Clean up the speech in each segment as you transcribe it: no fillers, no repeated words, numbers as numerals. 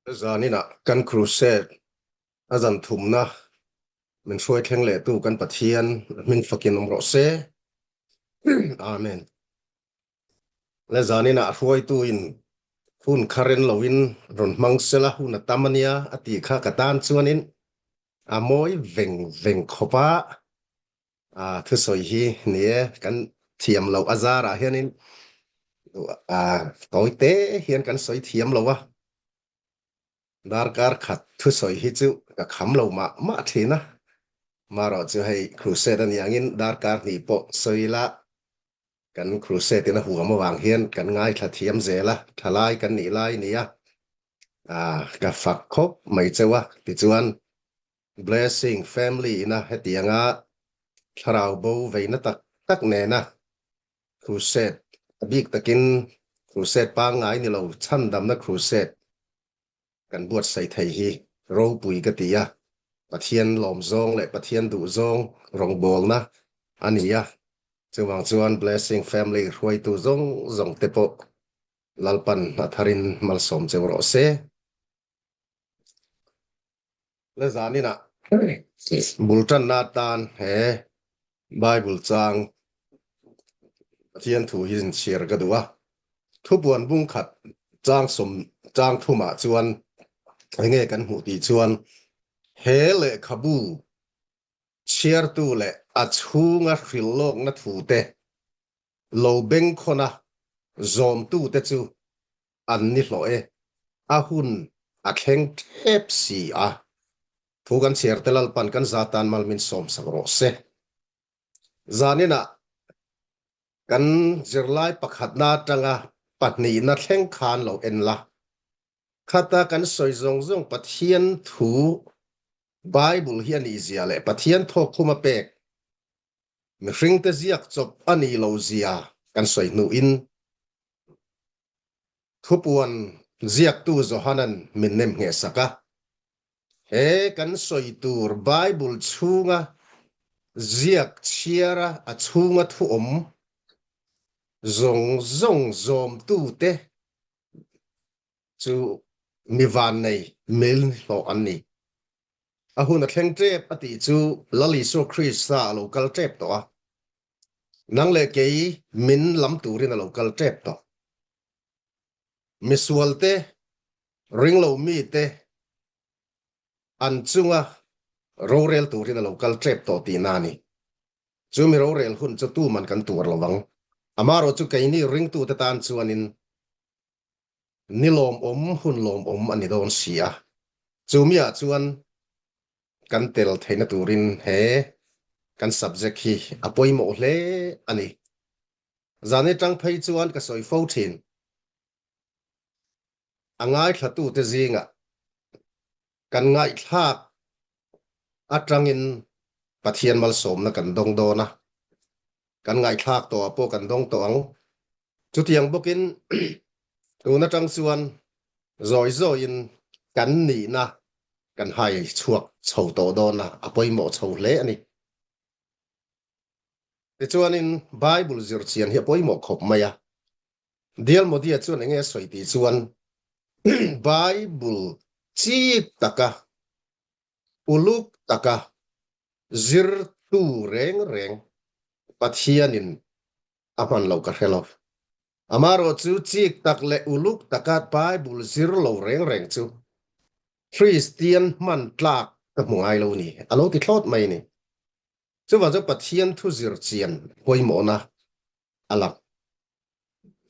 Zaninah kan crusade a zan thumna min hruai thleng lehtu kan Pathian hming fakin awm rawh se. Amen. Le zaninah hruaitu in hun kha ren loin rawn hmang sela hun a tam ania a tih kha ka tan chuanin a mawi veng veng khawp a. A thusawi hi ni e, kan thiam loh a zarah hianin a tawi te hian kan sawi thiam lo a, darkar khat thusawi hi chu ka kham lo mah mah thin a, marawh chu hei crusade a nih angin darkar hnih pawh sawi ila kan crusade in a huam avang hian kan ngaithla thiam zel a, thalai kan nih lai a ni a, ka fak khawp mai cheu a, tichuan Blessing family ina hetianga thlarau bo veina tak tak nena crusade a bik takin crusade pangngai ni lo chhandamna crusade kan buatsaih thei hi ropui ka ti a, Pathian lawm zawng leh Pathian duh zawng rawngbawlna a ni a, chuvang chuan Blessing family hruaitu zawng zawng te pawh Lalpan a tharin malsawm cheu rawh se. La zaninah bul tanna atan he Bible chang Pathian thu hi inchhiar ka duh a. Thupuan bung khat chang sawm chang thumah chuan enge kan hmuh tih chuan he lehkhabu chhiartu leh a chhunga hrilhlawkna thute lo bengkhawna zawmtute chu an ni hlawh e, a hun a thleng tep si a. Thu kan chhiar te Lalpan kan za tan mal min sawmsak rawh se. Zaninah kan zirlai pakhatna atanga pahnihna thleng khan lo en la. Khata kan sawi zawng zawng Pathian thu Bible hi a nih zia leh Pathian thawkkhum a pek mihringte ziak chawp a nih loh zia kan sawi hnuin Thupuan ziaktu Johanan min nem nghehsak a, He kan sawi tur Bible chhunga ziak chhiara a chhunga thu awm zawng zawng zawmtute chu mi vannei mil hlawh an ni. A hun a thleng tep a tih chu Lal Isua Krista a lo kal tep tawh a. Nang leh kei min lam turin a lo kal tep tawh. Misualte, ringlo mite an chunga rorel turin a lo kal tep tawh tihna a ni. Chu mi rorel hun chu tuman kan tuar lo ang. Amarawh chu keini ringtute tan chuanin ni lawmawm hun lawmawm a ni dawn si a. Chu miah chuan kan tel theihna turin he kan subject hi a pawimawh hle a ni. Zan atang phei chuan ka sawi fo thin. A ngaithlatute zingah kan ngaihthlak atangin Pathian malsawmna kan dawng dawn a, kan ngaihthlak tawhah pawh kan dawng tawh ang. Chutiang bawkin tun atang chuan zawi zawiin kan nihna kan hai chhuak chho tawh dawn a, a pawimawh chho hle a ni. Tichuanin Bible zirchian hi a pawimawh khawp mai a. Dial Modia chuan enge a sawi tih chuan Bible chip taka uluk taka zirtu reng reng Pathianin a hman lo ka hre lo. Amarawh chu chik tak leh uluk taka Bible zir lo reng reng chu Kristian hman tlak ka hmu ngai lo ni, a lo ti thlawt mai ni. Chuvang chu Pathian thu zir chian pawimawhna a lang.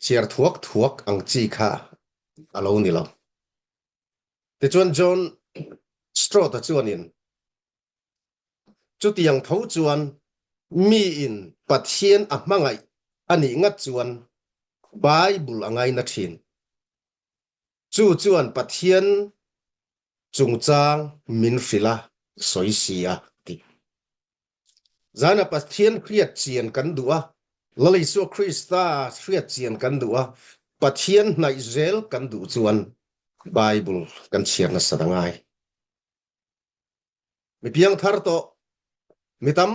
Chhiar thuak thuak ang chi kha a lo ni lo. Tichuan John Stott-a chuanin chutiang tho chuan miin Pathian a hmangaih a nih ngat chuan Bible a ngaina thin. Chu chuan Pathian chungchang min hrilh a sawi si a ti. Zana Pathian hriat chian kan duh a, Lal Isua Krista hriat chian kan duh a, Pathian hnaih zel kan duh chuan Bible kan chhiar nasa ta ngai. Mi piang thar tawh, mi tam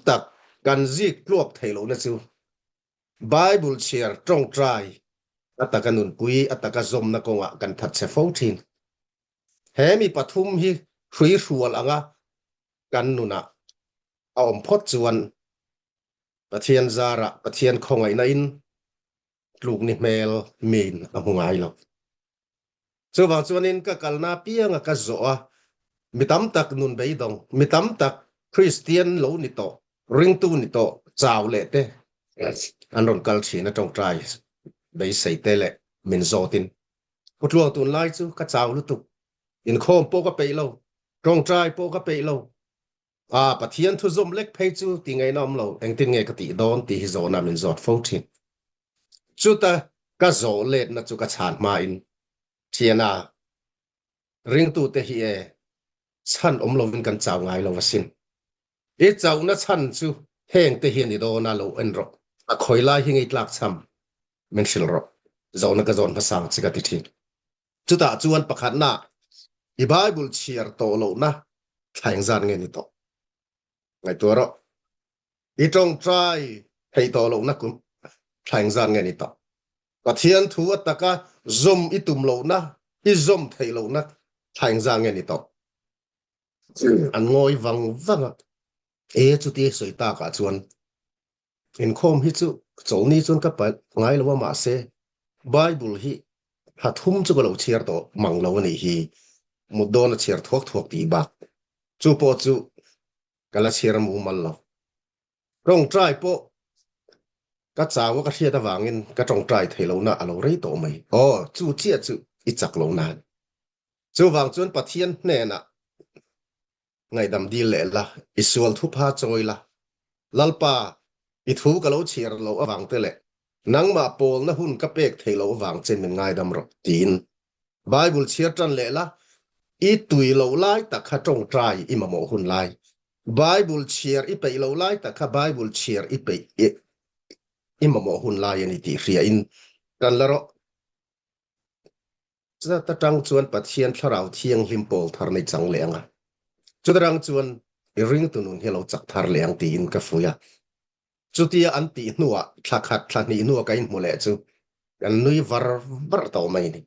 tak kan zik tluak thei lohna chu Bible chhiar tawngtai a taka nunpui, a taka zawmna kawngah kan thatchhe fo thin. He mi pathum hi hruihrual anga kan nunah a awm phawt chuan Pathian zarah Pathian khawngaihna in tluk ni hmel min a hmu ngai lo. Chuvang chuanin ka kalna pianga ka zawh a, mi tam tak nun beidawng, mi tam tak Kristian lo ni tawh, ringtu ni tawh, chau leh te an rawn kal thin a tawngtai beisei te leh min zawtin. Pu Tluang tunlai chu ka chau lutuk, inkhawm pawh ka peih lo, tawngtai pawh ka peih lo, A, Pathian thu zawm lek phei chu ti ngaihna awm lo, engtin nge ka tih dawn tih hi zawhna min zawt fo thin. Chuta ka zawh letna chu ka chhan hmain, Thiana, ringtute hi e, chhan awm lovin kan chau ngai lo asin. I chauhna chhan chu hengte hi a ni dawn a, lo en rawh. A khawi lai hi ngei tlak cham min hrilh rawh. Zawhna ka zawn hmasang che ka ti thin. Chutah chuan pakhatna i Bible chhiar tawh lohna thla engzat nge ni tawh? Ngaihtuah rawh. I tawngtai theih tawh lohna kum thla engzat nge ni tawh? Pathian thu a taka zawm i tum lohna, i zawm theih lohna thla engzat nge ni tawh? An ngawi vang vang a. E chuti sawi takah chuan Inkhawm hi chu chawlhni chuan ka palh ngai lo a mahse Bible hi thla thum chu ka lo chhiar tawh mang lo a nih hi, mut dawn a chhiar thuak thuak tih bak chu pawh chu ka la chhiar mumal lo. Tawngtai pawh ka chau a ka hriat avangin ka tawngtai thei lohna a lo rei tawh mai. Aw chu chiah chu i chak lo nan. Chuvang chuan Pathian hnenah Ngaihdam dil leh la, i sual thupha chawi la. Lalpa, i thu ka lo chhiar loh avang te leh nangmah pawlna hun ka pek theih loh avang che min ngaidam rawh, tiin Bible chhiar tan leh la, i tui loh lai tak kha tawngtai i mamawh hun lai, Bible chhiar i peih loh lai tak kha Bible chhiar i peih i mamawh hun lai a ni tih hriain tan la rawh. Chutah atang chuan Pathian Thlarau Thianghlim pawl thar nei chang leh ang a, chutarang chuan i ringtu nun hi a lo chak thar leh ang tiin ka fuih a. Chutia an tih hnuah thla khat thla hnih hnuah ka inhmu leh chu kan nui var var tawh mai a ni.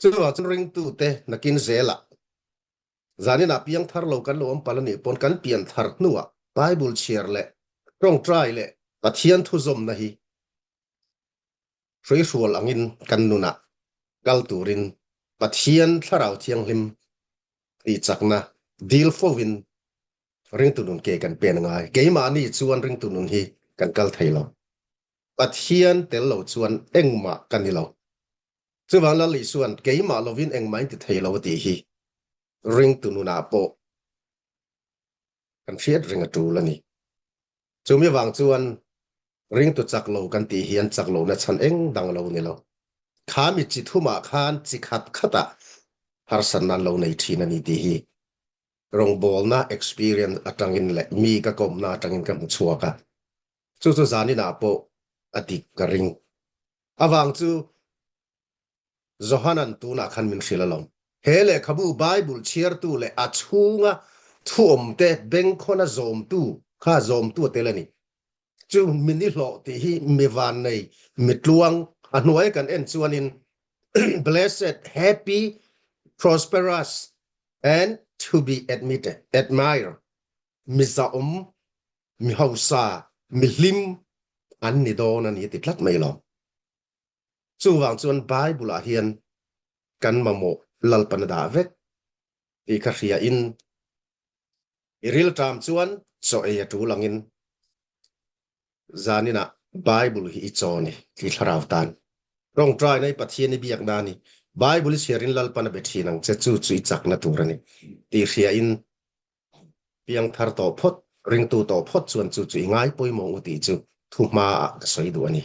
Chuvang chuan ringtute nakin zelah zaninah piang thar lo kan lo awm palh a nih pawn kan pian thar hnuah Bible chhiar leh tawngtai leh Pathian thuzawmna hi Hruihrual angin kan nunah kal turin Pathian Thlarau Thianghlim tihchakna dil fovin ringtu nun ke kan pen a ngai. Keimahni chuan ringtu nun hi kan kal thei lo. Pathian tel lo chuan engmah ka ni lo. Chuvang Lal Isua'n keimah lovin engmah in ti thei lo a tih hi ringtu nunah pawh kan hriat reng a tul a ni. Chumi avang chuan Ringtu chak lo kan tih hian chak lohna chhan eng dang lo ni lo. Kha mi chi thumah khan chi khat khatah harsatna an lo nei thin a ni tih hi rawngbawlna experience atangin leh mi ka kawmna atangin ka hmu chhuak a. Chu chu zaninah pawh a dik ka ring. Avang chu Johanan tunah khan min hrilh alawm. He lehkhabu Bible chhiartu leh a chhunga thuawmte bengkhawna zawmtu kha zawmtu a tel a ni. Chu mi ni hlawh tih hi mi vannei, mi tluang, a hnuai kan en chuanin blessed, happy, prosperous and to be admitted, admire, mi zahawm, mi hausa, mi hlim an ni dawn a ni ti tlat mai lo. Chuvang chuan Bible ah hian kan mamawh Lalpan a dah vek tih kha hria in i rilṭam chuan chaw ei a ṭul angin zaninah Bible hi i chaw ni tih thlarau tan ṭawngṭaina i Pathian i biakna a ni. Bible i chhiarin Lalpan a be ṭhin ang che chu chu i chakna tur a ni tih hria in piangthar tawh phawt, ringtu tawh phawt chuan chu chu i ngai pawimawh u tih chu thu hmaah ka sawi duh a ni.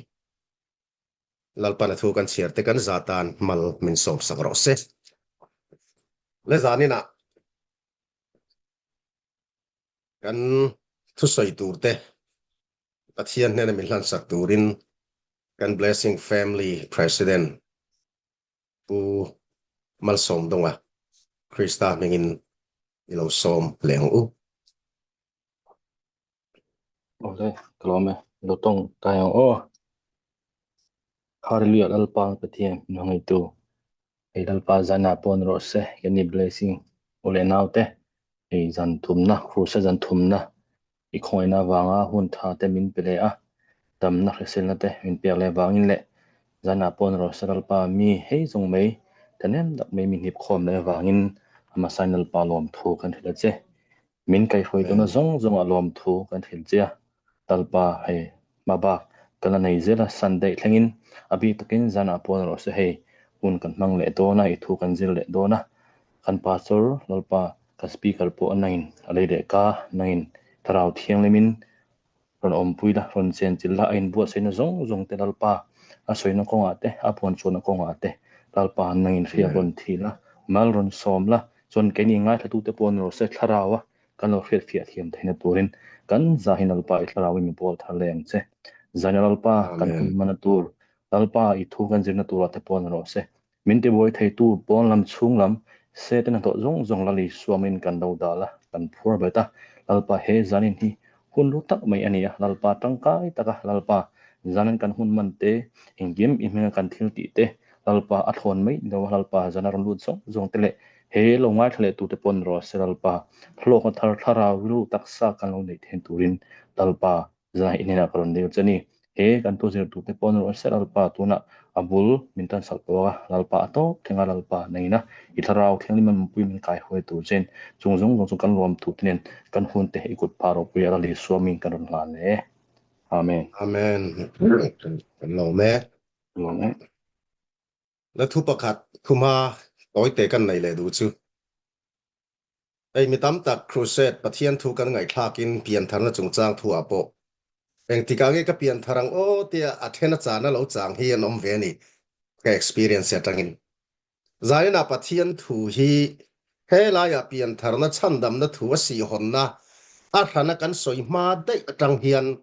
Lalpan a thu kan chhiar te kan za tan mal min sawm sak rawh se. Le zaninah kan thusawi tur te Pathian hnena min hlansak turin kan Blessing Family President Pu Malsawmdunga Krista hmingin i lo sawm leh ang u. Awle, ka lawm e. Lo tawng tai ang aw. Hallelujah Lalpa Pathian min hmangaihtu. Hei Lalpa zanah pawh ni rawh se, Kenny Blessing u leh naute, hei zan thumna, Kruse zan thumna i khawngaihna avanga hun tha te min pe leh a, damna hriselna te min pek leh avangin leh zanah pawh ni rawh se Lalpa mi hei zawng mai thahnem tak mai mi hnip khawm leh avangin a hmasain Lalpa lawmthu kan hrilh a che. Min kaihruai tawhna zawng zawngah lawmthu kan hrilh che a, Lalpa hei hma bak ka la nei zel a, Sunday thlengin a bik takin zanah pawh ni rawh se hei hun kan hmang leh dawn a, i thu kan zir leh dawn a, kan Pastor Lalpa ka Speaker pawh nangin a lei leh ka, nangin Thlarau Thianghlimin rawn awmpui la, rawn chenchilh la, a inbuatsaihna zawng zawng te Lalpa a sawina kawngah te, a puanchhuahna kawngah te Lalpa nangin hriak rawn thi la, mal rawn sawm la, chuan keini ngaithlatute pawh ni rawh se Thlarau a kan lo hriatfiah thiam theihna turin kan zahin Lalpa i Thlarauin mi pawl thar leh ang che. Zaina Lalpa kan hun hmana tur, Lalpa i thu kan zirna turah te pawh ni rawh se. Min tibuai theitu pawn lam chhung lam Sete hnathawh zawng zawng Lal Isuamin kan lo dal a, kan phuar bet a. Lalpa he zanin hi hun lu tak mai a ni a, Lalpa tangkai taka Lalpa zanin kan hun man te, engkim i hminga kan thil tih te, Lalpa a thlawn mai ni lo a, Lalpa zana rawn lut zawng zawng te leh he lo ngaithla leh tute pawn rawh se Lalpa hlawkna thar thlarau rilru taksa kan lo neih theih turin Lalpa Zai i hnenah ka rawn dil che ni. He kan thu zirtute pawh an rawn se Lalpa tunah a bul min tan sak tawh a, Lalpa a tawp thleng a, Lalpa nangina i thlarau thianghlim a mipui min kai huai tur chein chung zawng zawng chu kan ruam thu te nen kan hun te i kut phah ropui a Lal Isua min kan rawn hlan e. Amen. Amen. Kan lawm e. Lawm e. La thu pakhat thuma tawite kan nei leh duh chu. Hei mi tam tak Crusade Pathian thu kan ngaihthlakin piantharna chungchang thu ah pawh engtikah nge ka pianthar ang aw tia a then a chana lo chang hi an awm ve a ni ka experience atangin. Zainah Pathian thu hi helaiah piantharna chhandamna thu a sihhawnna a hrana kan sawi hma daih atang hian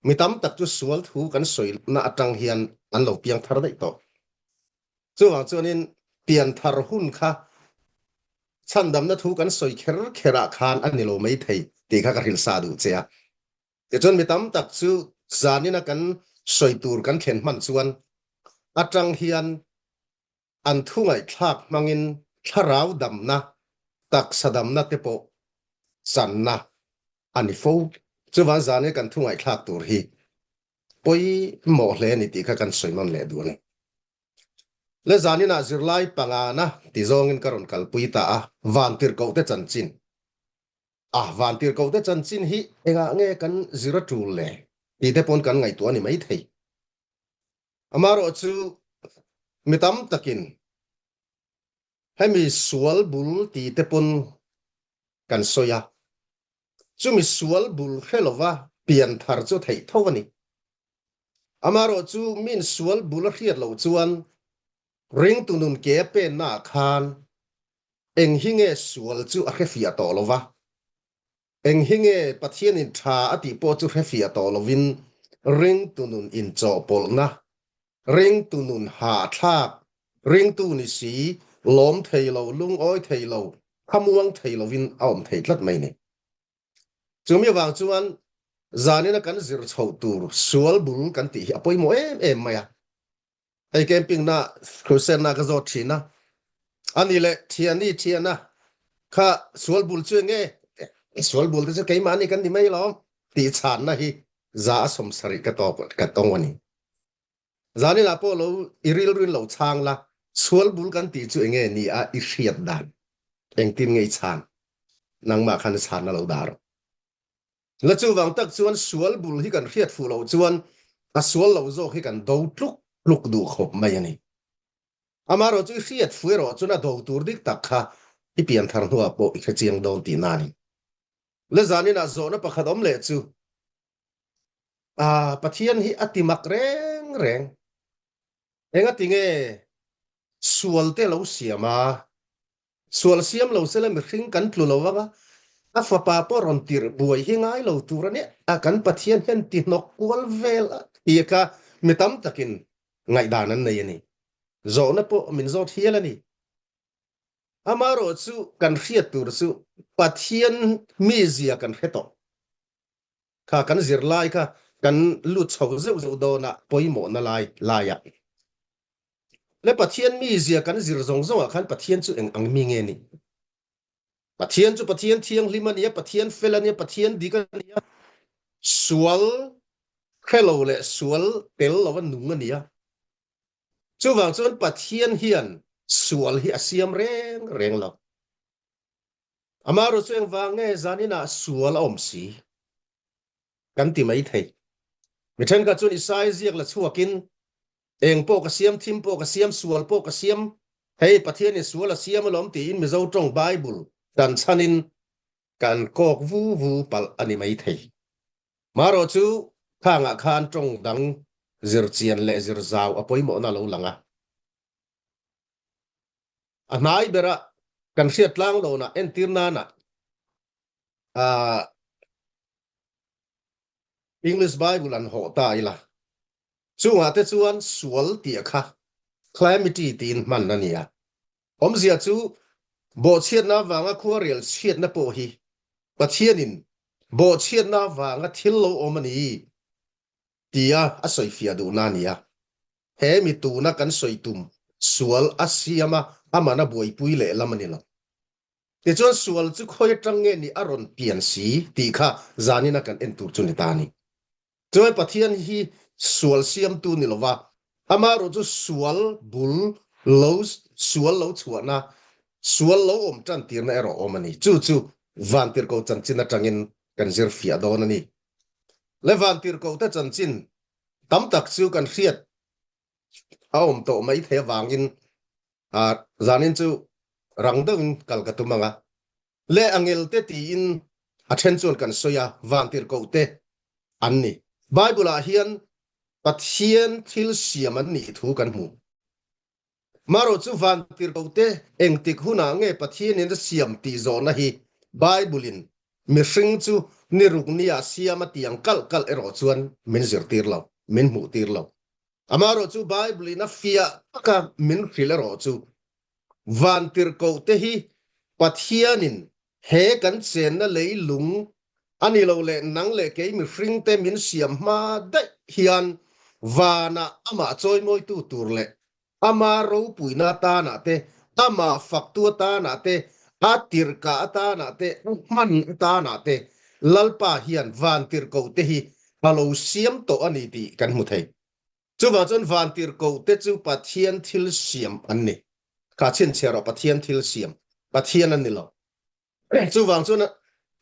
mi tam tak chu sual thu kan sawina atang hian an lo piangthar daih tawh. Chuvang chuanin pianthar hun kha chhandamna thu kan sawi kher kherah khan a ni lo mai thei tih kha ka hrilh sa duh che a. Tichuan mi tam tak chu zanina kan sawi tur kan thlen hman chuan atang hian an thu ngaihthlak hmangin thlarau damna, taksa damna te pawh channa a ni fo. Chuvang zanina kan thu ngaihthlak tur hi pawimawh hle a ni tih kha kan sawi nawn leh duh a ni. Le zaninah zirlai pangana ti zawngin ka rawn kalpui ta a, Vantirhkohte chanchin. A, Vantirhkohte chanchin hi engah nge kan zir a tul le tih te pawn kan ngaihtuah a ni maithei. Amaherawhchu mi tam takin hemi sual bul tih te pawn kan sawi a, chumi sual bul hre lova pian thar chu theih tho a ni. Amaherawh chu min sual bul a hriat loh chuan ringtu nun ke a pennaah khan eng hi nge sual chu a hrefiah tawh lo va, eng hi nge Pathianin tha a tih pawh chu hrefiah tawh lovin ringtu nun inchawhpawlhna, ringtu nun hahthlak, ringtu ni si, lawm thei lo, lungawi thei lo, thlamuang thei lovin a awm thei tlat mai ni. Chumi avang chuan zanina kan zir chhoh tur sual bul kan tih hi a pawimawh em em mai a. Hei camping na crusade na ka zawt thin a. Ani leh thiani thiana kha sual bul chu enge sual bul te chu keimahni kan ni mai lawm tih chhanna hi za a 70 ka tawk ka tawng a ni. Zanina pawh lo i rilruin lo chhang la, sual bul kan tih chu enge ni a i hriat dan? Engtin nge i chhan? Nangmah khan i chhanna lo dah rawh. La chuvang tak chuan sual bul hi kan hriat fuh loh chuan a sual lo zawk hi kan do tluk tluk duh khawp mai a ni. Amaherawh chu i hriat fuh erawh chuan a do tur dik tak kha i pianthar hnuah pawh i hrechiang dawn tihna a ni. La zaninah zawhna pakhat awm leh chu Ah, Pathian hi a ti mak reng reng. Engati nge sual te lo siam a? Sual siam lo sela mihring kan tlu lo anga, a fapa pawh rawn tirh buai hi ngai lo tur a nia. A kan Pathian hian ti hnawk kual vel a ti kha mi tam takin ngaihdan an nei a ni. Zawhna pawh min zawt hial a ni. Amaherawhchu kan hriat tur chu Pathian mizia kan hre tawh. Kha kan zirlai kha kan lut chho zeuh zeuh dawn a pawimawhna lai laiah. Le Pathian mizia kan zir zawng zawngah khan Pathian chu eng ang mi nge ni? Pathian chu Pathian thianghlim a ni a, Pathian fel a ni a, Pathian dik a ni a, sual hre lo leh sual tel lova nung a ni a. Chuvang chuan Pathian hian sual hi a siam reng reng lo. Amaherawhchu engvang nge zaninah sual a awm si? Kan ti mai thei. Mi thenkhat chuan Isaiah ziak la chhuakin Eng pawh ka siam, thim pawh ka siam, sual pawh ka siam, hei Pathianin sual a siam alawm tiin Mizo tawng Bible kan chhanin kan kawk vu vu palh a ni mai thei. Marawh chu khangah khan tawng dang zir chian leh zir zau a pawimawhna a lo lang a. A hnai berah kan hriat tlang lohnah entir nanah English Bible an hawh ta ila. Chungah te chuan sual tih kha calamity tiin hman a ni a. Awmzia chu bawhchhiatna avanga khuarel chhiatna pawh hi Pathianin bawhchhiatna avanga thil lo awm a ni tia a sawifiah duhna a ni a. He mi tuna kan sawi tum sual a siam a, aman a buaipui lehlam a ni lo. Tichuan sual chu khawi atang nge ni a rawn pian si tih kha zanina kan en tur chu ni ta a ni. Chuan Pathian hi sual siamtu ni lova, amaherawh chu sual bul lo sual lo chhuahna, sual lo awm tan tirna erawh awm a ni. Chu chu Vantirhkoh chanchin atangin kan zir fiah dawn a ni. Le Vantirhkohte chanchin tam tak chu kan hriat a awm tawh mai thei avangin zanin chu rang deuhin kal ka tum ang a. Le angelte tiin a then chuan kan sawi a, vantirhkohte an ni. Bible-ah hian Pathian thil siam an nih thu kan hmu. Marawh chu vantirhkohte engtik hunah nge Pathianin a siam tih zawhna hi Bible-in mihring chu ni ruk nia siam a tiang kalh kalh erawh chuan min zirtir lo, min hmuhtir lo. Amaherawh chu Bible-in a fiah taka min hrilh erawh chu Vantirhkohte hi Pathianin he kan chenna leilung a ni lo leh nang leh kei mihringte min siam hma daih hian vanah amah chawimawitu tur leh ama ropuina atanah te, amah faktu atanah te, a tirhkah atanah te, a hman atanah te Lalpa hian vantirhkohte hi a lo siam tawh a ni tih kan hmu thei. Chuvang chuan vantirhkohte chu Pathian thil siam an ni. Kha chhinchhiah rawh Pathian thil siam, Pathian an ni lo. Chuvang chuan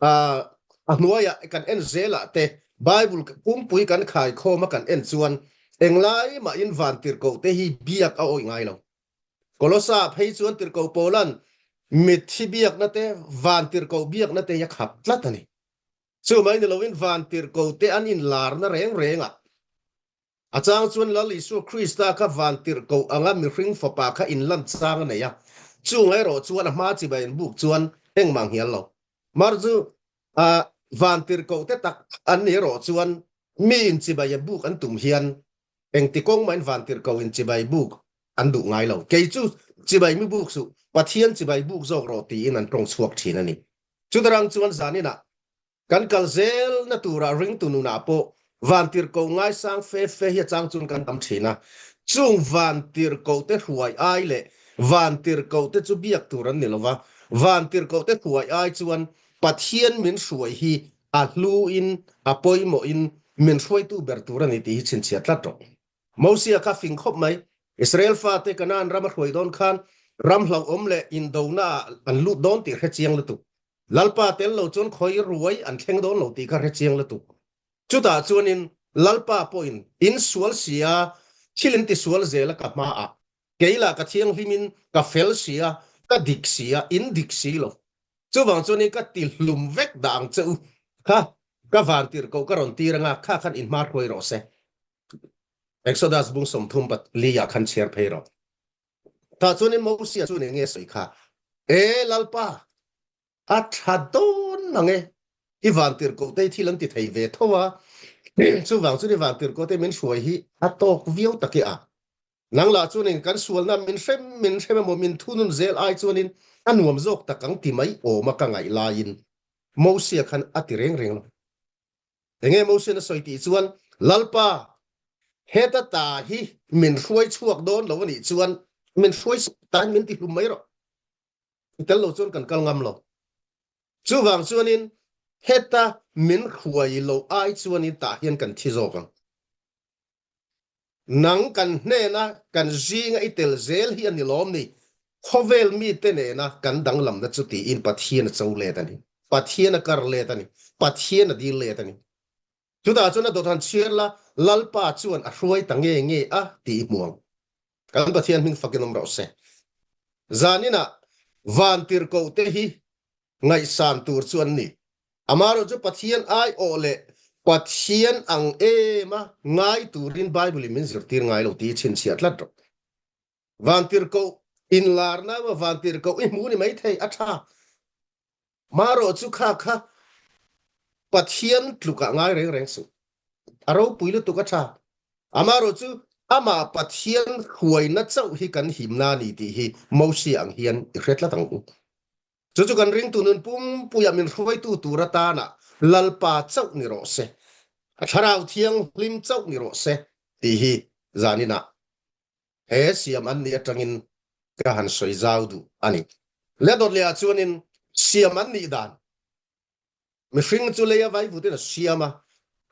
a hnuaiah kan en zelah te Bible pumpui kan khaikhawm a kan en chuan englai mahin vantirhkohte hi biak a awih ngai lo. Kolosa phei chuan tirhkoh Paulan mitthi biakna te, vantirhkoh biakna te hi a khap tlat a ni. Chu mai ni loin vantirhkohte an inlarna reng rengah a chang chuan Lal Isua Krista kha vantirhkoh anga mihring fapa kha inlan chang a nei a, chung erawh chuan a hma chibai an buk chuan engmah nghial lo. Mar chu vantirhkohte tak an ni erawh chuan mi inchibai a buk an tum hian engti kawng mahin vantirhkoh inchibai buk an duh ngai lo. Kei chu chibai mi buk suh, Pathian chibai buk zawk rawh tiin an tawng chhuak thin a ni. Chutarang chuan zaninah kan kal zelna turah ringtu nunah pawh vantirhkoh ngaisang fe fe hi a chang chuan kan tam thin a. Chung vantirhkohte hruai ai leh vantirhkohte chu biak tur an ni lo va, vantirhkohte hruai ai chuan Pathian min hruai hi a hluin a pawimawhin min hruaitu ber tur a ni tih hi chhinchhiah tlat rawh. Mosia kha fing khawp mai. Israel fate Kanaan ram a hruai dawn khan ram hlauhawm leh indona ah an lut dawn tih hre chiang lutuk. Lalpa tel lo chuan khawi ruai an thleng dawn lo tih kha hre chiang lutuk. Chutah chuanin Lalpa pawhin in sual sia, thil in tisual zel a ka hmaah. Kei lah ka thianghlimin ka fel sia, ka dik sia, in dik si lo. Chuvang chuanin ka ti hlum vek dah ang che u. Kha, ka vantirhkoh ka rawn tir anga kha khan in hma hruai rawh se. Exodus bung 30 pat li ah khan chhiar phei rawh. Tah chuanin Mosia chuan eng nge sawi kha? E Lalpa, a tha dawn mang e, i vantirhkoh te hi thil an ti thei ve tho a, chuvang chuan i vantirhkoh te min hruai hi a tawk viau tak e a. Nang lah chuanin kan sualna min hrem min hrem emaw min thunun zel ai chuanin a nuam zawk tak ang ti mai awm a ka ngaih laiin Mosia khan a ti reng reng lo. Enge Mosian a sawi tih chuan, Lalpa, heta ta hi min hruai chhuak dawn lo a nih chuan. Min hruai tan min ti hlum mai rawh. I tel lo chuan kan kal ngam lo. Chuvang chuanin heta min hruai lo ai chuanin tah hian kan thi zawk ang. Nang kan hnena kan zinga i tel zel hi a ni lawm ni? Khawvel mite nena kan danglamna chu tiin Pathian a cho let a ni. Pathian a kar let a ni. Pathian a dil let a ni. Chutah chuan a dawt han chhiar la, Lalpa chuan a hruai ta nge nge a tih i hmu ang. Kan Pathian hming fakin awm rawh se. Zaninah vantirhkohte hi ngaihsan tur chu an ni. Amaherawh chu Pathian aiawh leh Pathian ang ema ngai turin Bible-in min zirtir ngai lo tih i chhinchhiah tlat rawh. Vantirhkoh inlarna emaw vantirhkoh i hmu ni maithei a tha. Marawh chu kha kha Pathian tlukah ngai reng reng suh. A ropui lutuk a tha. Amarawh chu amah Pathian hruaina chauh hi kan himna a ni tih hi Mosia ang hian i hre tlat ang u. Chu chu kan ringtu nun pumpuia min hruaitu tur atana Lalpa chauh ni rawh se, a Thlarau Thianghlim chauh ni rawh se tih hi zaninah he siam an nih atangin ka han sawi zau duh a ni. Le dawt lehah chuanin siam an nih dan mihring chu leia vaivutin a siam a,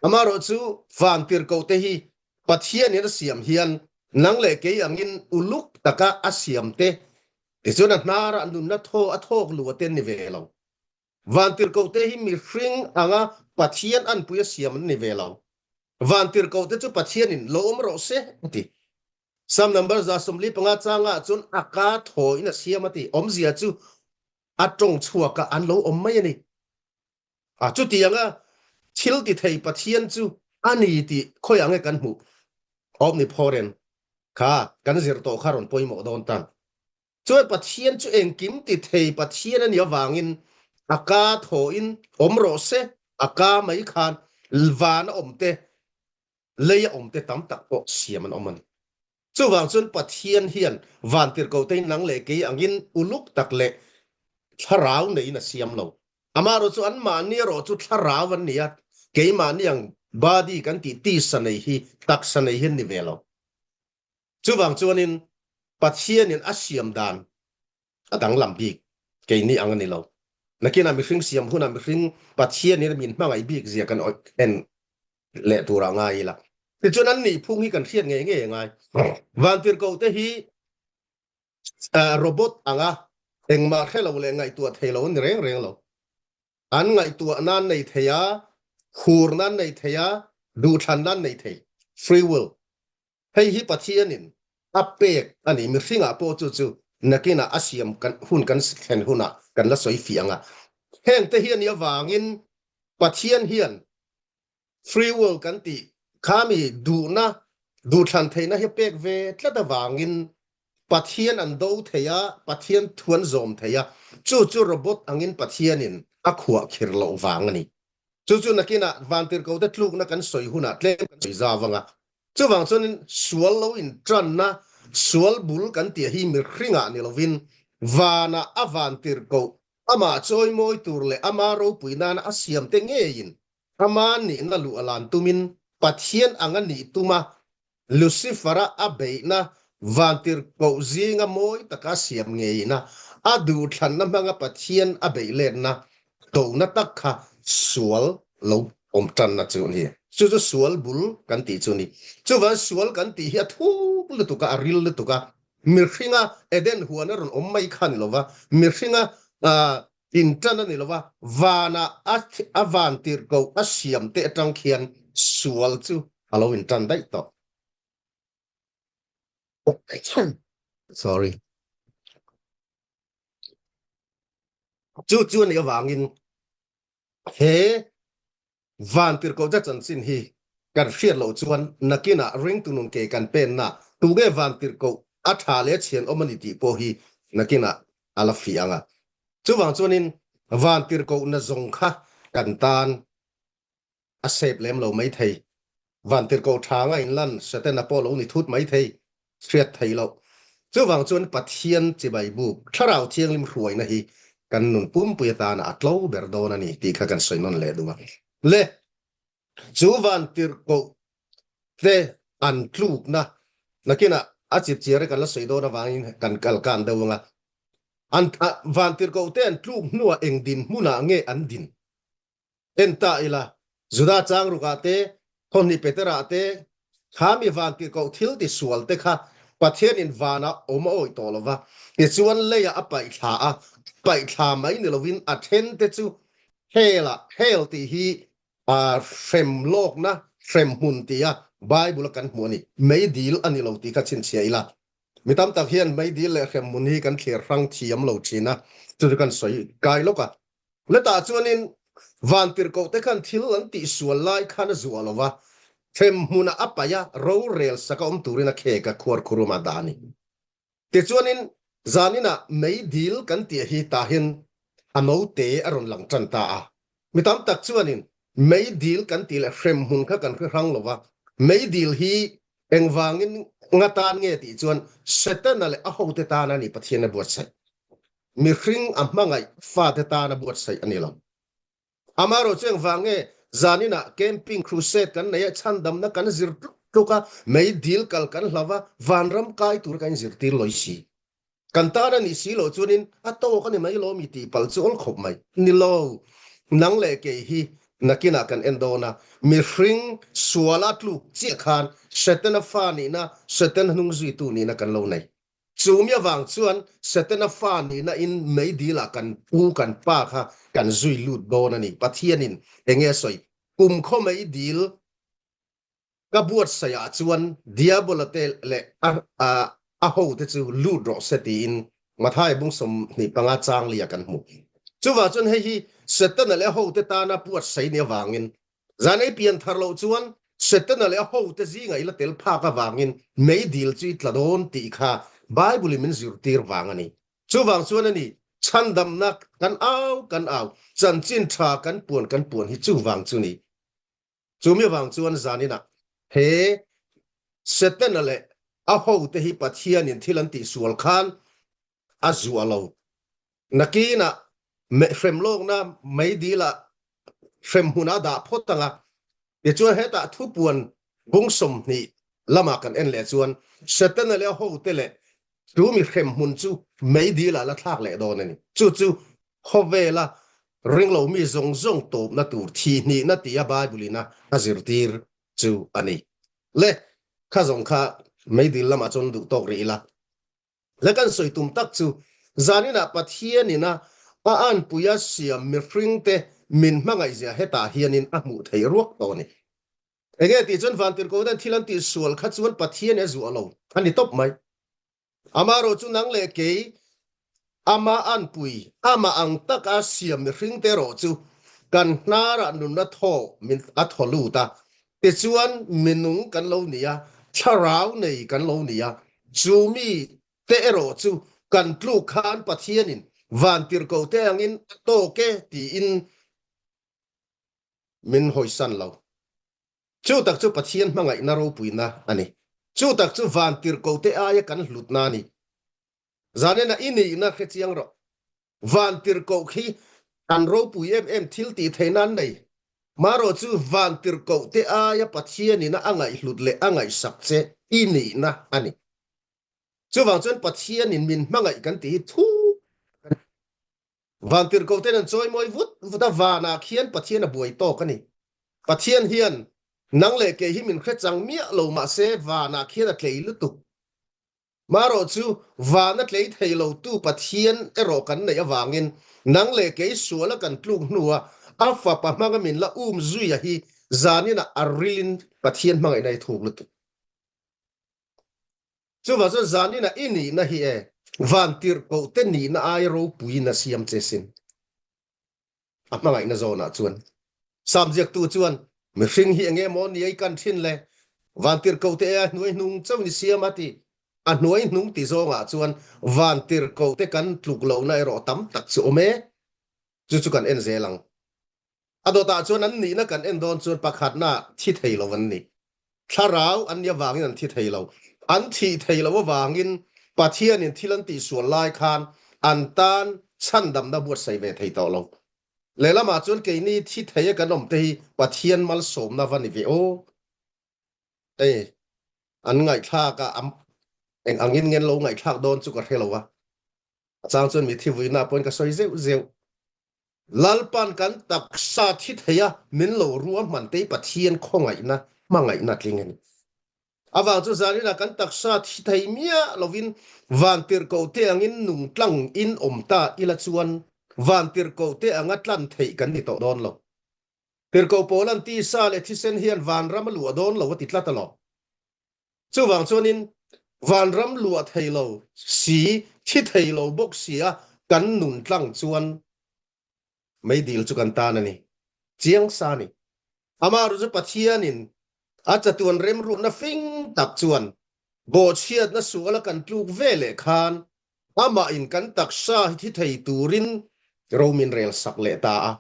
amaherawh chu vantirhkohte hi Pathianin a siam hian nang leh kei angin uluk taka a siamte tichuan a hnarah nunna thaw a thawk luh a te ni ve lo. Vantirhkohte hi mihring anga Pathian anpui a siam an ni ve lo. Vantirhkohte chu Pathianin lo awm rawh se a ti. Psalm number 145 changah chuan a ka thaw in a siam a ti. Awmzia chu a tawng chhuakah an lo awm mai a ni. A chutianga thil ti thei Pathian chu a ni tih khawiah nge kan hmuh? Omnipotent kha kan zir tawh kha rawn pawimawh dawn ta. Chuan Pathian chu engkim ti thei Pathian a nih avangin a ka thawhin awm rawh se, a ka mai khan van a awm te, lei a awm te tam tak pawh siam an awm a ni. Chuvang chuan Pathian hian vantirhkoh te nang leh kei angin uluk tak leh thlarau neiin a siam lo. Amaherawh chu anmahni erawh chu thlarau an ni a, keimahni ang body kan tih tisa nei hi taksa nei hi an ni ve lo. Chuvang chuanin Pathianin a siam dan a danglam bik keini ang a ni lo. Nakinah mihring siam hunah mihring Pathianin min hmangaih bik zia kan en leh turah ngai ila. Tichuan an nihphung hi kan hriat ngei ngei a ngai. Vantirhkohte hi robot anga engmah hre lo leh ngaihtuah thei lo an ni reng reng lo. An ngaihtuah nan nei thei a, hur nan nei thei a, duhthlan nan nei thei, free will. Hei hi Pathianin a pek a ni. Mihringah pawh chu chu nakinah a siam kan hun kan thlen hunah kan la sawi fiah ang a. Hengte hi a nih avangin Pathian hian free will kan tih kha mi duhna, duhthlan theihna hi a pek ve tlat avangin Pathian an do thei a, Pathian thu an zawm thei a, chu chu robot angin Pathianin a khuah khir loh vang a ni. Chu chu nakinah vantirhkohte tlukna kan sawi hunah tlem kan sawi zau ang a. Chuvang chuanin sual lo intanna, sual bul kan tih hi mihringah ni lovin vanah a vantirhkoh amah chawimawi tur leh ama ropui nana a siamte ngeiin ama nihna luh a lan tumin Pathian anga nih tuma Lucifer-a a beihna vantirhkoh zinga mawi taka siam ngeina a duhthlanna hmanga Pathian a beih letna dona tak kha sual lo awm tanna chu a ni. Chu chu sual bul kan tih chu a ni. Chuvang sual kan tih hi a thuk lutuk a, a ril lutuk a. Mihringa Eden huan a rawn awm mai kha a ni lo va, mihringa intan a ni lo va, vana a vantirhkoh a siam te atang khian sual chu a lo intan daih tawh. Sorry. Chu chu a nih avangin he vantirhkohte chanchin hi kan hriat loh chuan nakinah ringtu nun ke kan penna tunge vantirhkoh a tha leh a chhian awm a ni tih pawh hi nakinah a la fiah ang a. Chuvang chuanin vantirhkohna zawng kha kan tan a sep lem lo mai thei. Vantirhkoh tha anga inlan Setana pawh lo ni thut mai thei, hriat thei loh. Chuvang chuan Pathian chibai buk Thlarau Thianghlim hruaina hi kan nun pumpui atana a tlo ber dawn a ni tih kha kan sawi nawn leh duh a. Le, chu vantirhkoh te an tlukna nakinah. A chipchiar hi kan la sawi dawn avangin kan kal kan deuh ang a. An vantirhkohte an tluk hnuah eng dinhmunah nge an din? En ta ila, Juda changrukah te, thawhnih Peterah te, kha mi vantirhkoh thil ti sual te kha Pathianin vanah awm a awih tawh lo va, tichuan leiah a paih thla a, paih thla mai ni lovin a then te chu Hell-ah, Hell tih hi hrem lawkna, hrem hmun tia Bible-a kan hmuh a ni. Meidil a ni lo tih kha chhinchhiah ila. Mi tam tak hian meidil leh hrem hmun hi kan thlir hrang thiam lo thin a, chu chu kan sawi kai lawk a. Hetah chuanin vantirhkohte khan thil an tihsual lai khan a zuah lo va, hrem hmunah a paih a, rorel saka awm turin a khek a, khuarkhuruma dah a ni. Tichuanin zaninah meidil kan tih hi tahin a note a rawn lang tan ta a. Mi tam tak chuanin meidil kan tih leh hremhmun kha kan hre hrang lo va, meidil hi engvangin nga tan nge tih chuan Setana leh a hote tan a ni Pathian a buatsaih. Mihring a hmangaih fate tan a buatsaih a ni lo. Amaherawh chu engvang nge zaninah camping crusade kan nei a, chhandamna kan zir tluk tluk a, meidil kal kan hlau a, vanram kai tur kan inzirtir lawi si. Kan tan a nih si loh chuanin a tawk a ni mai lo mi tih palh chu awl khawp mai. Ni lo, nang leh kei hi nakinah kan en dawn a, mihring suala tluk chiah khan Setana fa nihna, Setana hnungzuitu nihna kan lo nei. Chumi avang chuan Setana fa nihna in meidil ah kan pu kan pa kha kan zui lut dawn a ni. Pathianin enge a sawi? Kum khaw meidil ka buatsaih ah chuan Diabola te leh a a ho te chu lut rawh se tiin Mathai bung 25 chang lia kan hmu. Chuvang chuan hei hi Setana leh a hote tana buatsaih ni avangin Zan ei pian thar loh chuan Setana leh a hote zingah i la tel phak avangin meidil chu i tla dawn tih kha Bible-in min zirtir vang a ni. Chuvang chuan a ni, chhandamna kan au kan au, chanchin tha kan puan kan puan hi chuvang chu ni. Chumi avang chuan zaninah he Setana leh a hote hi Pathianin thil an tihsual khan a zuah lo. Nakinah hrem lawkna meidilah hrem hmunah a dah phawt ang a, tichuan hetah thupuan bung 20 lamah kan en leh chuan Setana leh a hote leh chu mi hrem hmun chu meidilah la thlak leh dawn a ni. Chu chu khawvela ringlo mi zawng zawng tawpna tur thihhnihna tia Bible-in a zirtir chu a ni. Le, kha zawng kha meidil lamah chuan duh tawk rih ila. Le kan sawi tum tak chu zaninah Pathianin a a anpuia siam mihringte min hmangaihzia hetah hianin a hmuh theih ruak tawh a ni. Enge tih chuan vantirhkohten thil an tih sual kha chuan Pathian a zuah lo a ni tawp mai. Amaherawh chu nang leh kei ama anpui amah ang taka siam mihringte erawh chu kan hnarah nunna thaw min a thaw lut a, Tichuan, minung kan lo ni a, thlarau nei kan lo ni a, chu mi te erawh chu kan tluk khan Pathianin vantirhkoh te angin a tawk e tiin min hawisan lo. Chu tak chu Pathian hmangaihna ropuina a ni. Chu tak chu vantirhkoh te aia kan hlutna a ni. Zanena i nihna hre chiang rawh. Vantirhkoh khi an ropui em em thil tih theihna an nei. Marawh chu vantirhkoh te aia Pathianin a ngaihhlut leh a ngaihsak che i nihna a ni. Chuvang chuan Pathianin min hmangaih kan tih hi thuk a ni. Vantirhkoh ten an chawimawi vut vut a, vanah khian Pathian a buai tawk a ni. Pathian hian nang leh kei hi min hre chang miah lo mahse vanah khian a tlei lutuk. Marawh chu vana tlei thei lotu Pathian erawh kan neih avangin nang leh kei suala kan tluk hnua a fapa hmanga min la um zuia hi zaninah a rilin Pathian hmangaihna hi thuk lutuk. Chuvang chuan zaninah i nihna hi e vantirhkohte nihna ai ropuiin a siam che sin. A hmangaihna zawnah chuan Sam ziaktu chuan mihring hi enge maw ni ei kan thin le vantirhkohte e a hnuai hnung chauh ni siam a ti. A hnuai hnung ti zawngah chuan vantirhkohte kan tluk lohna erawh tam tak chu awm e. Chu chu kan en zel ang. A dawtah chuan an nihna kan en dawn chuan pakhatna thi thei lo an ni. Thlarau an nih avangin an thi thei lo. An thih thei lo avangin Pathianin thil an tihsual lai khan an tan chhandamna buatsaih ve thei tawh lo. Lehlamah chuan keini thi thei a kan awm te hi Pathian malsawmna va ni ve aw. Hei an ngaihthlak a. Eng angin ngen lo ngaihthlak dawn chu ka hre lo a. A chang chuan mithi vuina pawhin ka sawi zeuh zeuh. Lalpan kan taksa thi thei a min lo ruahman te hi Pathian khawngaihna hmangaihna tling a ni. Avang chu zaninah kan taksa thi thei miah lovin vantirhkoh te angin nung tlang in awm ta ila chuan vantirhkoh te anga tlan theih kan ni tawh dawn lo. Tirhkoh Paula'n tisa leh thisen hian vanram a luah dawn lo a ti tlat alawm. Chuvang chuanin vanram luah thei lo si, thi thei lo bawk sia kan nun tlang chuan meidil chu kan tan a ni. Chiang sa a ni. Amaherawhchu chu Pathianin a chatuan remruatna fing tak chuan bawhchhiatna suala kan tluk ve leh khan Amah in kan taksa hi thi thei turin ro min rel sak leh ta a.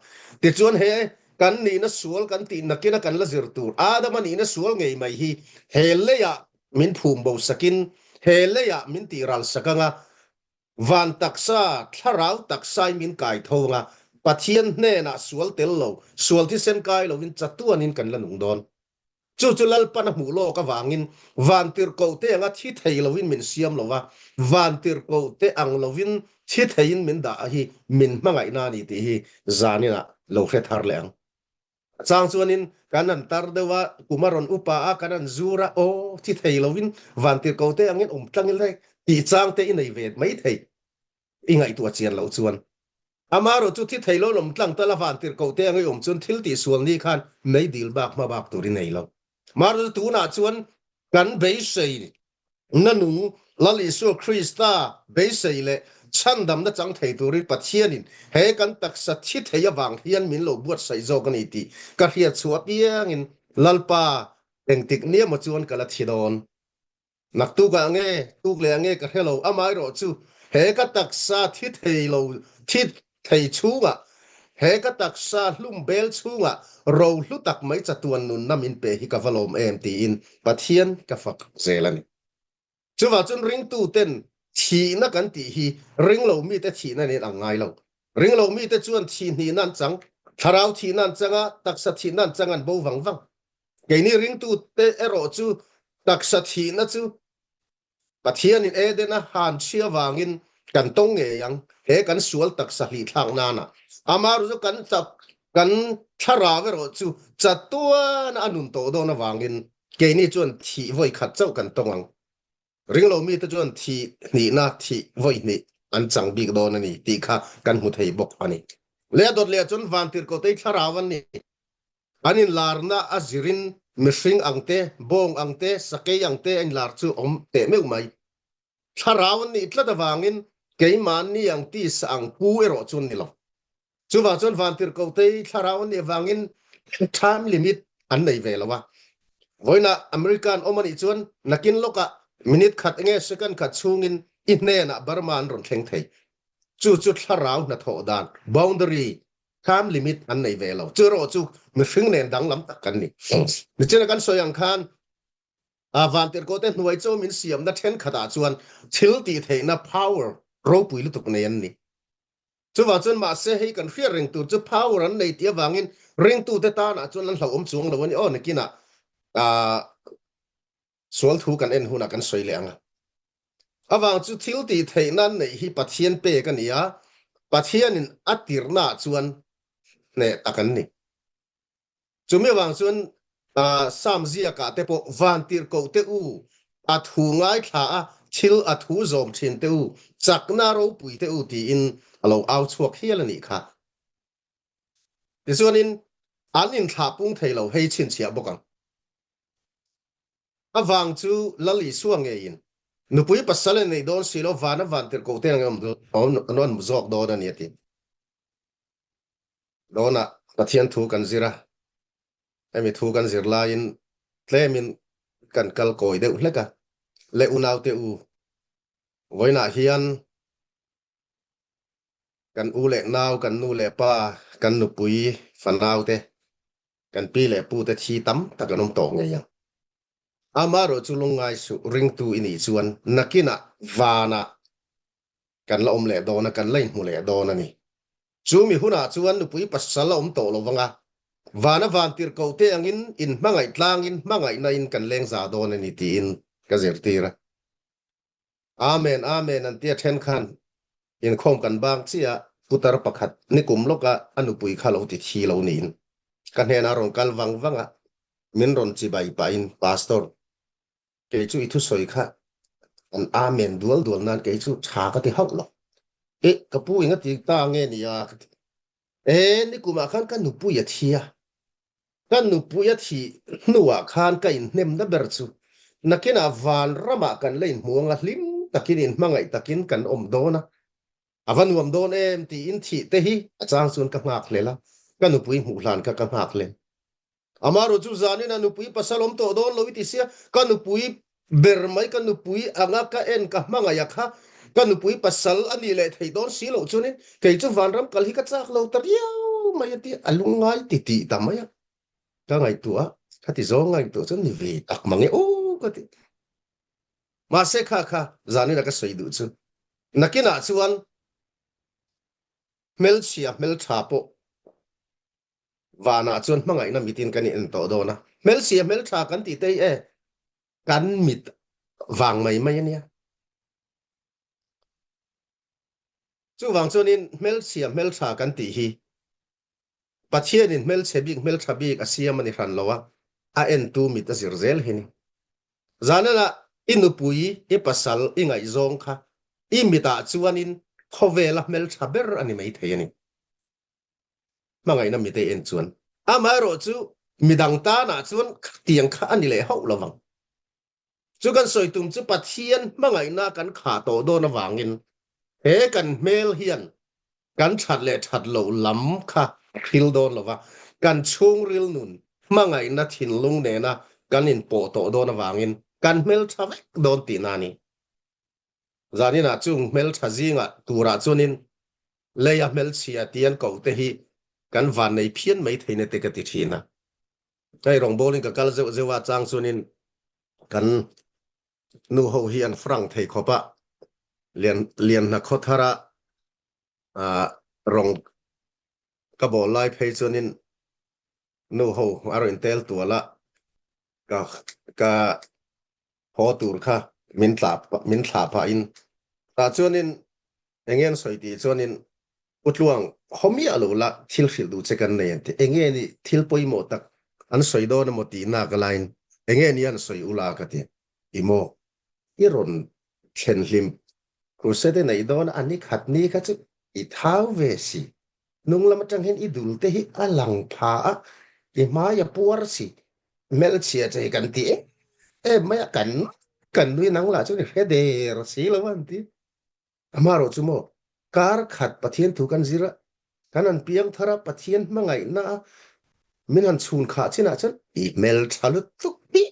Tichuan he kan nihna sual kan tih nakina kan la zir tur Adama nihna sual ngei mai hi he leiah min phum bo sakin he leiah min tih ral sak anga van taksa thlarau taksain min kai tho anga Pathian hnenah sual tel lo sual thisen kai lovin chatuanin kan la nung dawn. Chu chu Lalpan a hmuh lawk avangin vantirhkohte anga thi thei lovin min siam lo va, vantirhkohte ang lovin thi theiin min dah hi min hmangaihna a ni tih hi zaninah lo hre thar leh ang. A chang chuanin kan han tar deuh a, kum a rawn upa a, kan han zur a, aw thi thei lovin vantirhkohte angin awm tlang ila tih changte i nei ve mai thei. I ngaihtuah chian loh chuan amaherawh chu thi thei lo lawm tlang tal a vantirhkoh te anga i awm chuan thil tihsual ni khan mei dil bak hma bak tur i nei lo. Amaherawh chu tunah chuan kan beisei na nung Lal Isua Krista beisei leh chhandamna chang thei turin Pathianin he kan taksa thi thei avang hian min lo buatsaih zawk a ni tih ka hriat chhuah apiangin Lalpa engtik nia maw chuan ka la thi dawn. Naktuk ah nge, tuk leh ah nge ka hre lo, amaherawh chu he ka taksa thi thei lo, thi thei chhungah, he ka taksa hlum bel chhungah ro hlu tak mai chatuan nunna min pe hi ka va lawm em tiin Pathian ka fak zel a ni. Chuvah chuan ringtuten thihna kan tih hi ringlo mite thihna nen ang ngai lo. Ringlo mite chuan thih hnihna an chang, thlarau thihna an chang a, taksa thihna an chang an bo vang vang. Keini ringtute erawh chu taksa thihna chu Pathianin Eden-a han chhia vangin kan tawng ngei ang, he kan sual taksa hlihthlak nana. Amaherawhchu kan kan thlarau erawh chu chatuana a nun tawh dawn avangin keini chuan thih vawi khat chauh kan tawng ang. Ringlo mite chuan thih hnihna thih vawi hnih an chang bik dawn a ni tih kha kan hmu thei bawk a ni. Leh a dawt leh chuan vantirhkohtei thlarau an ni. An inlarna a zirin mihring ang te, bawng ang te, sakei ang te a inlar chu awm teh meuh mai. Thlarau an nih tlat avangin keimahni ang tisa ang pu erawh chu an ni lo. Chuvang chuan vantirhkohtei thlarau an nih avangin time limit an nei ve lo a. Vawiinah America an awm a nih chuan nakin lawkah minute khat enge second khat chhungin i hnenah Burma an rawn thleng thei. Chu chu thlarau hnathawh dan boundary Time limit an nei ve lo. Chu erawh chu mihring nen danglam tak kan ni. Nichina kan sawi ang khan a vantirhkoh te hnuai chaw min siamna thenkhatah chuan thil tih theihna power ropui lutuk nei an ni. Chuvang chuan mahse hei kan hriat reng tur chu power an nei tih avangin ringtute tanah chuan an hlauhawm chuang lo a ni. Aw nakinah sual thu kan en hunah kan sawi leh ang a. Avang chu thil tih theih nan neih hi Pathian pek a ni a, Pathianin a tirhnaah chuan hneh tak an ni. Chumi avang chuan Psalm ziakah te pawh vantirhkoh te u, a thu ngaithla a, thil a thu zawm thin te u, chakna ropui te u tiin a lo au chhuak hial a nih kha. Tichuanin an inthlah pung thei lo hei chhinchhiah bawk ang. A vang chu Lal Isua ngeiin nupui pasal a neih dawn si lo, vana vantirhkoh te ang an awm zawk dawn a ni a ti. Dawnah Pathian thu kan zir a, hemi thu kan zir laiin tlemin kan kal kawi deuh hlek a, le unaute u, vawiinah hian kan u leh nau, kan nu leh pa, kan nupui fanaute Kan pi leh pu te thi tam tak an awm tawh ngei ang. Amaherawh chu lungngai suh ringtu i nih chuan nakinah vanah kan la awm leh dawn a, kan la inhmu leh dawn a ni. Chu mi hunah chuan nupui pasal a awm tawh lo vang a, vana vantirhkoh te angin inhmangaih tlangin hmangaihna in kan lengza dawn a ni tiin ka zirtir a. Amen Amen an tia then khan inkhawm kan bang chiah a, putar pakhat nikum lawka a nupui kha lo ti thi lo niin ka hnenah rawn kal vang vang a, min rawn chibai pahin Pastor, kei chu i thusawi kha an Amen dual dual nan kei chu tha ka ti hauh lo. Eh, ka pu eng a ti ta nge nia ka ti. Eh, nikumah khan ka nupui a thi a, Ka nupui a thih hnuah khan ka inhnemna ber chu nakinah van ramah kan la inhmu anga hlim takin inhmangaih takin kan awm dawn a, a va nuam dawn em tiin thih te hi a chang chuan ka nghak hlel a, ka nupui hmuh hlan kha ka nghak hlel. Amaherawh chu zanin a nupui pasal awm tawh dawn lo i ti sia, ka nupui ber mai ka nupui anga ka en ka hmangaih a kha ka nupui pasal a nih leh theih dawn si loh chuanin kei chu vanram kal hi ka chak lo ta riau mai a ti a lungngai ti tih ta mai a ka ngaihtuah a ka ti zawng ngaihtuah chuan ni ve tak mang e aw ka ti mahse kha kha zanin a ka sawi duh chu nakinah chuan hmelchhia hmeltha pawh Vanah chuan hmangaihna mitin kan in en tawh dawn a, hmelchhia hmeltha kan tih te hi e kan mit vang mai mai a nia. Chuvang chuanin hmelchhia hmeltha kan tih hi Pathianin hmelchhe bik hmeltha bik a siam a ni hran lo a, a entu mit a zir zel hi ni. Zanana i nupui, i pasal, i ngaihzawng kha i mitah chuanin khawvela hmeltha ber a ni maithei a ni. Hmangaihna mite en chuan amaherawh chu midang tanah chuan khatiang kha a ni leh hauh lovang. Chu kan sawi tum chu Pathian hmangaihna kan khah tawh dawn avangin he kan hmel hian kan that leh that loh lam kha a hril dawn lova, kan chhungril nun hmangaihna thinlung nena kan inpawh tawh dawn avangin kan hmel tha vek dawn tihna a ni. Zaninah chung hmeltha zingah turah chuanin leia hmelchhia ti an koh te hi kan van nei phian mai theihna te ka ti thin a. Hei rawngbawlin ka kal zeuh zeuh a chang chuanin kan nu ho hi an frank thei khawp a, lian lianhna khaw thara rawng ka bawl lai phei chuanin nu ho a rawn intel tual a, ka ka haw tur kha min tlah min thlah pahin tah chuanin enge an sawi tih chuanin U Tluang haw miah lo la thil hrilh duh che kan nei an ti. Enge ni thil pawimawh tak an sawi dawn emaw tih nak laiin enge ni an sawi ula ka ti. I maw i rawn thlen hlim crusade neih dawn a ni khat ni kha chu i thau ve si. Hnung lam atang hian i dul te hi a lang pha a, i hmai a puar si. Hmelchhia che hi kan ti em em mai a, kan kan nui nang lah chuan i hre der si lo a an ti. Amaherawh chu maw, kar khat Pathian thu kan zir a, kan han piang thar a, Pathian hmangaihna a min han chhun khah chinah chuan i hmeltha lutuk hi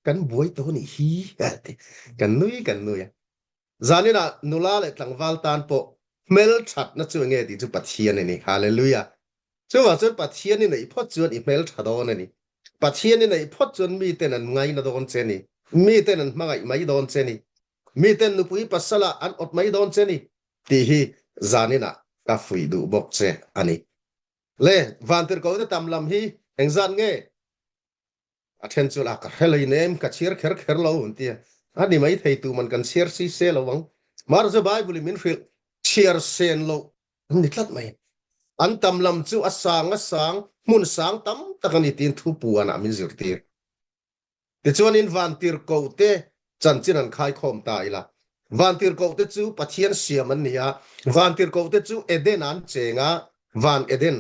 kan buai tawh a nih hi a ti. Kan nui kan nui a. Zaninah nula leh tlangval tan pawh hmelthatna chu enge tih chu Pathian a ni. Hallelujah! Chuvang chuan Pathian i neih phawt chuan i hmeltha dawn a ni. Pathian i neih phawt chuan miten an ngaina dawn che a ni. Miten an hmangaih mai dawn che a ni. Miten nupui pasalah an awt mai dawn che a ni tih hi zaninah ka fuih duh bawk che a ni. Le, vantirhkohna tam lam hi engzat nge? A then chu la ka hre lei nem ka chhiar kher kher lo an ti a, a ni mai thei tu man kan chhiar si se lo ang. Mar chu Bible in min hrilh chhiar sen loh an ni tlat mai. An tam lam chu a sang a sang hmun sang tam tak a ni tiin thu puanah min zirtir. Tichuanin vantirhkohte chanchin an khaikhawm ta ila. Vantirhkohte chu Pathian siam an ni a, vantirhkohte chu Eden ah an cheng a, van Eden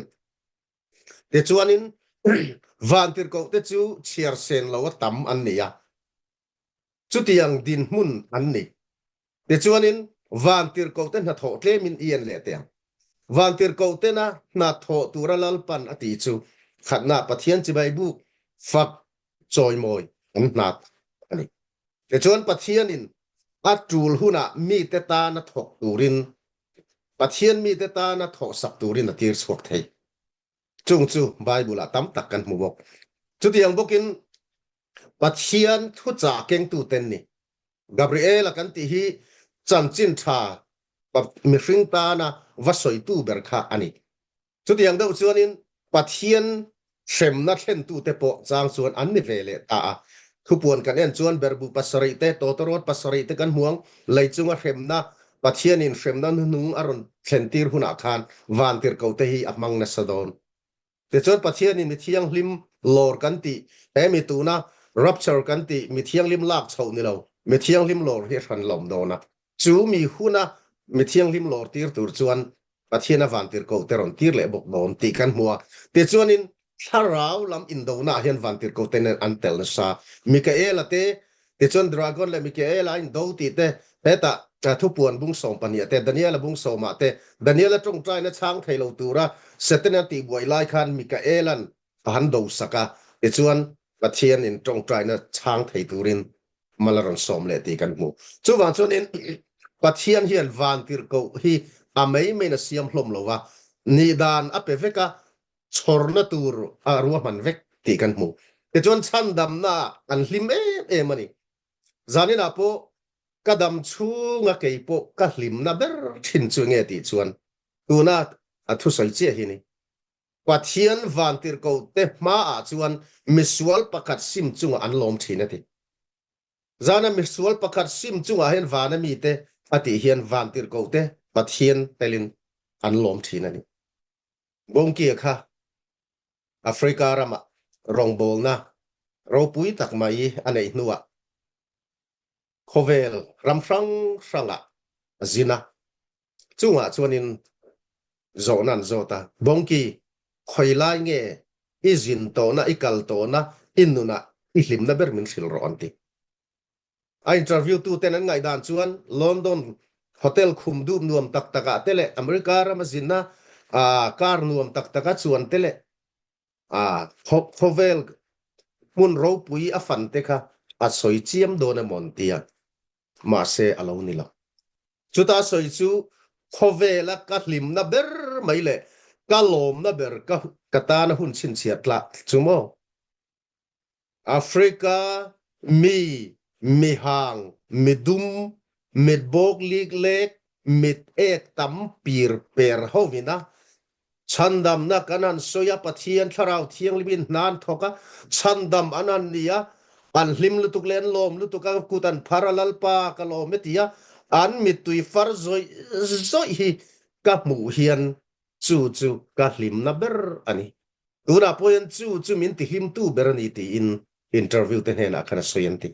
Tichuanin vantirhkohte chu chhiar sen lo a tam an ni a, chutiang dinhmun an ni. Tichuanin vantirhkohte hnathawh tlemin i en leh teh ang. Vantirhkohtena hnathawh tura Lalpan a tih chu khatna Pathian chibai buk fak chawimawi an hna a ni. Tichuan Pathianin a tul hunah mite tana thawk turin Pathian mite tana thawhsak turin a tir chhuak thei. Chung chu Bible-ah tam tak kan hmu bawk. Chutiang bawkin Pathian thuchah kengtuten ni. Gabriel-a kan tih hi chanchin tha mihring tana va sawitu ber kha a ni. Chutiang deuh chuanin Pathian hremna thlentute pawh chang chuan an ni ve leh ta a. Thupuan kan en chuan berhbu pasarih te, tawtawrawt pasarih te kan hmu ang. Lei chunga hremna, Pathianin hremna hnuhnung a rawn thlentir hunah khan vantirhkohte hi a hmang nasa dawn. Tichuan Pathianin mi thianghlim lawr kan tih, he mi tuna rapture kan tih, mi thianghlim lak chhoh ni lo, mi thianghlim lawr hi a hran lawm dawn a. Chu mi huna mi thianghlim lawr tir tur chuan Pathian a vantirhkohte rawn tir leh bawk dawn tih kan hmu a. Tichuanin thlarau lam indonaah hian vantirhkohte nen an tel nasa. Mikaela te, tichuan Dragon leh Mikaela a indo tih te, hetah thupuan bung 12 te, Daniela bung sawmah te, Daniela tawngtaina chhang thei lo tura Setana tihbuai lai khan Mikaela'n a han do sak a, tichuan Pathianin tawngtaina chhang thei turin mal a rawn sawm leh tih kan hmu. Chuvang chuanin Pathian hian vantirhkoh hi a mei meiin a siam hlawm lo va, nihdan a pe vek a, chhawrna tur a ruahman vek tih kan hmu. Tichuan chhandamna an hlim em em a ni. Zaninah pawh ka dam chhunga kei pawh ka hlimna ber thin chu nge tih chuan tuna a thusawi chiah hi ni. Pathian vantirhkohte hmaah chuan misual pakhat sim chungah an lawm thin a ti. Zana misual pakhat sim chungah hian vana mite a tih hian vantirhkohte Pathian telin an lawm thin a ni. Bawngkia kha Africa ramah rawngbawlna ropui tak mai a neih hnuah khawvel ram hrang hrangah a zin a. Chungah chuanin zawhna an zawt a, Bawngki, khawi lai nge i zin tawhna, i kal tawhna, i nunah i hlimna ber min hrilh rawh an ti. A interview tu ten an ngaihdan chuan London hotel khum dup nuam tak takah te leh America rama zinna car nuam tak taka chuan te leh khawvel hmun ropui a fan te kha a sawi chiam dawn emaw an ti a, mahse a lo ni lo. Chuta sawi chu khawvela ka hlimna ber mai leh ka lawmna ber ka ka tana hun chhinchhiah tlah chu maw? Africa mi, mihang, midum, mitbawk lik lek, mit ek tam pir per hovin a Chhandamna kan han sawi a, Pathian Thlarau Thianghlimin hna an thawk a, chhandam an han ni a, an hlim lutuk leh an lawm lutuk a, kut an phar a, Lalpa ka lawm e ti a, an mittui far zawih zawih hi ka hmuh hian chu chu ka hlimna ber a ni. Tunah pawh hian chu chu min tihlimtu ber a ni tiin interview te hnenah khan a sawi an ti.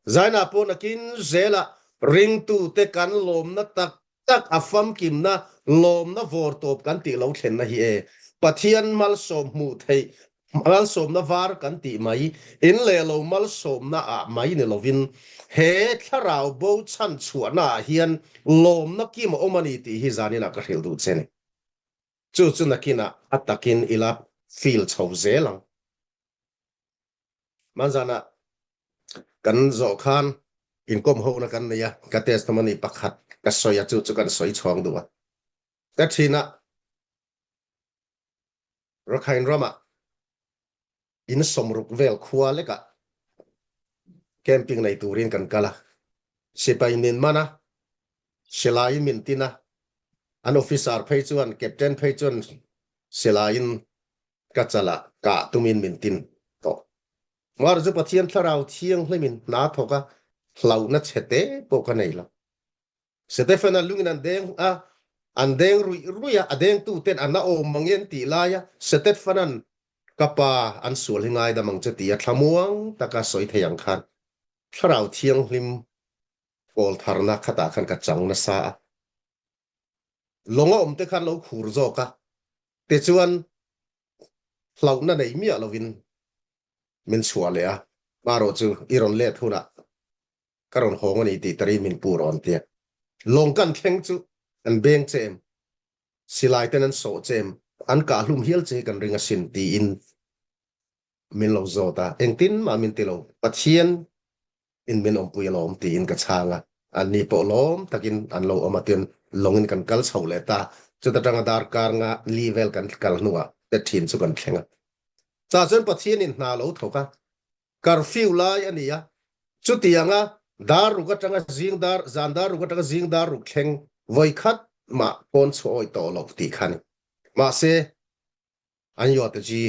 Zainah pawh nakin zelah ringtute kan lawmna tak tak a famkimna lawmna vawrtawp kan tih lo thlenna hi e. Pathian malsawm hmuh theih malsawmna var kan tih mai, in leh lo malsawmna ah mai ni lovin he thlarau bo chhan chhuahna ah hian lawmna kim a awm a ni tih hi zaninah ka hrilh duh che ni. Chu chu nakinah a takin ila feel chho zel ang. Hmanzana kan zawh khan inkawm hona kan nei a, ka testimony pakhat ka sawi a, chu chu kan sawi chhawng duh a. Ka thin a, Rakhine ramah in sawmruk vel khua lekah camping nei turin kan kal a. Sipai min man a, silaiin min tin a, an officer phei chuan, captain phei chuan silaiin ka chalah kah tumin min tin tawh. Mar chu Pathian Thlarau Thianghlimin hna thawk a, hlauhna chhe te pawh ka nei lo. Stephen-a lungin an deng a, an deng ruih ruih a, a dengtu ten an a awm mang e an tih lai a, Stephen-a'n ka pa an sual hi ngaidam ang che ti a thlamuang taka sawi thei ang khan Thlarau Thianghlim pawl tharna khatah khan ka chang nasa a. Lawng a awm te khan lo khur zawk a, tichuan hlauhna nei miah lovin min chhuah leh a, marawh chu i rawn let hunah ka rawn hawng a ni tih tari min pu rawn ti a. Lawng kan thleng chu an beng che em, silai ten an sawh che em, an kah hlum hial che hi kan ring asin tiin min lo zawt a, engtin mah min ti lo, Pathian in min awmpui alawm tiin ka chhang a, anni pawh lawm takin an lo awm a tin lawngin kan kal chho leh ta, chuta tanga darkar nga li vel kan kal hnuah te thin chu kan thleng a. Chah chuan Pathian in hna lo thawk a, curfew lai a ni a, chutianga dar ruk atanga zing dar zan dar ruk atanga zing dar ruk thleng vawi khat mah pawn chhuah awih tawh loh tih kha a ni. Mahse, An yuah te chi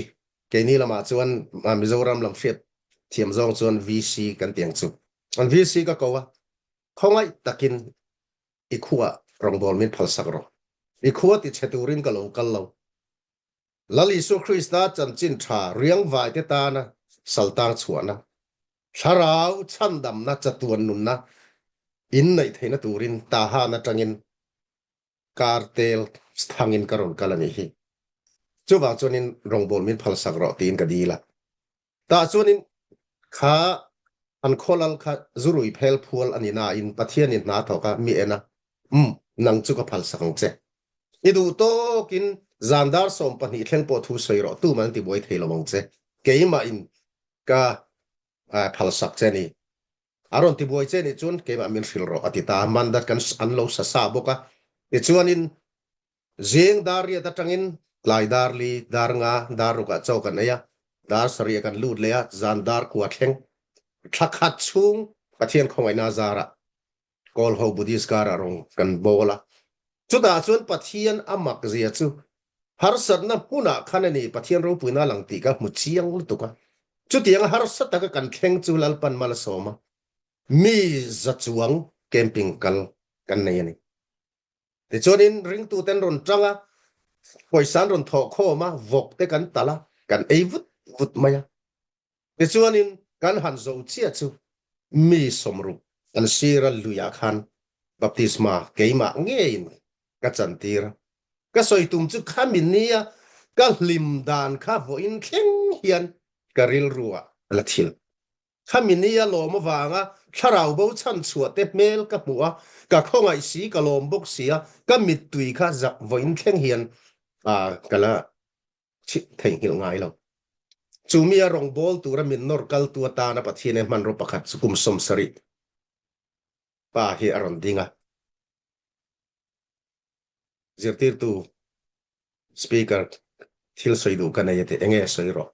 keini lamah chuan Mizoram lam hriat Thiam zawng chuan VC kan ti ang chu. An VC ka ko a, khawngaih takin i khuah rawngbâwl min phalsak rawh. I khua ti chhe turin ka lo kal lo. Lal Isua Krista chanchin ṭha riangvaite tana saltang chhuahna, thlarau chhandamna chatuan nunna in neih theihna turin Tahan aṭangin kartel thangin ka rawn kal a nih hi. Chuvang chuanin rawngbâwl min phalsak rawh tiin ka dil a. Tah chuanin kha an khawlal kha zurui phel phual a ni nain Pathianin hna thawk a mi en a, Umm, nang chu ka phalsak ang che. I duh tawkin zan dar 12 thleng pawh thu sawi rawh, tuman an tibuai thei lo ang che. Keimahin ka phalsak che a ni. A rawn tibuai che nih chuan keimah min hrilh rawh a ti ta. Mandat kan an lo sa sa bawk a. Tichuanin Zing dar riat atangin tlai dar li, dar nga, dar rukah chaw kan ei a, dar sarih kan lut leh a, zan dar kua thleng thla khat chhung Pathian khawngaihna zarah Kawlho Buddhist karah rawng kan bawl a. Chutah chuan Pathian a mak zia chu harsatna hmunah khan a ni Pathian ropuina lang tih ka hmu chiang lutuk a. Chutianga harsa taka kan thleng chu Lalpan mal a sawm a, mi za chuang camping kal kan nei a ni. Tichuanin ringtuten rawn tang a, pawisa an rawn thawh khawm a, vawk te kan talh a, kan ei vut vut mai a. Tichuanin kan han zo chiah chu mi sawmruk kan sira luiah khan baptisma keimah ngeiin ka chantir a. Ka sawi tum chu khami nia ka hlim dan kha vawiin thleng hian ka rilru ah a la thil. Khami ni a lawm avanga thlarau bo chhan chhuah te hmel ka hmuh a, ka khawngaih si, ka lawm bawk si a, ka mittui kha zak vawiin thleng hian ka la theihnghilh ngai lo. Chu mi a rawngbâwl tura min nawr kaltu atana Pathian e hmanraw pakhat chu kum 70 pa hi a rawn ding a. Zirtirtu, Speaker, thil sawi duh ka nei a ti, enge sawi rawh?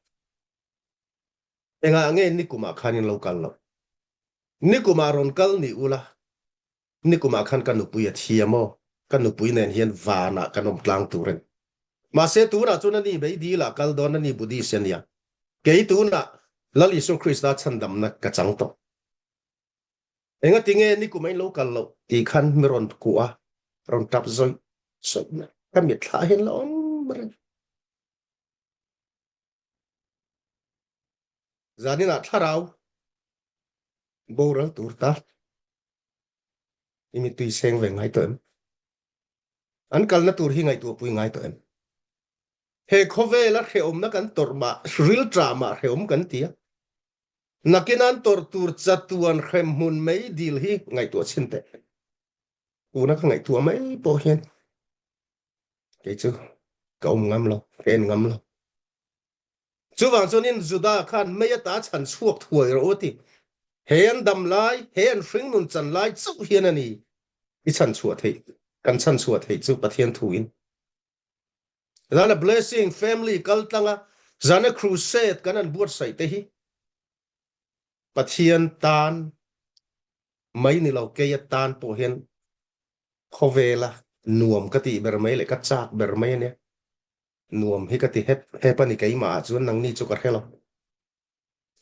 Engah nge nikumah khan in lo kal loh? Nikumah rawn kal ni ula, nikumah khan ka nupui a thi a maw? Ka nupui nen hian vanah kan awm tlang tur a ni. Mahse tunah chuan a ni meidil ah kal dawn a ni Buddhist a nia. Kei tunah Lal Isua Krista chhandamna ka chang tawh. Engati nge nikum a in lo kal loh tih khan mi rawn kuah a, rawn tap zawih zawih mai. Ka mitthla hian la awm reng. Zaninah thlarau boral tur ta i mittui seng ve ngai tawh em? An kalna tur hi ngaihtuahpui ngai tawh em? He khawvela hrehawmna kan tawrh mah, rilṭah mah hrehawm kan ti a. Nakin an tawrh tur chatuan hremhmun mei dil hi ngaihtuah chhin teh. Tuna ka ngaihtuah mai pawh hian kei chu ka awm ngam lo, ka en ngam lo. Chuvang chuanin Juda khan mei ata chhan chhuak thuai rawh u a ti. He an dam lai, he an hringnun chan lai chauh hian a ni i chhan chhuah theih, kan chhan chhuah theih chu Pathian thuin. Zana Blessing Family kal tlanga zana crusade kan an buatsaih te hi Pathian tan mai ni lo keia tan pawh hian khawvela nuam ka tih ber mai leh ka chak ber mai a nia. Nuam hi ka ti hep hep a ni keimah ah chuan nangni chu ka hre lo.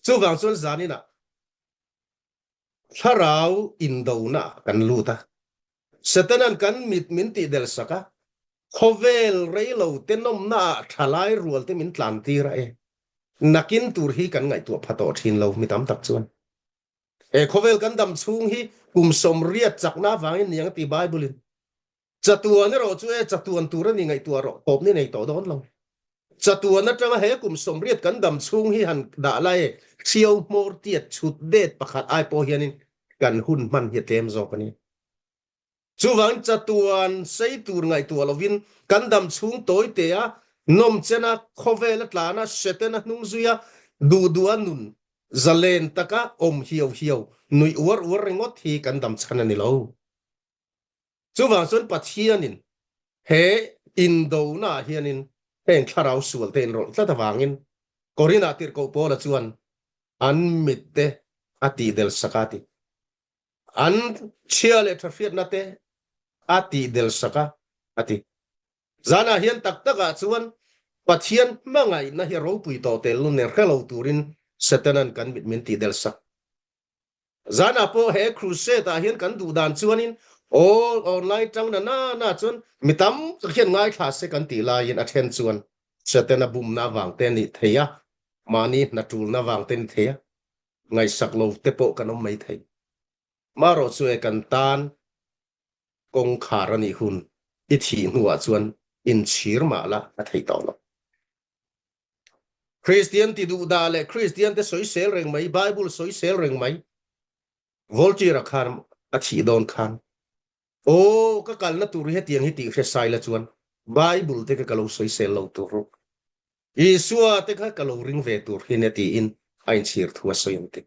Chuvang chuan zaninah thlarau indona ah kan lut a. Satanan kan mit min tih del sak a, khawvel reilo te nawmna ah thalai rual te min tlan tir a e. Nakin tur hi kan ngaihtuah pha tawh thin lo mi tam tak chuan. He khawvel kan dam chhung hi kum 80 chakna avangin niang a ti Bible in. Chatuan erawh chu e chatuan tur a ni ngaihtuah rawh tawp ni nei tawh dawn lo. Chatuan atanga he kum 80 kan dam chhung hi han dah la e ṭhiau hmawr tiat chhut det pakhat ai pawh hianin kan hun hman hi a tlem zawk a ni. Chuvang chatuan sei tur ngaihtuah lovin kan dam chhung tawi te a nawmchen a, khawvel a tlan a, Satan a hnung zui a, duh duh a nun zalen taka awm hiau hiau nuih uar uar ringawt hi kan dam chhan a ni lo. Chuvang chuan Pathianin he indonaah hianin heng thlarau sualte inrawlh tlat avangin Korinah tirhkoh Paula chuan an mitte a tihdel sak a ti. An chhia leh tha hriatna te a tihdel sak a a ti. Zanah hian tak takah chuan Pathian hmangaihna hi ropui tawh tel nun nen hre lo turin. Satanan kan mit min tihdel sak. Zanah pawh he crusade ah hian kan duh dan chuanin aw online tang na na na chuan mi tam tak hian ngaithla se kan tih laiin a then chuan Satana bumna avang te a nih thei a, mahni hna tulna avang te a ni thei a, ngaihsak lo te pawh kan awm mai thei. Marawh chu e kan tan kawngkhar a nih hun i thih hnuah chuan inchhir mah la a theih tawh lo. Kristian ti duh dah leh Kristian te sawisel reng mai, Bible sawisel reng mai. Voltaire-a khan a thih dawn khan aw ka kalna tur hi hetiang hi tih hre sai la chuan Bible te kha ka lo sawisel lo tur Isua te kha ka lo ring ve tur hi nia tiin a inchhir thu a sawi ang ti.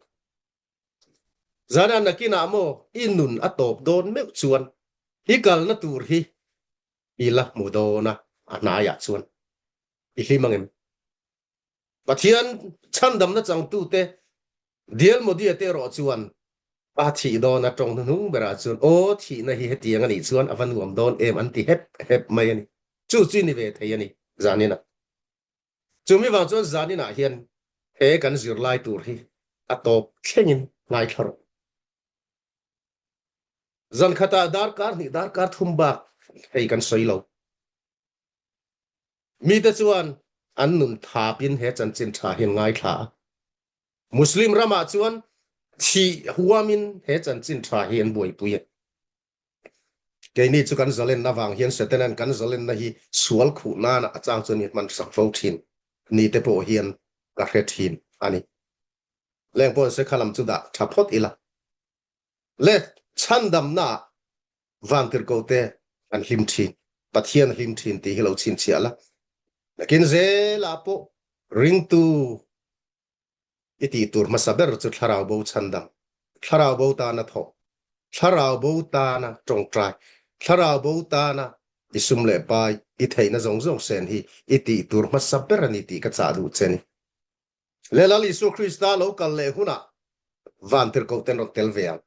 Zana nakinah maw i nun a tawp dawn meuh chuan i kalna tur hi i la hmu dawn a, a hnaiah chuan i hlim ang em? Pathian chhandamna changtute Dial Modia te erawh chuan a thih dawn a tawng hnuhnung berah chuan aw thihna hi hetiang a nih chuan a va nuam dawn em an ti hep hep mai a ni. Chu chu ni ve thei a ni zaninah. Chumi vang chuan zaninah hian he kan zirlai tur hi a tawp thlengin ngaithla rawh. Zan khatah darkar hnih darkar thum bak hei kan sawi lo. Mite chuan an nun thapin he chanchin tha hi an ngaithla a. Muslim ramah chuan thih huamin he chanchin tha hi an buaipui a. Keini chu kan zalenna vang hian Satanan kan zalenna hi sual khuh nana a chang chuan mi hman sak fo thin ni te pawh hian ka hre thin a ni. Leng pawh se kha lam chu dah tha phawt ila. Le chhandamna vantirhkoh te an hlim thin, Pathian a hlim thin tih hi lo chhinchhiah la. Nakin zelah pawh ringtu i tih tur hmasa ber chu thlarau bo chhandam, thlarau bo tana thawh, thlarau bo tana tawngtai, thlarau bo tana i sum leh pai i theihna zawng zawng sen hi i tih tur hmasa ber a ni tih ka chah duh che ni. Le Lal Isua Krista lo kal leh hunah vantirhkoh ten rawn tel ve ang.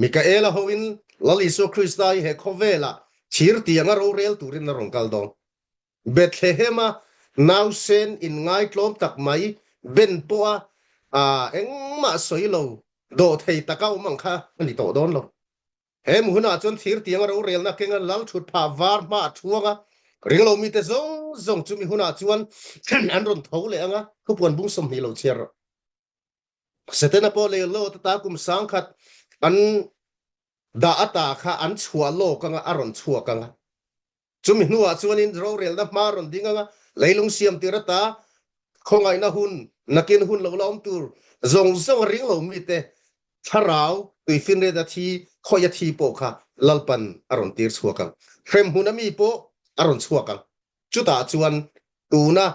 Mikaela hoin Lal Isua Krista hi he khawvelah thir tianga rorel turin a rawn kal dawn. Bethlehem-a nausen inngaitlawm tak mai ben pawha engmah sawi lo dawhthei taka awm ang kha a ni tawh dawn lo. He hmunah chuan thir tianga rorelna kenga lal thut phah var hma a thuang a, ringlo mite zawng zawng chumi hunah chuan an rawn tho leh ang a, thupuan bung 20 lo chhiar rawh. Setana pawh lei lawt ata kum 1000 an dah ata kha an chhuah lawk anga a rawn chhuak anga. Chumi hnuah chuanin rorelna hma rawn ding anga leilung siam tir ata khawngaihna hun nakin hun lo la awm tur zawng zawng a ring lo mite thlarau tuifinriat a thi khawih a thi pawh kha Lalpan a rawn tir chhuak ang. Hremhmun a mi pawh a rawn chhuak ang. Chutah chuan tuna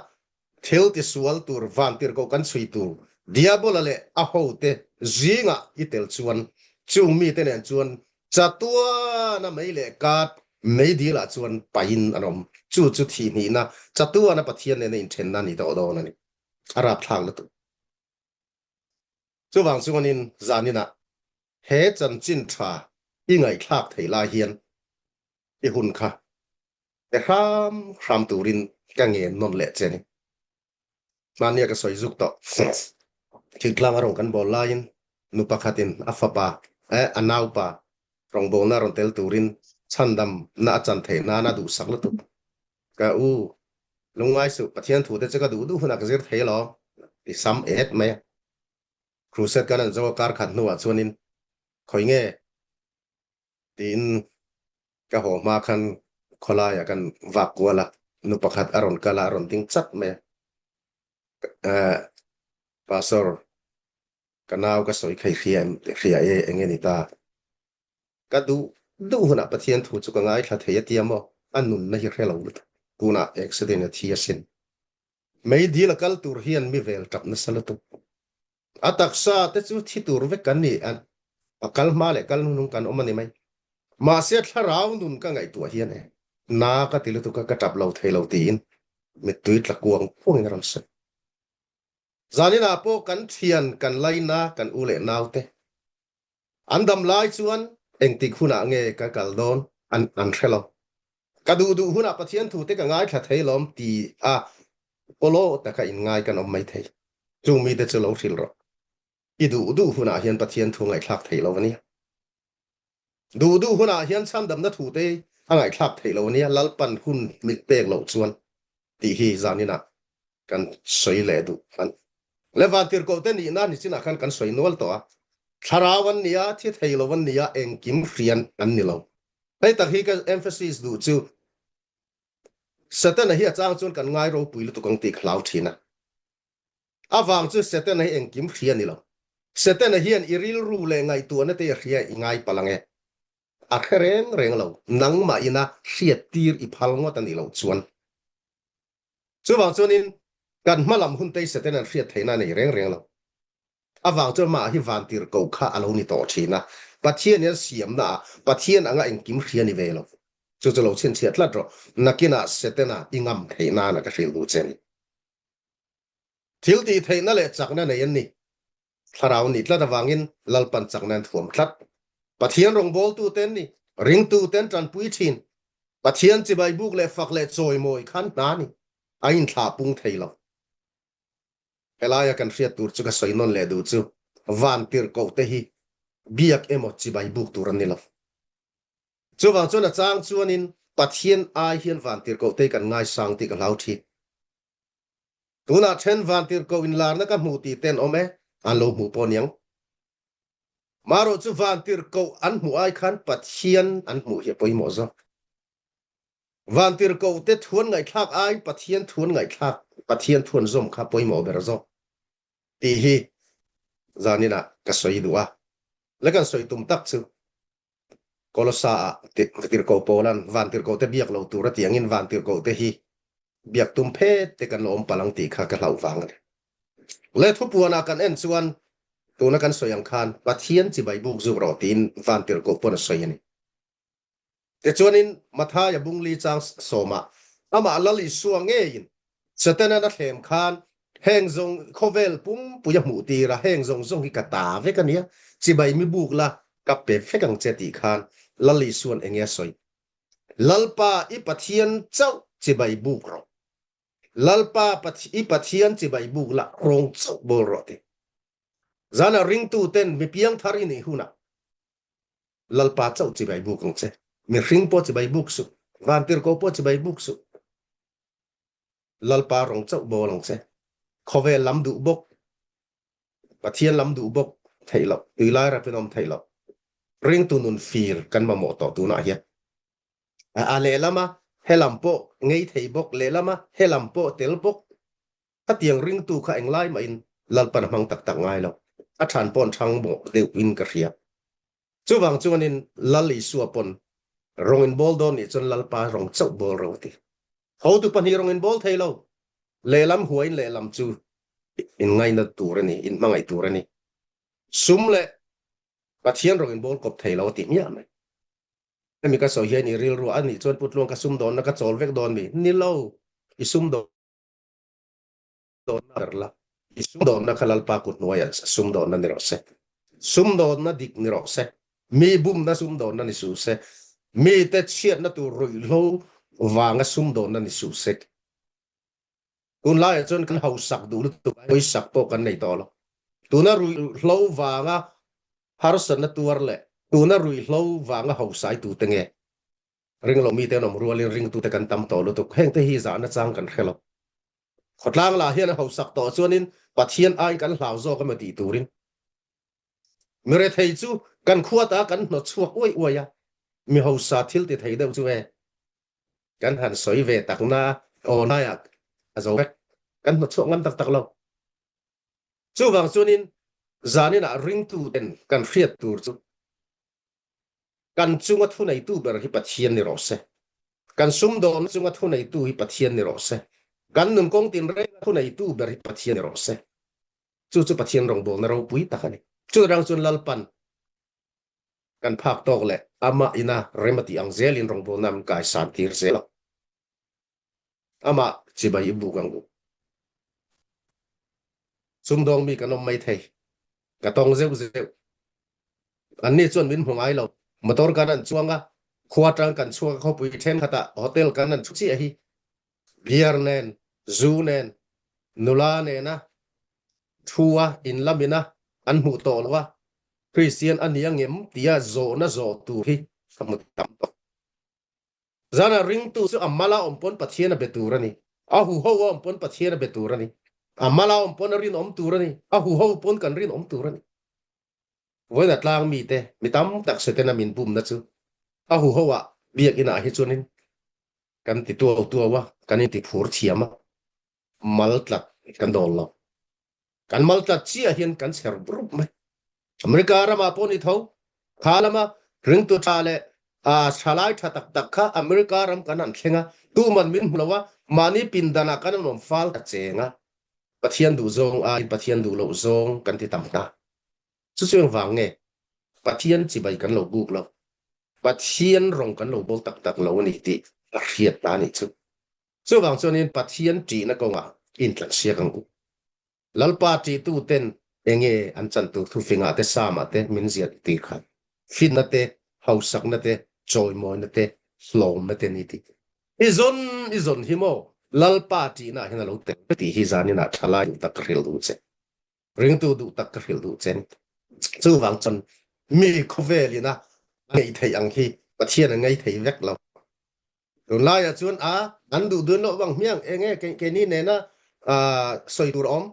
Thil tisual tur vantirhkoh kan chhui tur Diabola leh a hote zingah i tel chuan chung mite nen chuan chatuana mei leh kat meidilah chuan pahin an awm. Chu chu thihhnihna chatuana Pathian nena inthenna a ni tawh dawn a ni. A rapthlak lutuk. Chuvang chuanin zaninah he chanchin tha i ngaihthlak theih lai hian i hun kha Pe hram hram turin ka ngen nawn leh che ni. Hmania ka sawi zuk tawh. Thingtlang a rawn kan bawl laiin nu pakhatin a fapa eh a naupa rawngbawlna rawn tel turin chhandamna a chan theih nan a duhsak lutuk. Ka u, lungngai suh, Pathian thute chu ka duh duh hunah ka zir thei alawm ti sam et mai a. Crusade kan an zo a kar khat hnuah chuanin khawi nge tiin ka haw hma khan khawlaiah kan vak kual a, nu pakhat a rawn kal a, a rawn ding chat mai a. Eh, Pastor, ka nau ka sawi kha i hria em? Hria e, eng nge ni ta? Ka duh duh hunah Pathian thu chu ka ngaithla thei a tia maw? A nunna hi hre lo lutuk. Tunah accident a thi asin. Meidil a kal tur hian mi vel tap nasa lutuk. A taksa te chu thi tur vek kan ni a, a kal hma leh kal hnung kan awm a ni mai. Mahse thlarau nun ka ngaihtuah hian e, na ka ti lutuk a, ka tap lo thei lo tiin mittui tla kuang kuangin a rawn sawi. Zaninah pawh kan thian, kan laina, kan u leh naute an dam lai chuan engtik hunah nge ka kal dawn an an hre lo. Ka duh duh hunah Pathian thute ka ngaithla thei lawm ti a pawlawh taka inngai kan awm mai thei. Chung mite chu lo hrilh rawh. I duh duh hunah hian Pathian thu ngaihthlak theih lo a nia. Duh duh hunah hian chhandamna thu te a ngaihthlak theih lo a nia, Lalpan hun min pek loh chuan tih hi zaninah kan sawi leh duh a ni. Le vantirhkoh te nihna nichinah khan kan sawi nual tawh a, thlarau an nia, thi thei lo an nia, engkim hrian an ni lo. Hei tak hi ka emphasis duh chu Setana hi a chang chuan kan ngai ropui lutuk ang tih ka hlau thin a. A vang chu Setana hi engkim hria ni lo. Setana hian i rilru leh ngaihtuahna te a hria i ngai palh ang e. A hre reng reng lo, nangmah ina hriat tir i phal ngawt a nih loh chuan. Chuvang chuanin kan hmalam hun te hi Setana'n hriat theihna a nei reng reng lo. A vang chuan mah hi vantirhkoh kha a lo ni tawh thin a, Pathian hian siamna ah Pathian anga engkim hria ni ve lo. Chu chu lo chhinchhiah tlat rawh, nakinah Setana i ngam theih nana ka hrilh duh che ni. Thil tih theihna leh chakna nei an ni. Thlarau nih tlat avangin Lalpan chakna an thuam tlat. Pathian rawngbawltute an ni. Ringtute an tanpui thin. Pathian chibai buk leh fak leh chawimawi khan hna a ni. A inthlah pung thei lo. Helaia kan hriat tur chu ka sawi nawn leh duh chu vantirhkoh te hi biak emaw chibai buk tur an ni lo. Chuvang chuan a chang chuanin Pathian ai hian vantirhkoh te hi kan ngaisang tih ka hlau thin. Tunah then vantirhkoh inlarna ka hmuh tih te an awm e, an lo hmuh pawh aniang. Marawh chu vantirhkoh an hmuh ai khan Pathian an hmuh hi a pawimawh zawk. Vantirhkoh te thuan ngaihthlak ai Pathian thuan ngaihthlak, Pathian thuan zawm kha pawimawh ber zawk tih hi zaninah ka sawi duh a. Le kan sawi tum tak chu Kolosa ah tirhkoh Paulan vantirhkoh te biak lo tur a tih angin vantirhkoh te hi biak tum phet te kan lo awm palh ang tih kha ka hlauh vang a ni. Le thupuanah kan en chuan tuna kan sawi ang khan Pathian chibai buk zuk rawh tiin vantirhkoh pawn a sawi a ni. Tichuanin Mathaia bungli chang sawmah amah Lal Isua ngeiin Setanan a thlem khan heng zawng khawvel pumpui a hmuh tir a, heng zawng zawng hi ka ta vek a nia, chibai mi buk la ka pe vek ang che tih khan Lal Isua'n enge a sawi? Lalpa i Pathian chauh chibai buk rawh. Lalpa i Pathian chibai buk la rawng chauh bawl rawh ti. Zanah ringtu ten mi piangthar i nih hunah Lalpa chauh chibai buk ang che. Mihring pawh chibai buk suh. Vantirhkoh pawh chibai buk suh. Lalpa rawng chauh bawl ang che. Khawvel lam duh bawk, Pathian lam duh bawk theih loh, tuilai rapin awm theih loh. Ringtu nun fir kan mamawh tawh tunah hian. A lehlama helam pawh ngei thei bawk, lehlama helam pawh tel bawk. Khatiang ringtu kha englai mahin Lalpan a hmang tak tak ngai lo. A than pawn thang mawh deuhin ka hria. Chuvang chuanin Lal Isua pawn rawng in bawl dawn nih chuan Lalpa rawng chauh bawl ro a ti. Hotu pahnih rawng in bawl thei lo. Lehlam huain lehlam chu in ngaina tur a ni, in hmangaih tur a ni. Sum leh Pathian rawng in bawl kawp thei lo a ti hmiah mai. Hemi ka sawi hian i rilru a nih chuan Putluang ka sumdawnna ka chawl vek dawn mi? Ni lo, i sumdawn dawnna ber la, i sumdawnna kha Lalpa kut hnuaiah sumdawnna ni rawh se. Sumdawnna dik ni rawh se. Mi bumna sumdawnna ni suh se. Mite chhiatna tur ruihhlo vanga sumdawnna ni suh se. Tunlaiah chuan kan hausak duh lutuk a, pawisak pawh kan nei tawh lo. Tuna ruihhlo vanga harsatna tuar leh tuna ruihhlo vanga hausai tute nge? Ringlo mite an awm rualin ringtute kan tam tawh lutuk. Hengte hi zahna chang kan hre lo. Khawtlang lah hian a hausak tawh chuanin Pathian aiin kan hlau zawk emaw tih turin mi rethei chu kan khuata kan hnawt chhuak uai uai a, mi hausa thil ti thei deuh chu e kan han sawi ve tak na aw hnaiah a zo vek kan hnawt chhuak ngam tak tak lo. Chuvang chuanin zaninah ringtuten kan hriat tur chu Kan chunga thuneitu ber hi Pathian ni rawh se. Kan sumdawnna chunga thuneitu hi Pathian ni rawh se. Kan nun kawng tinrenga thuneitu ber hi Pathian ni rawh se. Chu chu Pathian rawngbawlna ropui tak a ni. Churang chuan Lalpan kan phak tawk leh amah ina rem a tih ang zelin rawngbawlna an kaisan tir zel ang. Amah chibai i buk ang u. Sumdawng mi kan awm mai thei. Ka tawng zeuh zeuh. Anni chuan min hmu ngai lo. Motor kan an chuang a, khua tang kan chhuak a, khawpui thenkhatah hotel kan an thu chiah hi. Beer nen, zu nen, nula nena. Thu a inlamin a an hmuh tawh lo a, Kristian a ni angem tia zawhna zawh tur hi ka hmu tam tawh. Zanah ringtu chu a mala awm pawn Pathian a be tur a ni. A huho a awm pawn Pathian a be tur a ni. A mala awm pawn a rinawm tur a ni. A huho pawn kan rinawm tur a ni. Vawiin a tlang mite mi tam tak Setana min bumna chu a huho ah biakinn ah hi chuanin kan ti tuau tuau a, kan inti phur thiam a, mal tlat kan dawl lo. Kan mal tlat chiah hian kan chher rup mai. America ramah pawh ni tho, kha lama ringtu tha leh thalai tha tak tak kha America ram kan han thleng a, tuman min hmu lo a, mahni pindanah kan han awm fal ta cheng a, Pathian duh zawng aiin Pathian duh loh zawng kan ti tam ta. Chu chu engvang nge? Pathian chibai kan lo buk lo. Pathian rawng kan lo bawl tak tak lo a ni tih a hriat ta a nih chu. Chuvang chuanin Pathian ṭihna kawngah intlansiak ang u. Lalpa ṭihtuten enge an chan tur thufingah te Psalm-ah te min ziah tir kha, finna te, hausakna te, chawimawina te, hlawmna te ni tih. I zawn i zawn hi maw Lalpa ṭihnaah hian a lo tel ve tih hi zaninah ṭhalai duh tak ka hrilh duh che. Ringtu duh tak ka hrilh duh che. Chuvang chuan mi khawvelin a ngaih theih ang hi Pathian a ngaih thei vek lo. Tunlaiah chuan a an duh dun loh vang hmiang enge keini nena sawi tur awm.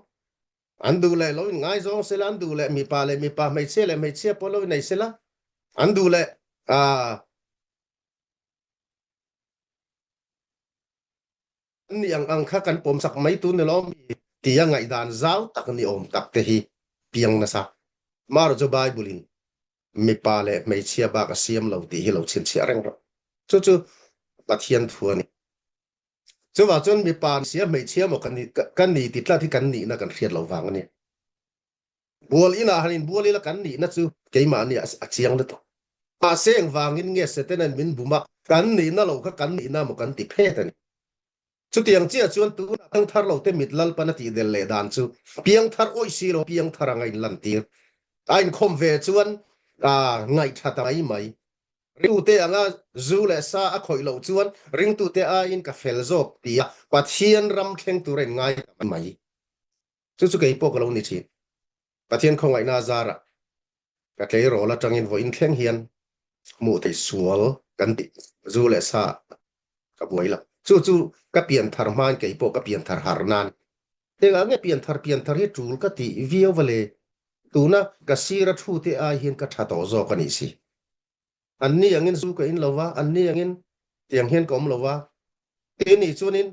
An duh leh lo in ngaizawng sela, an duh leh mipa leh mipa, hmeichhia leh hmeichhia pawh lo inei sela, an duh leh an nih ang ang kha kan pawmsak mai tur ni lo mi tia ngaihdan zau tak ni awm tak te hi piang nasa. Marawh chu Bible in mipa leh hmeichhia bak a siam lo tih hi lo chhinchhiah reng rawh. Chu chu Pathian thu a ni. Chuvang chuan mipa sia hmeichhia maw kan kan ni ti tlat hi kan nihna kan hriat loh vang a ni. Bual inah han inbual ila kan nihna chu keimahni a chiang lutuk. Mahse engvangin nge Setanan min bum a, kan nihna lo kha kan nihna maw kan ti phet a ni. Chutiang chiah chuan tunah piangthar lote mit Lalpan a tihdel leh dan chu piangthar awih si lo piangthar anga inlantir a inkhawm ve chuan ngaihtha ta mai mai. Ringtute anga zu leh sa a khawih loh chuan ringtute aiin ka fel zawk tia Pathian ram thleng tura inngai ta mai mai. Chu chu kei pawh ka lo ni thin. Pathian khawngaihna a zarah ka tleirawl atangin vawiin thleng hian hmuh theih sual kan tih zu leh sa ka buai lo. Chu chu ka pianthar hmain kei pawh ka pianthar har nan. Engah nge pianthar pianthar hi tul ka tih viau va le? Tuna ka sira thu te ai hian ka tha tawh zawk a nih si. Anni angin zu ka in lo va, anni angin tiang hian ka awm lo va. Keini chuanin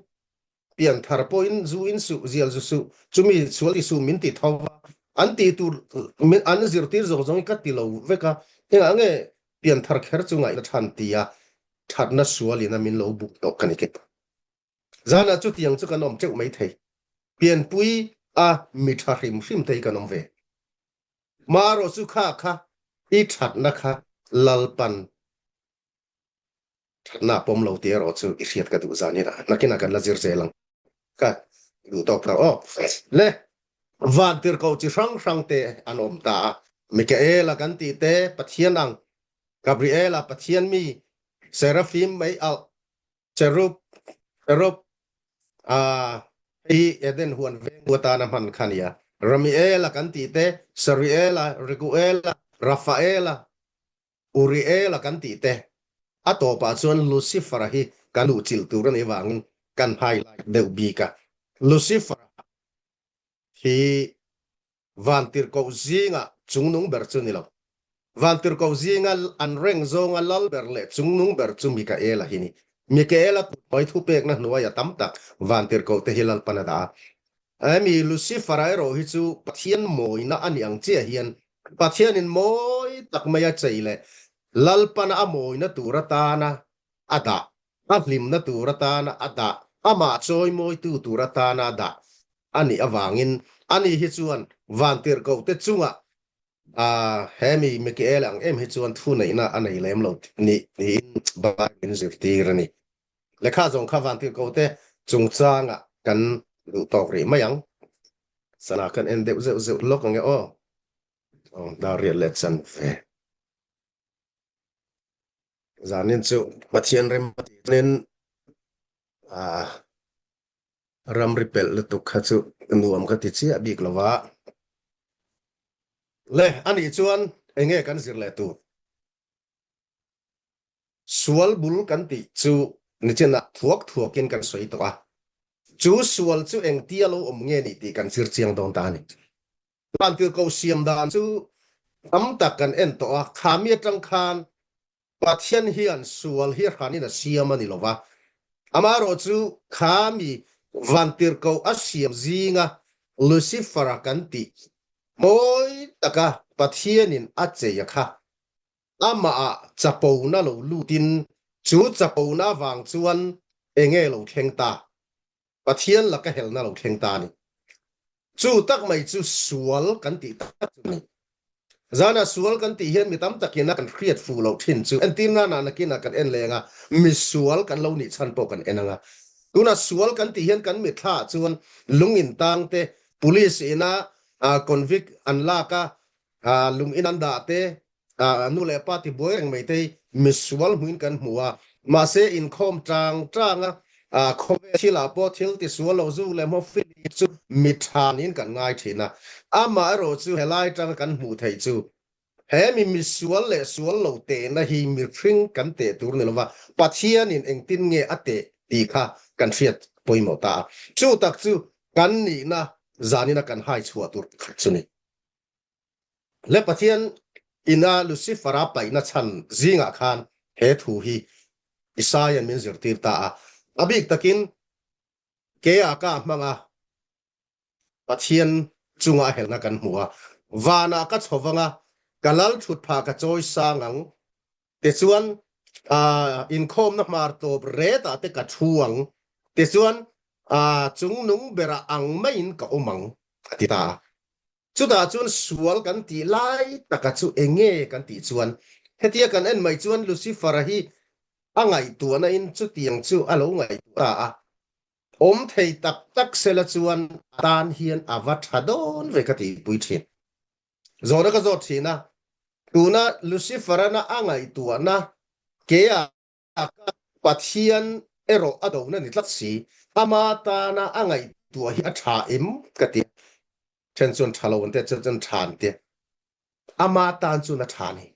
pianthar pawhin zu in suh, zial zu suh, chumi sual ti suh min ti tho va, an ti tur min an zirtir zawng zawng hi ka ti lo vek a, engah nge pianthar kher chu ngaihna than tia thatna sualin a min lo buk tawh ka ni kep. Zanah chutiang chu kan awm teuh mai thei. Pianpui a mi tha hrim hrim te hi kan awm ve. Marawh chu kha kha i thatna kha Lalpan Thatna pawm lo tih erawh chu i hriat ka duh zan ina nakinah kan la zir zel ang. Ka duh tawk tawh aw. Le vantirhkoh chi hrang hrang te an awm ta a. Mikaela kan tih te Pathian ang, Gabriela Pathian mi, Seraphim mei alh, Cherub, Cherub, a hei hi Eden huan veng atana hman kha nia. Ramiela kan tih te, Sariela, Reguela, Rafaela, Uriel-a kan tih te, a tawpah chuan Lucifer-a hi kan luhchilh tur a nih avangin kan highlight deuh bik a. Lucifer-a hi vantirhkoh zinga chungnung ber chu ni lo. Vantirhkoh zinga an reng zawnga lal ber leh chungnung ber chu Mikael-a hi ni. Mikael-a kut hnuai thupekna hnuaia tam tak vantirhkoh te hi Lalpan a dah a. Hemi Lucifer-a erawh hi chu Pathian mawina a nih ang chiah hian Pathianin mawi tak mai a chei leh Lalpana a mawina tur atana a dah, a hlimna tur atana a dah, amah chawimawitu tur atana a dah a nih avangin ani hi chuan vantirhkohte chungah hemi Mikael ang em hi chuan thuneihna a nei lem lo nih niin Bible in zirtir a ni. Lehkha zawng kha vantirhkohte chungchangah kan duh tawk rih mai ang. Sana kan en deuh zeuh zeuh lawk ang e aw. Aw, dar riat leh chan ve. Zanin chu Pathian rem tih a ramri pelh lutuk kha chu nuam ka ti chiah bik lo va. Le, anih chuan enge kan zir leh tur? Sual bul kan tih chu nichinah thuak thuakin kan sawi tawh a. Chu sual chu engtia lo awm nge ni tih kan zir chiang dawn ta a ni. Vantirhkoh siam dan chu tam tak kan en tawh a, khami atang khan Pathian hian sual hi hranin a siam a ni lo va, amaherawhchu khami vantirhkoh a siam zinga Lucifer-a kan tih mawi taka Pathianin a chei a kha amahah chapona lo lutin chu chapona vang chuan enge lo thleng ta? Pathian laka helna lo thleng ta a ni. Chu tak mai chu sual kan tih tak chu a ni. Zana sual kan tih hian mi tam takin a kan hriat fuh loh thin chu entir nana nakinah kan en leng a, mi sual kan lo nih chhan pawh kan en ang a. Tunah sual kan tih hian kan mitthla ah chuan lung in tang te, police ina convict an lak a, lung in an dah te, nu leh pa ti buai reng mai te hi misual hmuin kan hmu a, mahse inkhawm tang tang a, khawvel thilah pawh thil ti sual lo zu leh hmaw fil hi chu mi tha niin kan ngai thin a, amaherawh chu helai tanga kan hmuh theih chu he mi misual leh sual lo tehna hi mihring kan teh tur ni lova Pathianin engtin nge a teh tih kha kan hriat pawimawh ta a, chu tak chu kan nihna zanina kan hai chhuah tur pakhat chu ni. Le Pathian ina Lucifer-a paihna chhan zingah khan he thu hi Isaiah min zirtir ta a. A bik takin keia ka hmang a, Pathian chunga a helna kan hmu a. Vanah ka chho vang a, ka lal thut phah ka chawi sang ang. Tichuan, inkhawmna hmar tawp retah te ka thu ang. Tichuan, chungnung berah ang maiin ka awm ang, a ti ta a. Chutah chuan sual kan tih lai taka chu enge kan tih chuan hetia kan en mai chuan Lucifer-a hi a ngaihtuahna in chutiang chu a lo ngaihtuah ta a, awm thei tak tak sela chuan a tan hian a va tha dawn ve ka tihpui thin. Zawhna ka zawt thin a, tuna Lucifer-ana a ngaihtuahna keia Ka Pathian erawh a dona ni tlat si, ama tana a ngaihtuah hi a tha em ka ti a, then chuan tha lo an ti a, chen chuan tha an ti a, ama tan chuan a tha a ni.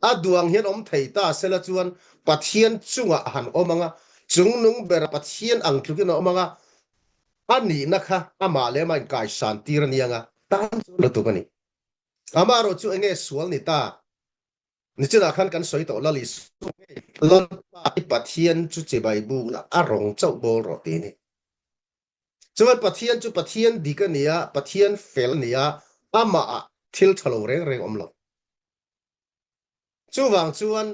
A duang hian awm thei ta sela chuan Pathian chungah a han awm ang a, chungnung bera Pathian ang tlukin a awm ang a, a nihna kha amah leh amah inkaisan tir a ni ang a, tan chuan lutuk a ni. Amaherawh chu enge sual ni ta? Nichinah khan kan sawi tawh Lal Isua ngei Lalpa i Pathian chu chibai bukna a rawng chauh bawl rawh ti ni. Chuan Pathian chu Pathian dik a ni a, Pathian fel a ni a, amahah thil tha lo reng reng awm lo. Chuvang chuan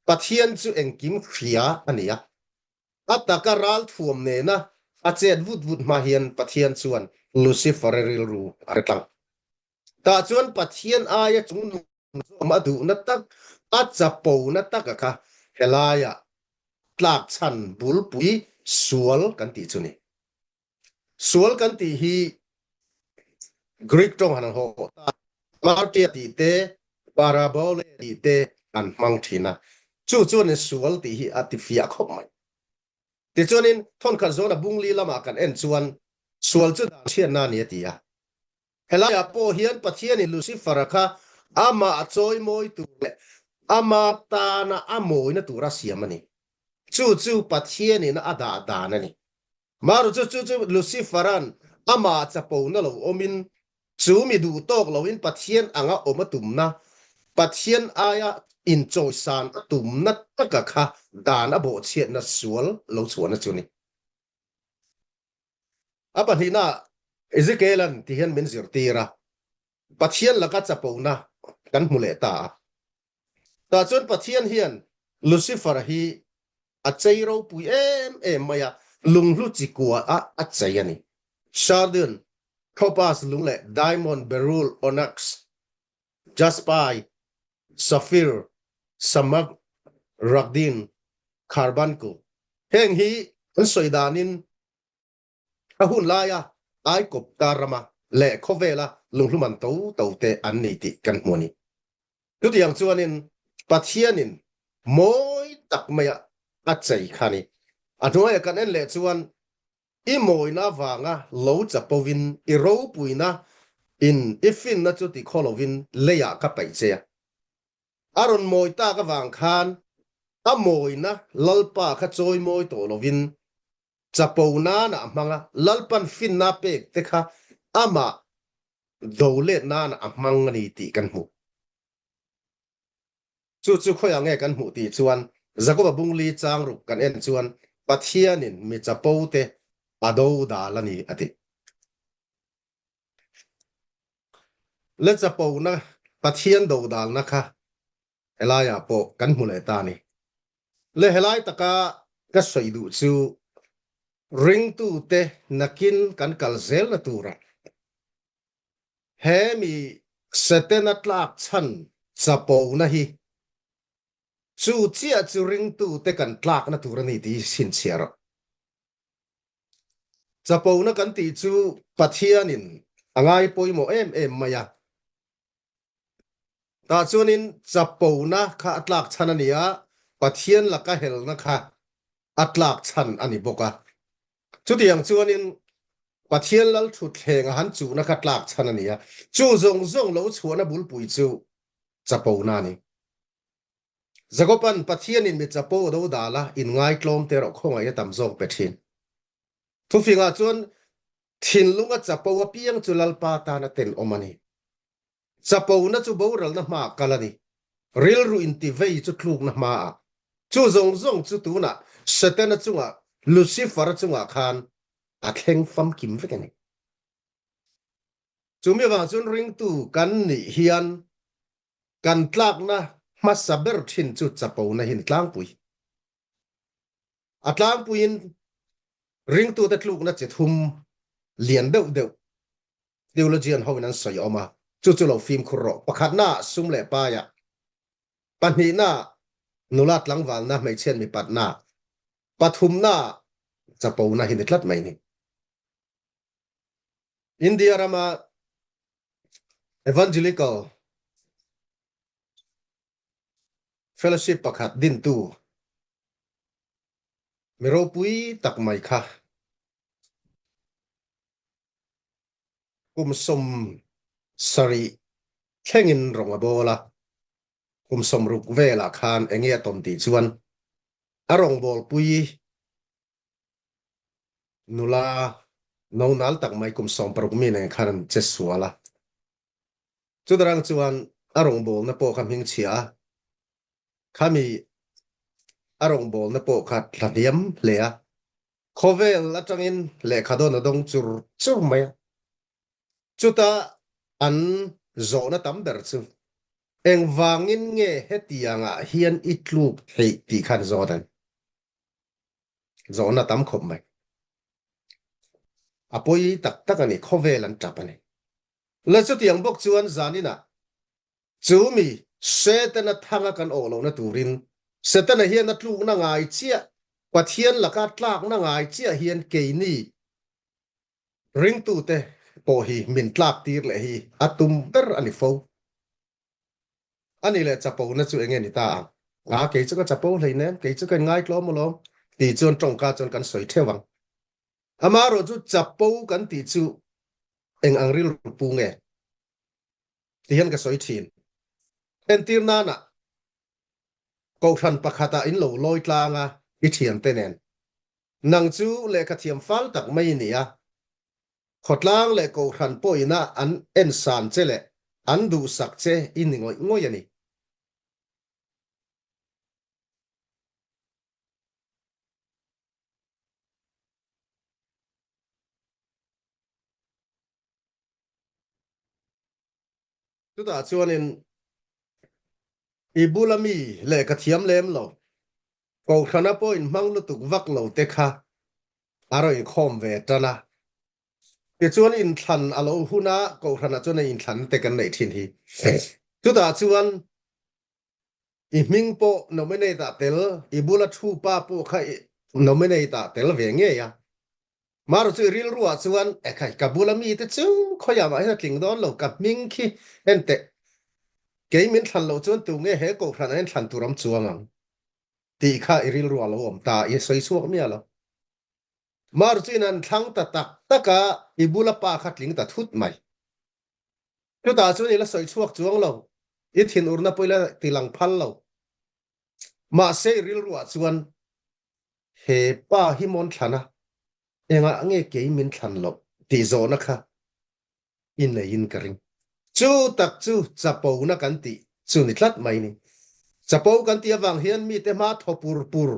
Pathian chu engkim hria a ni a, a taka ral thuam nena a chet vut vut hma hian Pathian chuan Lucifer-a rilru a hre tlang. Tah chuan Pathian aia chungnung zawm a duhna tak, a chapona taka kha helaia tlak chhan bulpui sual kan tih chu ni. Sual kan tih hi Greek tawng han haw ta, hamartia tih te, parabole tih te an hmang thin a. Chu chuanin sual tih hi a tifiah khawp mai. Tichuanin thawnkhat zawna bungli lamah kan en chuan sual chu dan chhiatna a ni a ti a. Helaiah pawh hian Pathianin Lucifer-a kha amah a chawimawi tur leh ama tana a mawina tura siam a ni. Chu chu Pathianin a dah dan a ni. Maru chu chu chu Lucifer-a'n amah chapona lo awmin chu mi duh tawk loin Pathian anga awm a tumna, Pathian aia inchawisan a tumna taka kha dan a bawhchhiatna sual lo chhuahna chu a ni. A pahnihna Ezekiel-a'n ti hian min zirtir a, Pathian laka chapona kan hmu leh ta a. Tah chuan Pathian hian Lucifer hi a chei ropui em em mai a, lunghlu chi kua a a chei a ni. Sardine, topaz lung leh diamond, beryl, onyx, jasper, sapphire, samag, ragdin, carbuncle heng hi an sawi danin A hun laia Aikawpta rama leh khawvela lunghluman to to te an ni tih kan hmu a ni. Chutiang chuanin Pathianin mawi tak maia a chei kha a ni. A hnuaia kan en leh chuan i mawina vanga lo chapovin i ropuina. In i finna chu ti khaw lovin leiah ka paih che a. A rawn mawi tak avang khan a mawina Lalpa kha chawi mawi tawh lovin chapo nana a hmang a, Lalpan finna pek te kha amah do let nana a hmang a ni tih kan hmu. Chu chu khawiah nge kan hmuh tih chuan Jakoba bungli chang ruk kan en chuan Pathianin mi chapo te a do dal a ni a ti. Le chapona Pathian do dalna kha helaiah pawh kan hmu leh ta a ni. Le helai taka ka sawi duh chu ringtute nakin kan kal zelna turah he mi Setana tlak chhan chapona hi chu chiah chu ringtute kan tlakna tur a ni tih hi chhinchhiah rawh. Chapona kan tih chu Pathianin a ngai pawimawh em em mai a. Tah chuanin chapona kha a tlak chhan a ni a, Pathian laka helna kha a tlak chhan a ni bawk a. Chutiang chuanin Pathian lal thutthleng a han chuhna kha tlak chhan a ni a, chu zawng zawng lo chhuahna bulpui chu chapona a ni. Jakoban Pathianin mi chapo a do dal a, inngaitlawm te erawh khawngaihna tam zawk pe thin. Thufingah chuan thinlunga chapo apiang chu Lalpa tan a tenawm a ni. Chapona chu boralna hmaah kal a ni. Rilru intivei chu tlukna hmaah. Chu zawng zawng chu tunah Setana chungah, Lucifer-a chungah khan a thleng famkim vek a ni. Chumi avang chuan ringtu kan nih hian kan tlakna hmasa ber thin chu chapona hi ni tlangpui. A tlangpuiin ringtute tlukna chi thum lian deuh deuh theologian hoin an sawi awm a, chu chu lo fimkhur rawh. Pakhatna sum leh paiah, pahnihna nula tlangvalna hmeichhiat mipatna, pathumna chapona hi ni tlat mai ni. India rama Evangelical Fellowship pakhat dintu mi ropui tak mai kha kum 70 thlengin rawng a bawl a, kum 60 velah khan enge a tawn tih chuan a rawngbawlpui nula no nal tak mai kum 60 mi nen khan an che sual a. Chutarang chuan a rawngbawlna pawh kha hmingchhia a, khami a rawngbawlna pawh kha tla hniam hle a. Khawvel atangin lehkha dawn a dawng chur chur mai a. Chuta an zawhna tam ber chu engvangin nge hetiangah hian i tluk theih tih khan zawt an zawhna tam khawp mai. A pawi tak tak a ni, khawvel an tap a ni. Le chutiang bawk chuan zaninah Chu mi Setana thanga kan awh lohna turin Setana hian a tlukna ngai chiah, Pathian laka tlakna ngai chiah hian keini ringtute pawh hi min tlak tir leh hi a tum ber a ni fo. Ani leh chapona chu enge ni ta ang? A, kei chu ka chapo hleinem, kei chu ka inngai tlawm alawm, tih chuan tawngka chuan kan sawi theuh ang. Amaherawh chu chapo kan tih chu eng ang rilru pu nge? Ti hian ka sawi thin. Entir nana kohhran pakhatah in lo lawi tlang a i thiante nen. Nang chu lehkha thiam fal tak mai i ni a. Khawtlang leh kohhran pawhina an ensan che leh an duhsak che i ni ngawih ngawih a ni. Chutah chuanin i bula mi lehkha thiam lem lo, kohhrana pawh inhmang lutuk vak lo te kha a rawn inkhawm ve tan a. Tichuan inthlan a lo hun a, kohhranah chuan inthlan te kan neih thin hi. Chutah chuan i hming pawh nominate ah tel, i bula thu pa pawh kha nominate ah tel ve ngei a. Maru chu i rilruah chuan, Ekhai, ka bula mite chu khawiah mah hian a tling dawn lo, ka hming khi en teh. Kei min thlan loh chuan tu nge he kohhran ah hian thlan tur awm chuang ang? tih kha i rilruah lo awm ta, i sawi chhuak miah lo. Maru chu in an thlang ta tak tak a, i bula pa kha tling ta thut mai. Chutah chuan i la sawi chhuak chuang lo, i thinurna pawh i la ti lang phal lo. Mahse i rilruah chuan he pa hi mawn thlan a, engah nge kei min thlan loh tih zawhna kha i neiin ka ring. Chu tak chu chapona kan tih chu ni tlat mai ni. Chapo kan tih avang hian mite hma thaw pur pur,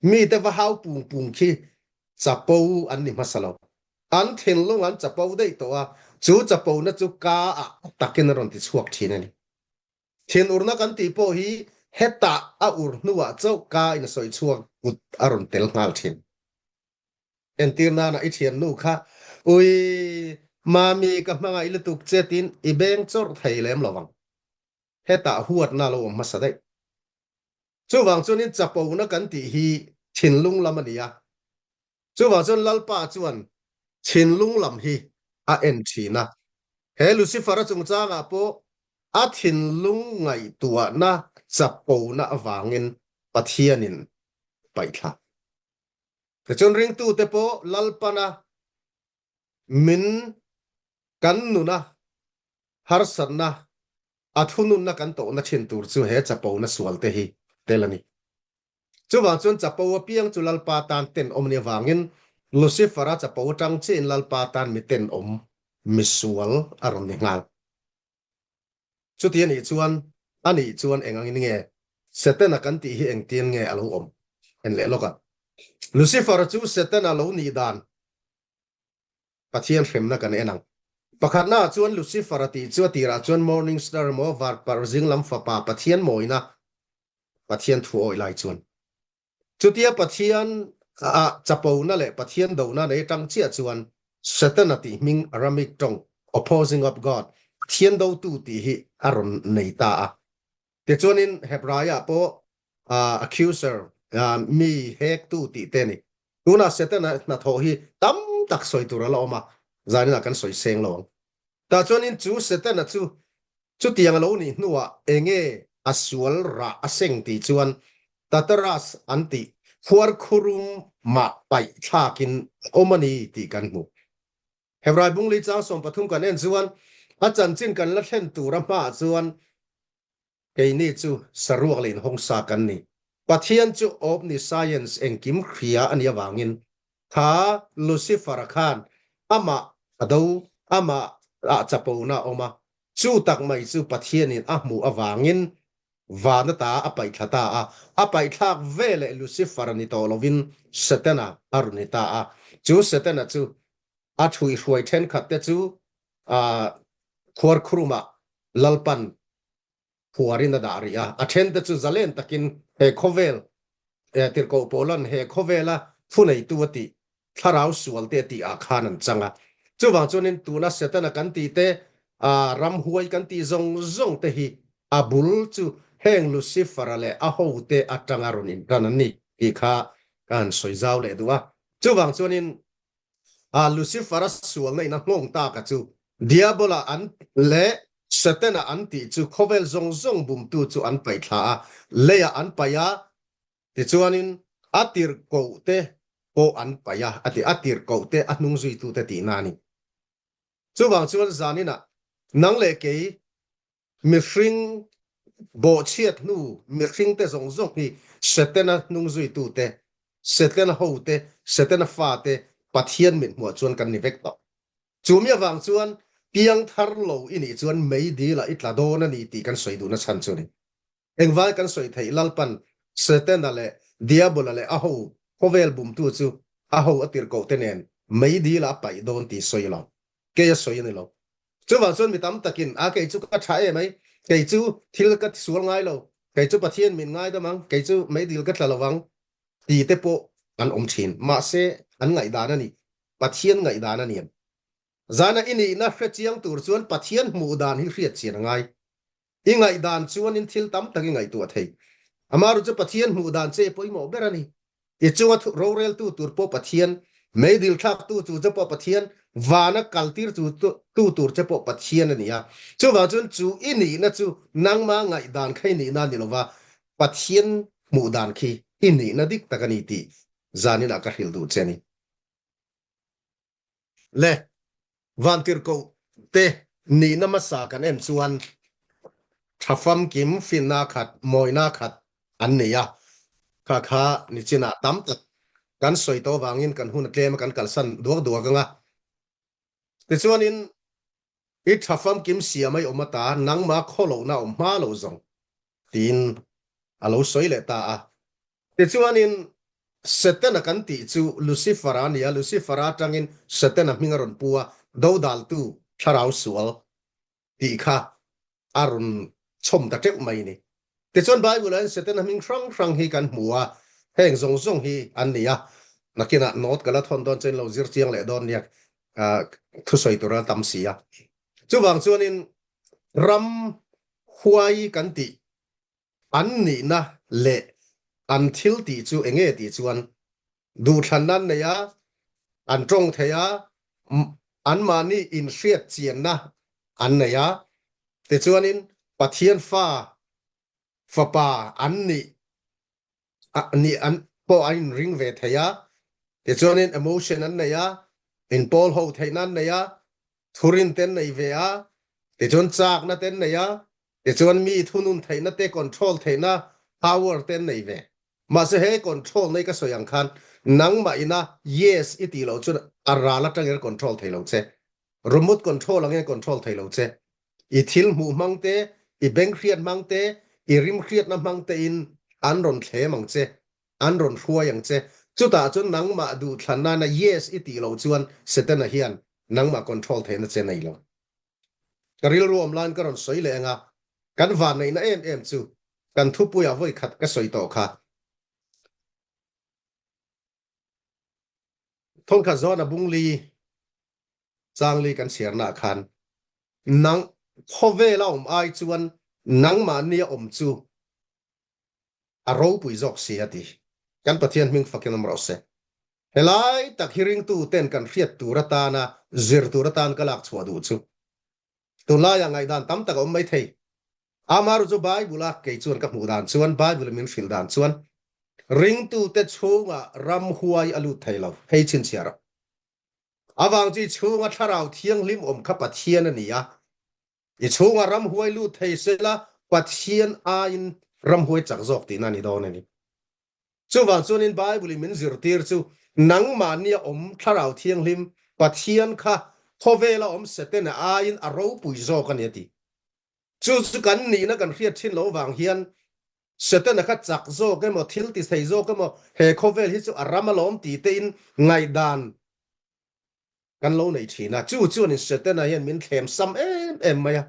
mite va hau pung pung khi chapo an ni hmasa lo. An thinlung an chapo daih tawh a, chu chapona chu ka ah takin a rawn ti chhuak thin a ni. Thinurna kan tih pawh hi hetah a ur hnuah chauh ka in a sawi chhuak kut a rawn tel nghal thin. Entir nana i thiannu kha, Ui, Mami ka hmangaih lutuk che tiin i beng chawrh thei lem lo ang. Hetah huatna a lo awm hmasa daih. Chuvang chuanin chapona kan tih hi thinlung lam a ni a. Chuvang chuan Lalpa chuan thinlung lam hi a en thin a. He Lucifer-a chungchangah pawh a thinlung ngaihtuahna chapona avangin Pathianin paihthla. Tichuan ringtute pawh Lalpana min kan nuna harsatna a thununna kan tawhna thin tur chu he chapona sualte hi tel a ni. Chuvang chuan chapo apiang chu Lalpa tan tenawm a nih avangin Lucifer-a chapo atang chiahin Lalpa tan mi tenawm, misual a rawn ni nghal. Chuti a nih chuan, a nih chuan eng angin nge Setana kan tih hi engtin nge a lo awm? En leh lawk a. Lucifer-a chu Setana lo nih dan Pathian hremna kan en ang. Pakhatna ah chuan Lucifer-a tih chu a tirah chuan Morning Star emaw Varparh zinglam fapa Pathian mawina Pathian thu awih lai chuan Chutia Pathian ah chapona leh Pathian dohna nei atang chiah chuan Setana tih hming Aramaic tawng opposing of God, Pathian dotu tih hi a rawn nei ta a. Tichuanin Hebraiah pawh accuser, mi hektu tih te a ni. Tunah Setana hnathawh hi tam tak sawi tur a la awm a, zaninah kan sawi seng lo ang. Tah chuanin chu Setana chu Chutiang a lo nih hnuah enge a sual rah a seng tih chuan Tartarus an tih khuarkhurum mah paih thlakin a awm a ni tih kan hmu. Hebrai Bungli chang 13 kan en chuan a chanchin kan la thlen tur a hmaah chuan keini chu saruak leh inhawngsa kan ni. Pathian chu awpni science engkim hria a nih avangin Kha Lucifer-a khan amah a do, amah ah chapona a awm a, chu tak mai chu Pathianin a hmuh avangin van ata a paihthla ta a, a paihthlak veleh Lucifer-a ni tawh lovin Setana a rawn ni ta a, chu Setana chu a thuihhruai thenkhat te chu khuarkhurumah Lalpan phuarin a dah rih a, a thente chu zalen takin he khawvel tirhkoh Paulan he khawvela thuneitu a tih, thlarau sualte a tih ah khan an chang a. Chuvang chuanin tuna Setana kan tih te, ramhuai kan tih zawng zawng te hi a bul chu heng Lucifer-a leh a hote atanga rawn intan an ni tih kha ka han sawi zau leh duh a. Chuvang chuanin A Lucifer-a sualna in a nghawng tak a chu Diabola an leh Setana an tih chu khawvel zawng zawng bumtu chu an paih thla a, leiah an paih a, tichuanin a tirhkohte pawh an paih a, a ti, a tirhkohte a hnung zuitute tihna a ni. Chuvang chuan zaninah nang leh kei Mihring bawhchhiat hnu mihringte zawng zawng hi Setana hnungzuitute, Setana hote, Setana fate Pathian mithmuah chuan kan ni vek tawh. Chu mi avang chuan piangthar lo i nih chuan meidil ah i tla dawn a ni tih kan sawi duhna chhan chu a ni. Engvai kan sawi theih Lalpan Setana leh Diabola leh a ho khawvel bumtu chu a ho a tirhkoh te nen meidil ah a paih dawn tih sawi lo. Kei a sawi a ni lo. Chuvang chuan mi tam takin, A kei chu ka tha em ai, kei chu thil ka sual ngai lo, kei chu Pathian min ngaidam ang, kei chu meidil ka tla lo vang ti te pawh an awm thin. Mahse, an ngaihdan a ni. Pathian ngaihdan a ni em? Zana i nihna hre chiang tur chuan Pathian hmuh dan hi hriat chian a ngai. I ngaihdan chuanin thil tam tak i ngaihtuah thei. Amaherawhchu chu Pathian hmuh dan che pawimawh ber a ni. I chunga roreltu tur pawh Pathian, meidil thlaktu chu che pawh Pathian, vana kaltir chu tu tur che pawh Pathian a ni a. Chuvang chuan chu i nihna chu nangma ngaihdan kha i nihna a ni lova, Pathian hmuh dan khi i nihna dik tak a ni tih zaninah ka hrilh duh che a ni. Le, vantirhkoh te. Nihna hmasa kan en chuan tha famkim finna khat, mawina khat an nei a, kha kha nichinah tam tak kan sawi tawh avangin kan hun a tlem a kan kalsan duak duak ang a. Tichuanin i tha famkim siam a i awm ata nangma khawlohna a awm hma lo zawng tiin a lo sawi leh ta a. Tichuanin Setana kan tih chu Lucifer-a a ni a, Lucifer-a atangin Setana hming a rawn pu a, dodaltu thlarau sual tih kha a rawn chhawm ta teuh mai a ni. Tichuan Bible-ah hian Setana hming hrang hrang hi kan hmu a, heng zawng zawng hi an ni a, nakinah note ka la thawn dawn chuan in lo zir chiang leh dawn nia, thusawi tur a tam si a. Chuvang chuanin ram huai kan tih An nihna leh an thil tih chu eng nge tih chuan duhthlanna an nei a, an tawng thei a, anmahni inhriat chianna an nei a, tichuanin Pathian fa, fapa an nih nih an pawh an inring ve thei a, tichuanin emotion an nei a, inpawl ho theihna an nei a, thurin te an nei ve a, tichuan chakna te an nei a, tichuan mi thunun theihna te control theihna power te an nei ve. Mahse he control nei ka sawi ang khan nangmah ina yes i tih loh chuan a ral atangin a control thei lo che. Remote control angin a control thei lo che. I thil hmuh hmang te, i beng hriat hmang te, i rim hriatna hmang tein an rawn thlem ang che, an rawn hruai ang che. Chutah chuan nangmah duhthlan nana yes i tih loh chuan Setana hian nangmah control theihna che nei lo. Ka rilru awm laiin ka rawn sawi leh ang a, kan vanneihna em em chu kan thupuiah vawi khat ka sawi tawh kha. Thawnkhat zawn a bungli Changli kan chhiarnaah khan nang khawvela awm ai chuan nangmahnia awm chu a ropui zawk si a ti. Kan Pathian hming fakin awm rawh se. Helai tak hi ringtu ten kan hriat tur atana zir tur atan ka lak chhuah duh chu. Tunlaiah ngaihdan tam tak a awm mai thei. Amaru chu Bible a kei chuan ka hmuh dan chuan Bible min hrilh dan chuan ringtute chhungah ramhuai a lut thei lo. Hei chhinchhiah rawh. Avang chu i chhunga Thlarau Thianghlim awm kha Pathian a ni a. I chhunga ramhuai lut thei sela Pathian aiin ramhuai chak zawk tihna a ni dawn a ni. Chuvang chuanin Bible-in min zirtir chu nangmahnia awm Thlarau Thianghlim Pathian kha khawvela awm Setana aiin a ropui zawk a ni a ti. Chu chu kan nihna kan hriat thin lo vang hian Setana kha chak zawk emaw, thil ti thei zawk emaw, he khawvel hi chu a ram alawm ti tein ngaihdan kan lo nei thin a. Chu chuanin Setana hian min thlem sam em em mai a.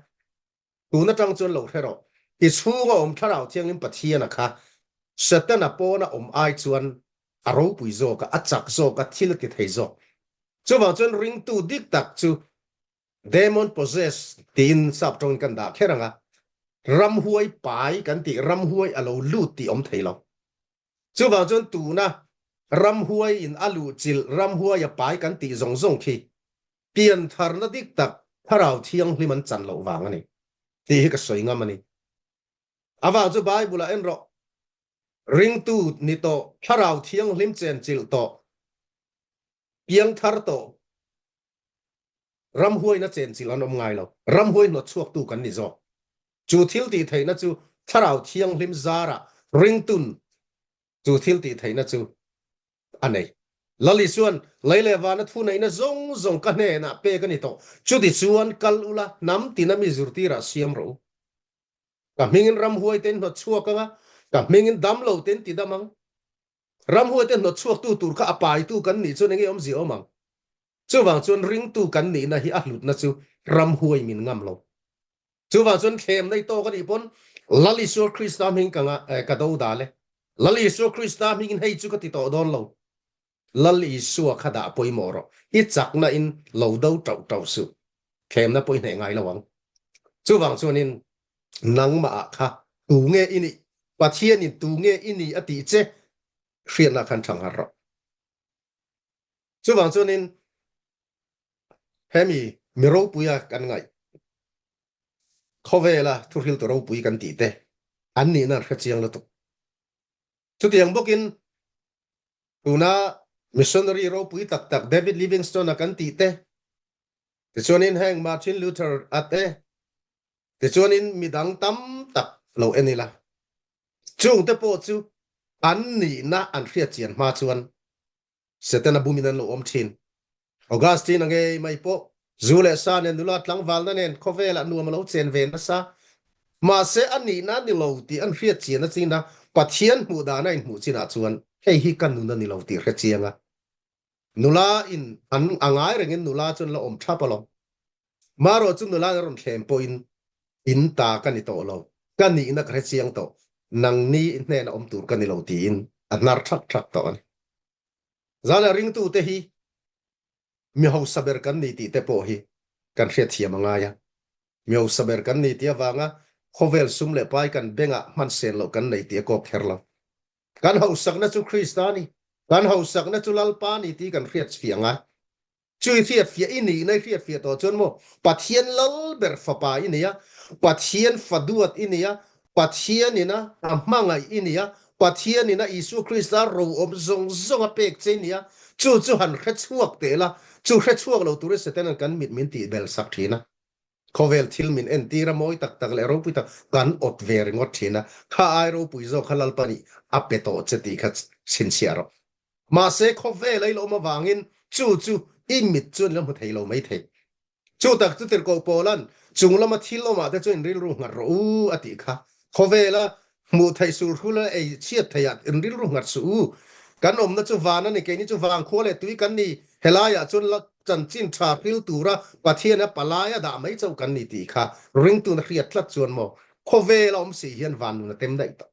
Tun atang chuan lo hre rawh, i chhunga awm Thlarau Thianghlim Pathiana kha Setana pawna awm ai chuan a ropui zawk a, a chak zawk a, thil a ti thei zawk. Chuvang chuan ringtu dik tak chu Demon possess tiin sap tawngin kan dah kher ang a, ramhuai pai kan tih ramhuai a lo lut tih awm thei lo. Chuvang chuan tuna ramhuai in a luh chilh ramhuai a pai kan tih zawng zawng khi piantharna dik tak thlarau thianghlim an chan loh vang a ni tih hi ka sawi ngam a ni. Avang chu Bible ah en rawh ringtu ni tawh thlarau thianghlim chenchilh tawh piangthar tawh Ramhuaina chenchilh an awm ngai lo. Ramhuai hnawtchhuaktu kan ni zawk. Chu thil tih theihna chu Thlarau Thianghlim zarah ringtun chu thil tih theihna chu a nei. Lal Isuan, Lei leh vana thu neihna zawng zawng ka hnenah pek a ni tawh. Chuti chuan kal ula, hnam tina mi zirtirah siam rawh u. Ka hmingin ramhuai te in hnawtchhuak ang a, ka hmingin damlo te in tidam ang. Ramhuai te hnawtchhuaktu tur kha a paitu kan nih chuan enge awmzia awm ang? Chuvang chuan ringtu kan nihna hi a hlutna chu ramhuai min ngam lo. Chuvang chuan thlem nei tawk a nih pawn Lal Isua Krista hming ka nga ka do dal e. Lal Isua Krista hmingin hei chu ka ti tawh dawn lo. Lal Isua kha dah pawimawh rawh. I chakna in lo do tauh tauh suh. Thlemna pawh i hneh ngai lo ang. Chuvang chuanin nangmah ah kha tu nge i nih? Pathianin tu nge i nih a tih che hriatna khan thang har rawh. Chuvang chuanin hemi mi ropuia kan ngaih khawvela thuhriltu ropui kan tih te an nihna an hre chiang lutuk. Chutiang bawkin tuna missionary ropui tak tak David Livingstone-a kan tih te. Tichuanin heng Martin Luther a te, tichuanin midang tam tak lo en ila. Chungte pawh chu an nihna an hriat chian hma chuan Setana bumin an lo awm thin. Augustine a ngei mai pawh zu leh sa nen nula tlangvalna nen khawvelah nuam a lo chen ve nasa. Mahse a nihna a ni lo tih an hriat chian a chin a, Pathian hmuh dana inhmuh chinah chuan hei hi ka nun a ni lo tih hre chiang a. Nula in an a ngai rengin nula chu an la awm thap alawm. Marawh chu nula in a rawn thlem pawhin in ta ka ni tawh lo, ka nihna ka hre chiang tawh, nangni hnena awm tur ka ni lo tiin a hnar thak thak tawh a ni. Zana ringtute hi mi hausa ber kan ni tih te pawh hi kan hriatthiam a ngai a. Mi hausa ber kan ni tih avanga khawvel sum leh pai kan bengah hman sen loh kan nei tih a kawp kher lo. Kan hausakna chu Krista a ni, kan hausakna chu Lalpa a ni tih kan hriatfiah a ngai. Chu i hriatfiah i nihna i hriatfiah tawh chuan maw Pathian lal ber fapa i nei a, Pathian faduat i nei a, Pathian ina a hmangaih i nei a, Pathian ina Isua Krista ro awm zawng zawng a pek che i nei a, chu chu han hre chhuak teh la, chu hre chhuak lo turin Satan-a'n kan mit min tih bel sak thin a. Khawvel thil min entir a mawi tak tak leh ropui tak kan awt ve ringawt thin a, kha ai ropui zawk kha Lalpa nih a pe tawh che tih kha chhinchhiah rawh. Mahse khawvel a i la awm avangin chu chu i mit chuan i la hmu thei lo mai thei. Chu tak chu tirhkoh Paula'n chung lama thil awmah te chuan in rilru nghat rawh u a tih kha. Khawvela hmuh theih sulhrul a ei chhiat theih ah in rilru nghat suh u. Kan awmna chu van a ni, keini chu vangkhua leh tui kan ni. Helaiah chuan la chanchin tha hril tura Pathian a palai a dah mai chauh kan ni tih kha ringtun a hriat tlat chuan maw khawvel a awm si hian van nun a tem daih tawh.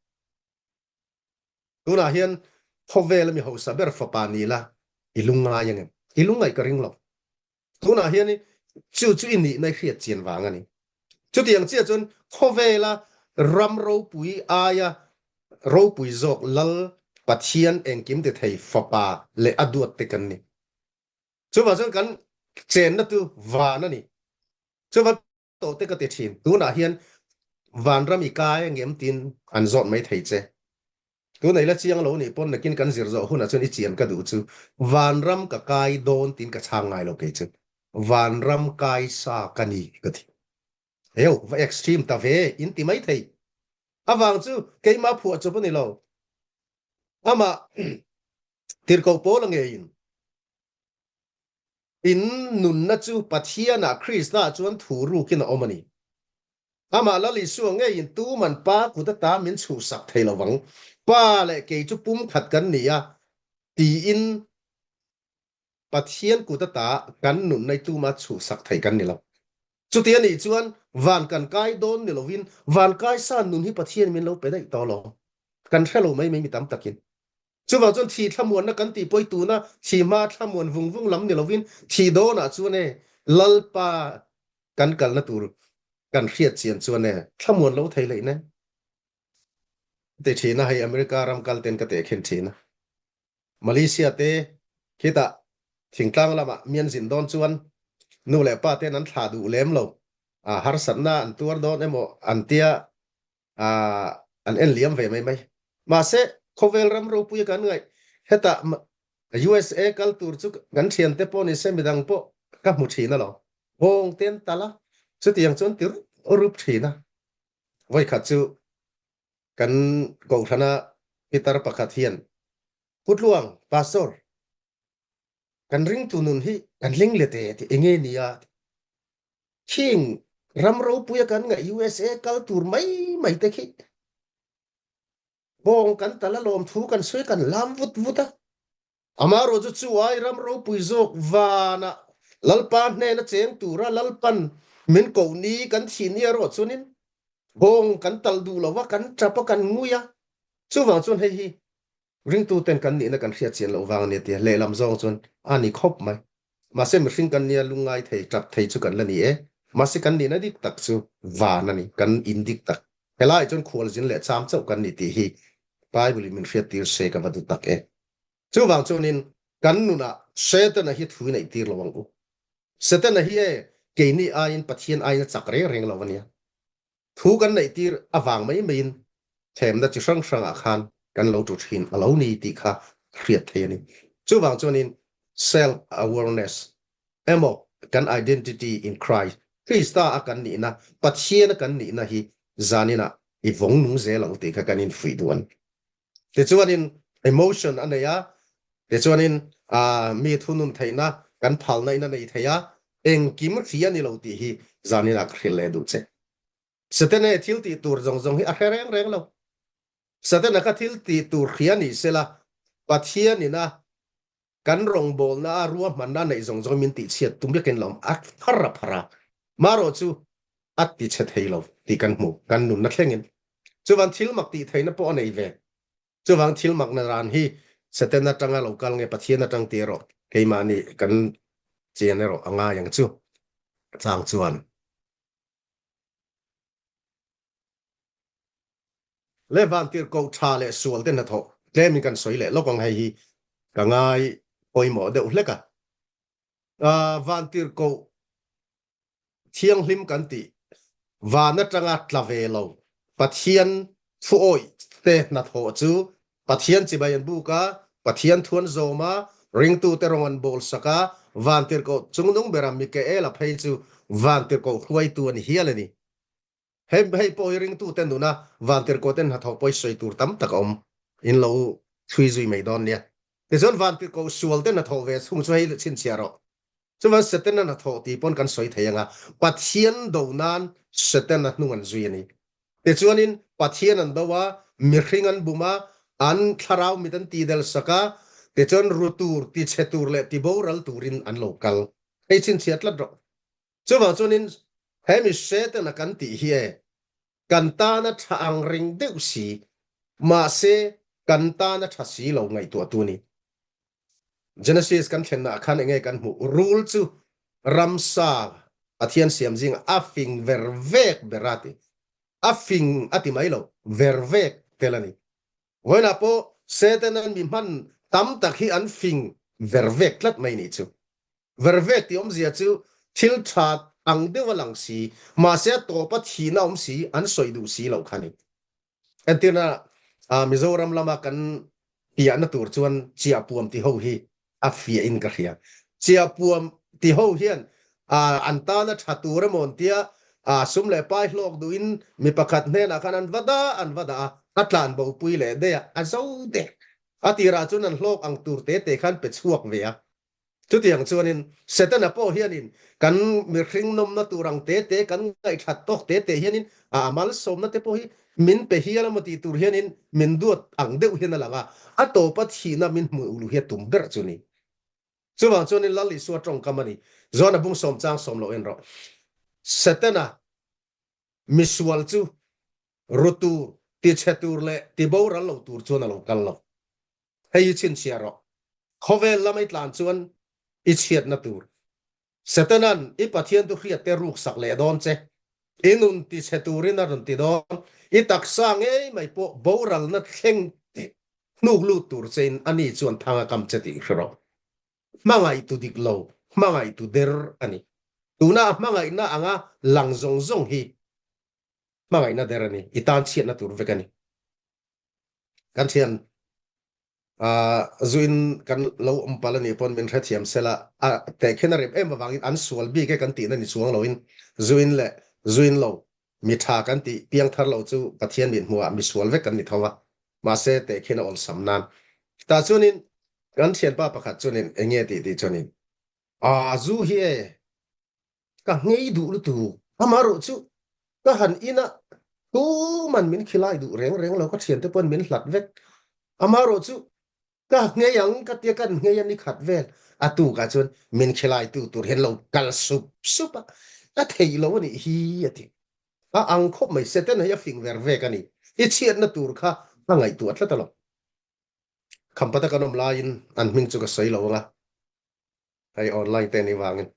Tunah hian khawvel a mi hausa ber fapa ni la i lungngai ang em? I lungngaih ka ring lo. Tunah hian chu chu i nihna i hriat chian vang a ni. Chutiang chiah chuan khawvela ram ropui aia ropui zawk Lal Pathian engkim ti thei fapa leh a duat te kan ni. Chuvang chuan kan chenna chu van a ni. Chuvang tawh te ka ti thin. Tunah hian vanram i kai angem tiin an zawt mai thei che. Tunah ila chiang lo nih pawn nakin kan zir zawh hunah chuan i chian ka duh chu vanram ka kai dawn tiin ka chhang ngai lo kei chu. Vanram kai sa ka ni ka ti. Heu, va extreme ta ve in ti mai thei. Avang chu keimah phuah chawp a ni lo. Amah tirhkoh pawl a ngeiin in nunna chu Pathianah Krista chuan thu rukin a awm a ni. Amah Lal Isua ngeiin tuman Pa kut ata min chhuhsak thei lo vang. Pa leh kei chu pumkhat kan ni a, tiin Pathian kut ata kan nunna i tuma chhuhsak thei kan ni lo. Chuti a nih chuan van kan kai dawn ni lovin van kaisa nun hi Pathian min lo pe daih tawh lo. Kan hre lo mai mai mi tam takin. Chuvang chuan thi thlamuanna kan tih pawi tuna thi hma thlamuan vung vung lam ni lovin thi dawnah chuan e Lalpa kan kalna tur kan hriat chian chuan e thlamuan lo thei hleih ne. Ti thin a hei America ram kal ten ka tehkhin thin a. Malaysia te khitah thingtlang lamah mian zin dawn chuan nu leh pa ten an thlah duh lem lo. A harsatna an tuar dawn emaw an tia an en liam ve mai mai. Mahse khawvel ram ropui a kan ngaih hetah USA kal tur chu kan thiante pawh ni se midang pawh ka hmu thin alawm. Bawng te an tal a, chutiang chuan ti rup rup thin a. Vawikhat chu kan kohhrana pitar pakhat hian Pu Tluang, Pastor, kan ringtu nun hi kan hling let e tih enge nia? Khing ram ropuia kan ngaih USA kal tur mai mai te khi bawng kan tal a lawm thu kan sawi kan lam vut vut a. Amaherawh chu chu ai ram ropui zawk vanah Lalpa hnena cheng tura Lalpan min koh ni kan thih ni erawh chuanin bawng kan tal duh lo va, kan tap a, kan ngui a. Chuvang chuan hei hi ringtuten kan nihna kan hriat chian loh vang a ni a ti a, lehlam zawng chuan a ni khawp mai. Mahse mihring kan nia lungngai thei, tap thei chu kan la ni e. Mahse kan nihna dik tak chu van a ni, kan in dik tak. Helaiah chuan khualzin leh cham chauh kan ni tih hi Bible in min hriattir se ka va duh tak e. Chuvang chuanin kan nunah Setana hi thu neih tir lo ang u. Setana hi e keini aiin Pathian aiin a chak reng reng lo a nia. Thu kan neih tir avang mai maiin thlemna chi hrang hrangah khan kan lo tu thin a lo ni tih kha hriat thei a ni. Chuvang chuanin self awareness emaw. kan identity in Christ, Krista a kan nihna, Pathian a kan nihna hi zaninah i vawng nung zel ang tih kha kan infuih duh a ni. Tichuanin emotion a nei a, tichuanin mi thunun theihna kan phalna in a nei thei a, engkim hri a ni lo tih hi zaninah ka hrilh leh duh che. Setana thil tih tur zawng zawng hi a hre reng reng lo. Setana kha thil tih tur hria ni sela, Pathianin a kan rawngbawlna a ruahmanna neih zawng zawng min tihchhiat tum biakin lo a phar a phar a, marawh chu a tichhe thei lo tih kan hmu, kan nunna thlengin. Chuvang thil mak tih theihna pawh a nei ve. Chuvang thil makna ran hi Satan atanga lo kal nge Pathian atang tih erawh keimahni kan chian erawh a ngai ang chu. Chang chuan. Le vantirhkoh tha leh sual te hnathawh tlemin kan sawi leh lawk ang hei hi ka ngai pawimawh deuh hlek a. Vantirhkoh thianghlim kan tih van atanga tla ve lo Pathian thuawih te hnathawh chu Pathian chibai an buk a, Pathian thu an zawm a, ringtute rawng an bawl sak a, vantirhkoh chungnung bera Mikaela phei chu vantirhkoh hruaitu a ni hial a ni. Hei hei pawh hi ringtute nuna vantirhkohten hnathawh pawi sawi tur tam tak a awm. In lo chhui zui mai dawn nia. Tichuan vantirhkoh sualte hnathawh ve chhung chu hei chhinchhiah rawh. Chuvan Setana hnathawh tih pawn kan sawi thei ang a, Pathian do nan Setana hnung an zui a ni. Tichuanin Pathian an do a, mihring an bum a, an thlarau mit an tidel sak a, tichuan ru tur, tichhe tur leh tiboral turin an lo kal. Hei chhinchhiah tlat rawh. Chuvang chuanin hemi Setana kan tih hi e, kan tana tha ang ring deuh si, mahse kan tana tha si lo ngaihtuah tu ni. Genesis kan thlennaah khan enge kan hmuh? Rul chu ramsa Pathian siam zingah a fing ver vek ber a ti. A fing a ti mai lo, ver vek tel a ni. Vawiinah pawh Satan-a'n mi hman tam tak hi an fing ver vek tlat mai nih chu. Vervek tih awmzia chu thil tha ang deuh a lang si, mahse a tawpa thihna awm si, an sawi duh si loh kha ni. Entirna, Mizoram lama kan piahna tur chuan chiahpuam ti ho hi a fiahin ka hria. Chiahpuam ti ho hian an tana tha tur emaw an tia, sum leh pai hlawk duhin mi pakhat hnenah khan an va dah an va dah a, a tlan bopui leh daih a, a zo dek. A tirah chuan an hlawk ang tur te te khan pe chhuak ve a. Chutiang chuanin Setana pawh hianin kan mihring nawmna tur ang te te, kan ngaihthat tawk te te hianin a malsawmna te pawh hi min pe hial emaw tih tur hianin min duat ang deuh hian a lang a, a tawpa thihna min hmuh luh hi a tum ber chu ni. Chuvang chuanin Lal Isua tawngkam a ni. John-a bung sawm chang sawm loh en rawh. Setana misual chu ru tur, tichhe tur leh tiboral lo tur chuan a lo kal lo. Hei hi chhinchhiah rawh. Khawvel lam i tlan chuan i chhiatna tur. Setanan i Pathian thu hriatte ruksak leh dawn che. I nun tichhe turin a rawn ti dawn. I taksa ngei mai pawh boralna thleng hnuk lut tur chein ani chuan thang a kam che tih hre rawh. Hmangaihtu dik lo, hmangaihtu der a ni. Tuna a hmangaihna anga lang zawng zawng hi hmangaihna der a ni. I tan chhiatna tur vek a ni. Kan thian zuin kan lo awm pal a nih pawn min hrethiam sela a tehkhin a rem em avangin an sual bik e kan tihna ni chuang loin zuin leh zuin lo mi tha kan tih piang thar lo chu Pathian mit hmuhah mi sual vek kan ni tho a mahse tehkhin a awlsam nan tah chuanin kan thianpa pakhat chuanin enge tih tih chuanin a zu hi e Ka ngei duh lutuk. Amaherawh chu ka han in a, tuman min khilai duh reng reng lo, ka thiante pawn min hlat vek. Amaherawh chu ka ngei ang ka tia kan ngei a ni khat vel. A tukah chuan min khilai tu tur hian lo kal sup sup a, ka theih lo a nih hi a ti. A ang khawp mai, Satan hi a fing ver vek a ni. I chhiatna tur kha a ngaihtuah tlat alawm. Khampata kan awm laiin an hming chu ka sawi lo ang a. Hei online te nih vangin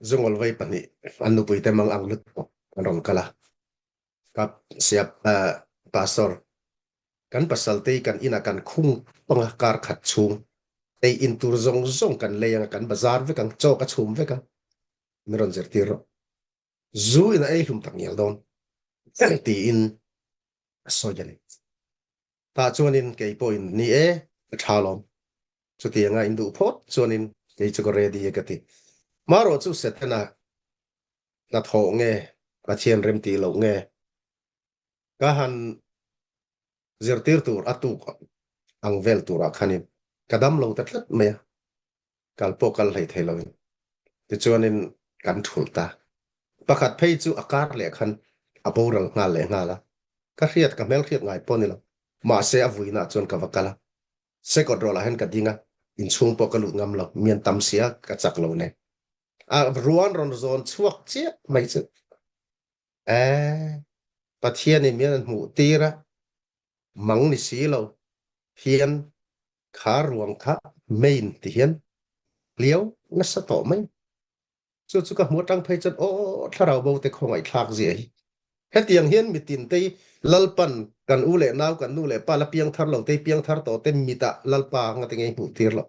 zungawlh vei pahnih an nupui te mang ang lutuk an rawn kal a. Ka siap pastor kan pasal te hi kan inah kan khung panga kar khat chhung ei in tur zawng zawng kan lei anga kan bazar vek ang chaw ka chhum vek ang min rawn zirtir rawh zu in a ei hlum tak ngial dawn tiin a sawi a ni. Tah chuanin kei pawhin ni e, ka tha lawm. Chutianga in duh phawt chuanin Kei chu ka ready e ka ti. Marawh chu Setana hnathawh nge Pathian remtih loh nge ka han zirtir tur a tuk ang vel turah khanin ka dam lo ta tlat mai a, kal pawh kal hlei thei loin. Tichuanin kan thulh ta. Pakhat phei chu a kar leh khan a boral nghal leh nghal a, ka hriat ka hmelhriat ngai pawh ni lo. Mahse a vuinaah chuan ka va kal a, second roll ah hian ka ding a, inchhung pawh ka lut ngam lo, mian tam sia ka chak lo nen. A ruan rawn zawn chhuak chiah mai chu eh Pathianin min an hmuh tir a, mang ni si lo hian kha ruang kha main ti hian hliau nasa tawh mai. Chu chu ka hmu atang phei chuan aw thlarau bo te khawngaih thlak zia hi. Hetiang hian mitin te Lalpan kan u leh nau kan nu leh pa la piang thar lo te piang thar tawh te mitah Lalpa ngati ngei hmuh tir loh.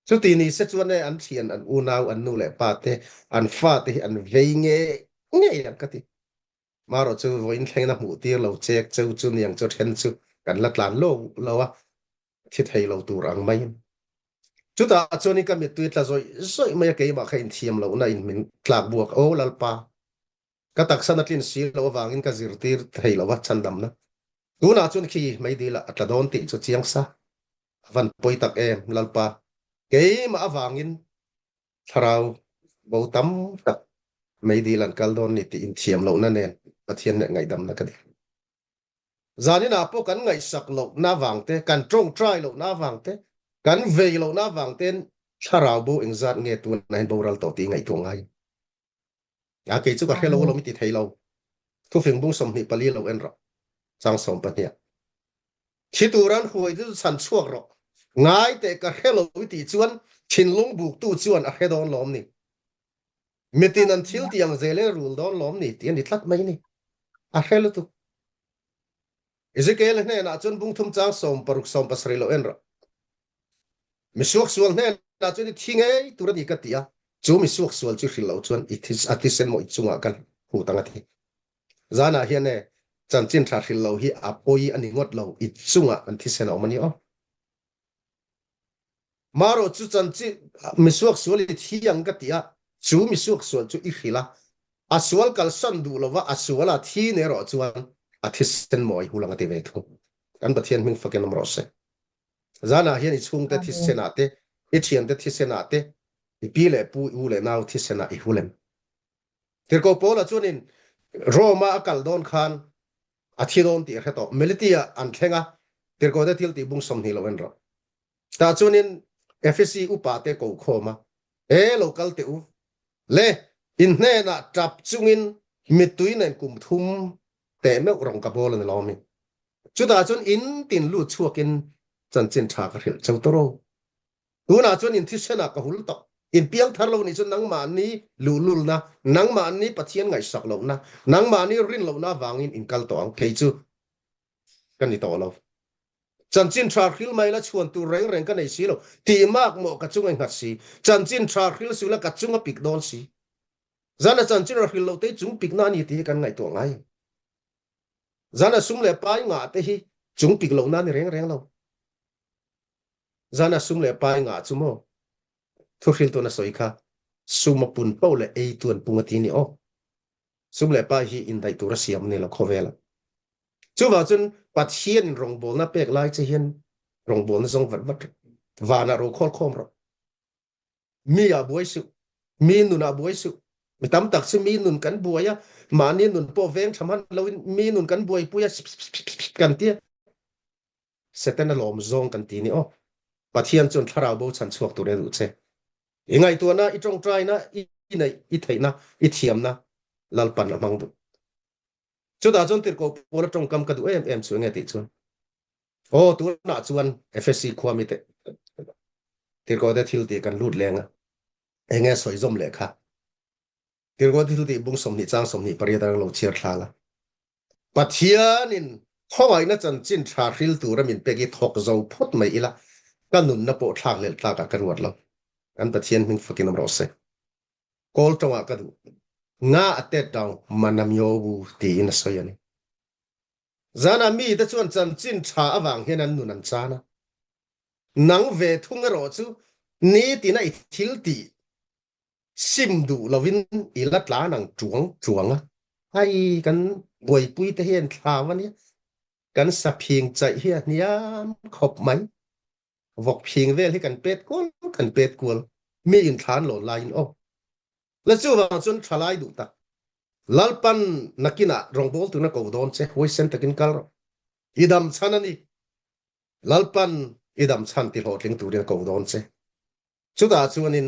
Chuti ni se chuan e an thian an unau an nu leh pa te an fa te hi an vei ngei ngei ang ka ti. Marawh chu vawiin thlengin a hmuh tir lo chek cheu chu niang chu then chu kan la tlan lo lo a, thi thei lo tur ang maiin. Chutah chuanin ka mittui tla zawih zawih mai a keimah kha inthiam lohna in min tlak buak aw Lalpa ka taksa na tlin si loh avangin ka zirtir thei lo a chhandamna. Tunah chuan khi meidil ah a tla dawn tih chu chiang sa. A van pawi tak em Lalpa keimah avangin thlarau bo tam tak meidil an kal dawn ni tih inthiam lohna nen Pathian leh ngaihdamna ka dil. Zaninah pawh kan ngaihsak lohna avang te, kan tawngtai lohna avang te, kan vei lohna avang ten thlarau bo engzat nge tunah hian boral tawh tih ngaihtuah ngai. A kei chu ka hre lo alawm i ti thei lo. Thufing bung 24 lo en rawh. Chang 12. Thi tur an huai chu chhan chhuak rawh. Ngai teh ka hre lo i tih chuan thinlung buktu chuan a hre dawn lawm ni. Mitin an thil tih ang zel in rul dawn lawm ni tih a ni tlat mai ni. A hre lutuk. Ezekiel hnenah chuan bung thum chang 16 17 lo en rawh. Misuaksual hnenah chuan i thi ngei tur a ni ka ti a, chu misuaksual chu hrilh loh chuan i a thisen maw i chungah kan hmuh tang a ti. Zanah hian e, chanchin tha hrilh loh hi a pawi a ni ngawt lo, i chungah an thisen a awm a ni aw. Marawh chu chanchin misuaksual i thi ang ka ti a, chu misuaksual chu i hrilh a, a sual kalsan duh lova a sual a thi ne erawh chuan a thisen maw i hul ang a ti ve thung. Kan Pathian hming fakin awm rawh se. Zanah hian i chhungte thisenah te, i thiante thisenah te, i pi leh pu, i u leh nau thisenah i hul em? Tirhkoh Paula chuanin Rome-a a kal dawn khan a thi dawn tih a hre tawh. Meliti-ah an thleng a, Tirhkohte thil tih bung 20 lo en rawh. Tah chuanin Efesi upate ko khawm a, E lo kal teh u, le in hnenah tap chungin mittui nen kum thum teh meuh rawng ka bawl a ni lawm i. Chutah chuan in tin lut chhuakin chanchin tha ka hrilh cheu tawh ro. Tunah chuan in thisenah ka hul tawh. In piang thar lo nih chuan nangmahni luhlulna, nangmahni Pathian ngaihsak lohna, nangmahni rin lohna avangin in kal tawh ang. Kei chu ka ni tawh lo. Chanchin tha hril mai la chhuan tur reng reng ka nei si lo. Tih mak maw ka chung a nghat si. Chanchin tha hril sula ka chung a pik dawn si. Zana chanchin a hril lo te chung pikna a ni tih hi kan ngaihtuah ngai. Zana sum leh pai ngah te hi chung pik lohna a ni reng reng lo. Zana sum leh pai ngah chu maw thuhriltu na sawi kha sum a pun poh leh ei tu an pung a ti ni aw. Sum leh pai hi indaih tur a siam a ni lo khawvela. Chuvang chuan Pathian in rawngbawlna pek lai che hian rawngbawlna zawng vat vat rawh. Vanah ro khawl khawm rawh. Mi ah buai suh. Mi nun ah buai suh. Mi tam tak chu mi nun kan buai a, mahni nun pawh veng tha hman loin mi nun kan buaipui a, kan ti a. Setana lawm zawng kan ti ni aw. Pathian chuan thlarau bo chhan chhuak tur a duh che. I ngaihtuahna, i tawngtaina, i neih, i theihna, i thiamna Lalpan a hmang duh. Chutah chuan tirhkoh Paula tawngkam ka duh em em chu enge tih chuan Aw tunah chuan Efesi khua mite tirhkoh te thil tih kan lut leng a, enge sawi zawm leh kha tirhkoh thil tih bung 20 chang 28 atang lo chhiar thla la. Pathianin khawngaihna chanchin tha hril tura min pek i thawk zo phawt mai ila ka nunna pawh thlak leh tlakah ka ruat lo. Kan Pathian hming fakin awm rawh se. Kawl tawngah ka duh. Nga a tet dang manamyobu tiin a sawi a ni. Zanah mite chuan chanchin tha avang hian an nun an chan a. Nang ve thung erawh chu Nitina i thil tih sim duh lovin i la tlan ang tuang tuang a. Hei kan buaipui te hian thlau a nia. Kan saphing chaih hi a hniam khawp mai. Vawk phing vel hi kan pet kual kan pet kual. Mi in thlan lawn laiin aw. La chuvang chuan thalai duh tak. Lalpan nakinah rawngbawl tuna ko dawn che huaisen takin kal rawh. I dam chhan a ni. Lalpan i dam chhan ti hlawhtling turin a ko dawn che. Chutah chuanin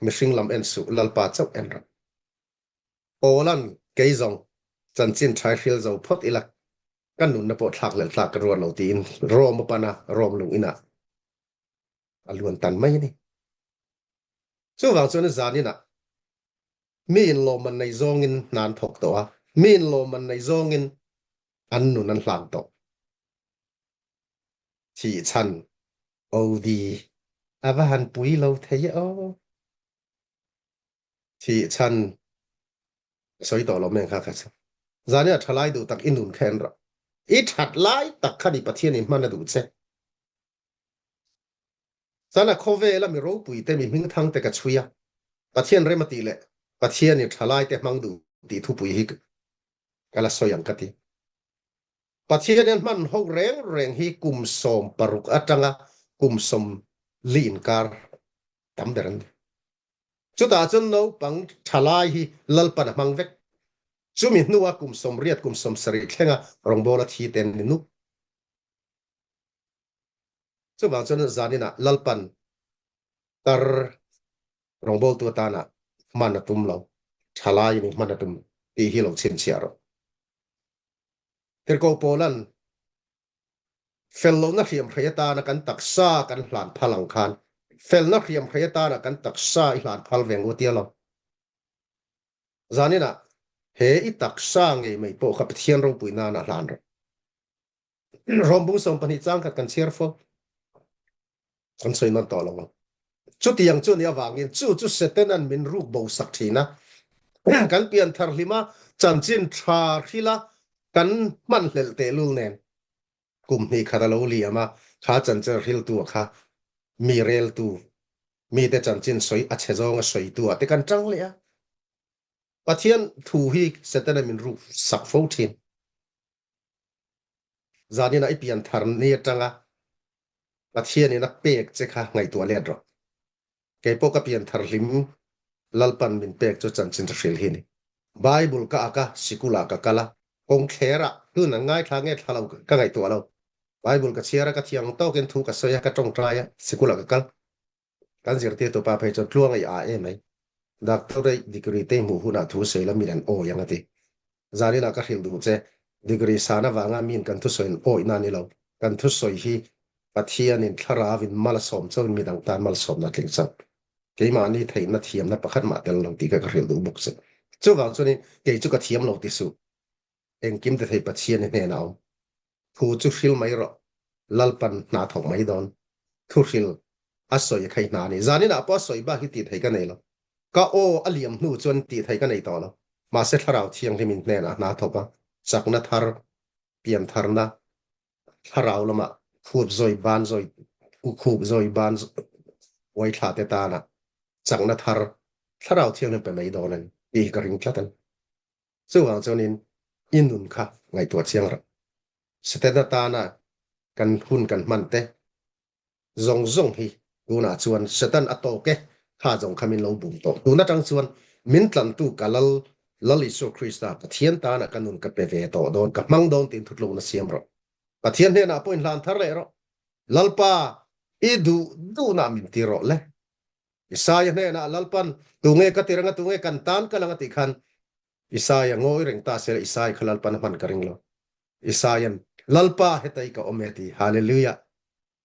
mihring lam en suh, Lalpa chauh en rawh. Pawlan kei zawng chanchin ṭhai hril zo phawt ila ka nunna pawh thlak leh thlak ka ruat lo tiin Rome a pan a, Rome lung inah a luan tan mai a ni. Chuvang chuan zaninah mi in lawmman nei zawngin hna an thawk tawh a, mi in lawmman nei zawngin an nun an hlan tawh. Thih chhan OD a va han pui lo thei e aw. Thih chhan sawi tawh lo meng kha kha chu. Zania thalai duh tak i nun kha en rawh. I that lai tak kha ni Pathian in hman a duh che. Chana khawvela mi ropui te mi hmingthang te ka chhui a. Pathian rem a tih leh Pathian in thalai te hmang duh tih thupui hi ka la sawi ang ka ti. Pathian hian hman ho reng reng hi kum 16 atanga kum 40 inkar tam ber an ni. Chutah chuan naupang thalai hi Lalpan a hmang vek. Chumi hnua kum 80 kum 70 thlenga rawngbawla thi te an ni nuk. Chuvang chuan zaninah Lalpan tar rawngbawltu atana hman a tum lo, thalai in hman a tum tih hi lo chhinchhiah rawh. Tirhkoh Paulan fel lohna hriamhrei atana kan taksa kan hlan phal ang khan felna hriamhrei atana kan taksa i hlan phal ve ngu tia lo. Zaninah he i taksa ngei mai pawh kha Pathian ropui nana hlan rawh. Rom bung 12 chang khat kan chhiar fo. Kan sawi nawn tawh lo ang. Chutiang chu ni avangin chu chu Setanan min ruk bo sak thin a. Kan pian thar hlima chanchin tha hrila kan hman hlelh tehlul nen kum hnih khat a lo liam a, kha chanchin hriltu a kha mi reltu, mite chanchin sawi a chhe zawnga sawitu ah te kan tang leh a. Pathian thu hi Setanan min ruk sak fo thin. Zanin ah i pian thar ni atanga Pathian in a pek che kha ngaihtuah let rawh. Kei pawh ka pian thar hlim Lalpan min pek chu chanchin tha hril hi ni. Bible ka ak a, sikul ah ka kal a, kawng thler ah tun an ngaithla nge thla lo ka ngaihtuah lo. Bible ka chhiar a, ka thiang tawkin thu ka sawi a, ka tawngtai a, sikul ah ka kal. Kan zirtirtu pa phei chuan tluang ei a e mai. Doctorate degree te hmuh hunah thu sawi la min an awi ang a ti. Zaninah ka hrilh duh che, degree san avanga min kan thusawiin awihna a ni lo. Kan thusawi hi Pathianin thlarauin mal a sawm chauhin midang tan malsawmna a tling chauh. Keimahni theihna thiamna pakhat mah tel lo tih kha ka hrilh duh bawk che. Chuvang chuanin kei chu ka thiam lo ti suh. Engkim ti thei Pathian i hnenah a awm. Thu chu hril mai rawh, Lalpan hna thawk mai dawn. Thu hril a sawi a khai hna a ni. Zaninah pawh a sawi bak hi tih theih ka nei lo. Ka aw a liam hnu chuan tih theih ka nei tawh lo. Mahse Thlarau Thianghlim in hnenah hna thawk a, chakna thar, pian tharna, thlarau lamah khup zawi ban zawi, khup zawi ban uai thla te tana chakna thar Thlarau Thianghlim pe mai dawn a ni tih hi ka ring tlat a ni. Chuvang chuanin i nun kha ngaihtuah chiang rawh. Setana tana kan hun kan hman te zawng zawng hi tunah chuan Satan a tawk e, kha zawng kha min lo bum tawh. Tun atang chuan min tlantu ka Lal, Lal Isua Krista Pathian tana ka nun ka pe ve tawh dawn, ka hmang dawn tiin thutlukna siam rawh. Pathian hnenah pawh inhlan thar leh rawh. Lalpa, i duh duhnah min ti rawh le. Isaia hnenah Lalpan, Tunge ka tir anga, tunge kan tan kal anga tih khan Isaia ngawi reng ta se Isaia kha Lalpan a hman ka ring lo. Isaian, Lalpa hetai ka awm e ti. Hallelujah.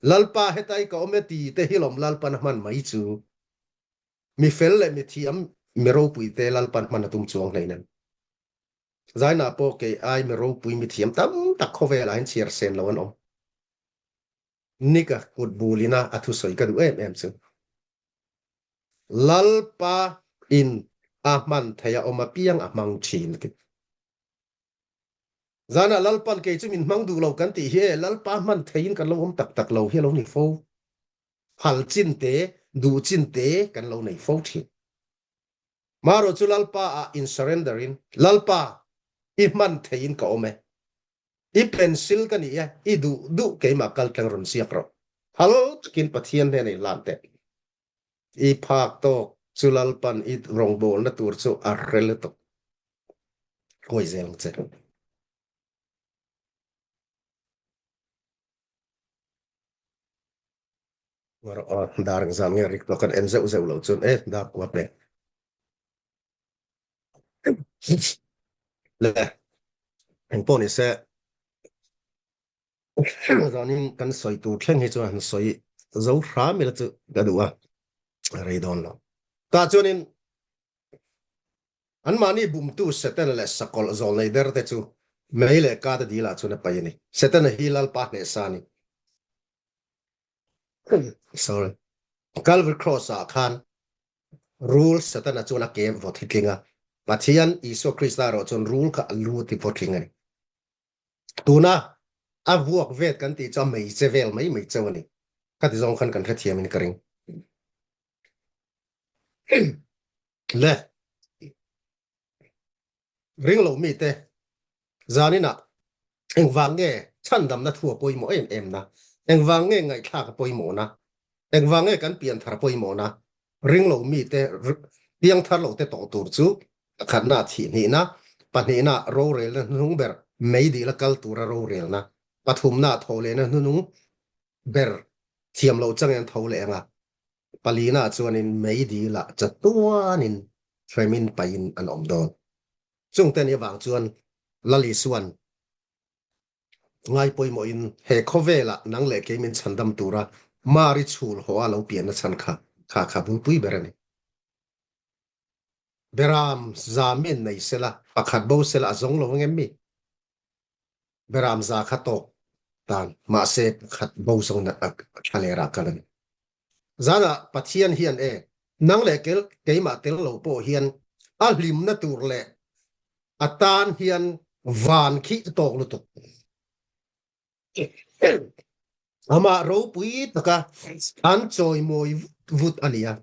Lalpa hetai ka awm e ti te hi lawm Lalpan a hman mai chu. Mi fel leh mi thiam, mi ropui te Lalpan hman a tum chuang hleinem. Zaina pawh kei ai mi ropui mi thiam tam tak khawvelah hian chhiar sen lo an awm. Nika kut bulina a thusawi ka duh em em chu. Lalpa in a hman thei a awm apiang a hmang thin a ti. Zanah Lalpan kei chu min hmang duh lo kan tih hi e, Lalpa hman theiin kan lo awm tak tak lo hi a lo ni fo. Phal chin te. duh chin te kan lo nei fo thin. Marawh chu Lalpa ah in surrender in, Lalpa, i hman theiin ka awm e. I pencil ka ni e, i duh duh keimah kaltlang rawn ziak rawh. Hal takin Pathian hnena i hlan teh. I phak tawk chu Lalpan i rawngbawlna tur chu a hre lutuk. Kawi zel ang che. Dar zan nge rik tawh kan en zeuh zeuh lo chuan e dar kua pe. Le eng pawh ni se zanin kan sawi tur thleng hi chuan han sawi zo hram ila chu ka duh a rei dawn lo. Tah chuanin Anmahni bumtu Setana leh sakawlh zawlnei berte chu mei leh kate dilah chuan a paih a ni. Setana hi Lalpa hnehsa a ni. Sorry. Calvary Cross-ah khan rul Setana chuan a ke vaw thi tling a. Pathian Isua Krista erawh chuan rul kha a lu a ti vaw tling a ni. Tuna a vuak vet kan tih chu a mei che vel mai mai cheu a ni. Khati zawng khan kan hrethiamin ka ring. Le ring lo mi te zaninah engvang nge chhandamna thu a pawimawh em em na engvang nge ngaihthlak a pawimawh na engvang nge kan pian thar pawimawh na ring lo mi te piang thar lo te tawh tur chu pakhatna thih hnihna pahnihna rorelna hnuhnung ber mei dila kal tura rorelna pathumna thawhlehna hnuhnung ber thiam loh changin an tho leh anga Palina chuanin meidilah chatuanin hremin pahin an awm dawn. Chungte ni avang chuan Lal Isua'n ngai pawimawhin he khawvelah nang leh kei min chhandam tura Mari chhul haw a lo pianna chhan kha kha kha bulpui ber a ni. Beram zamin nei sela, pakhat bo sela a zawng lo ang em mi? Beram za kha tawk tan mahse pakhat bo zawng thlalera kal a ni. Zanah Pathian hian e, nang leh kel keimah tel lo pawh hian a hlimna tur leh a tan hian van khi a tawk lutuk. Amah ropui taka an chawimawi vut vut a ni a.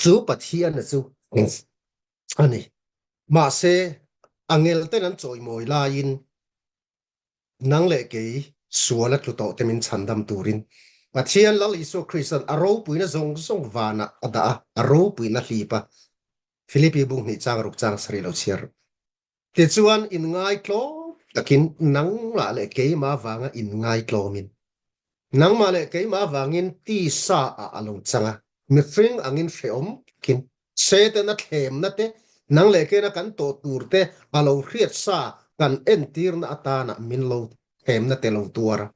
Chu Pathiana chu a ni. Mahse, angel ten an chawimawi laiin Nang leh kei sual a tlu tawh te min chhandam turin Pathian Lal Isua Krista'n a ropuina zawng zawng vanah a dah a, a ropuina hlip a. Philippi bung hnih chang ruk chang sarih lo chhiar. Tichuan, inngaitlawm takin nangmah leh keimah vanga inngaitlawmin, nangmah leh keimah vangin tisa ah a lo chang a, mihring angin hrehawm takin Setana thlemna te, nang leh kena kan tawh tur te a lo hriat sa kan entirna atana min lo thlemna te lo tuar a.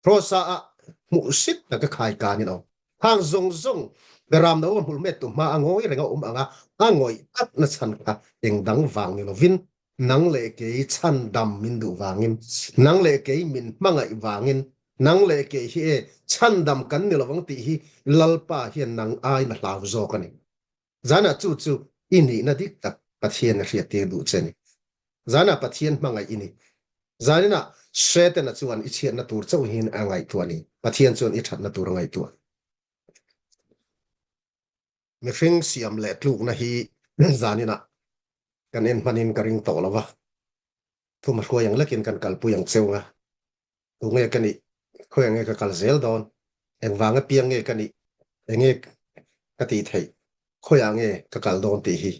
Krosa ah hmuh sit taka khai kanin a awm. Hang zawng zawng Beram no a hmul met tu hma a ngawi reng a awm ang a, a ngawih tak na chhan kha eng dang vang ni lovin nang leh kei chhandam min duh vangin, nang leh kei min hmangaih vangin, nang leh kei hi e chhandam kan ni lovang tih hi Lalpa hian nang aiin a hlau zawk a ni. Zanah chu chu i nihna dik tak Pathian a hriattir duh che a ni. Zanah Pathian hmangaih i ni. Zaninah Setana chuan i chhiatna tur chauhin a ngaihtuah a ni. Pathian chuan i thatna tur a ngaihtuah. Mihring siam leh tlukna hi zaninah kan en hmanin ka ring tawh lo va, thum a hruai ang lekin kan kalpui ang cheu nga. Tunge ka nih? Khawiah nge ka kal zel dawn? Engvang apiang nge ka nih? Enge ka tih theih? Khawiah nge ka kal dawn tih hi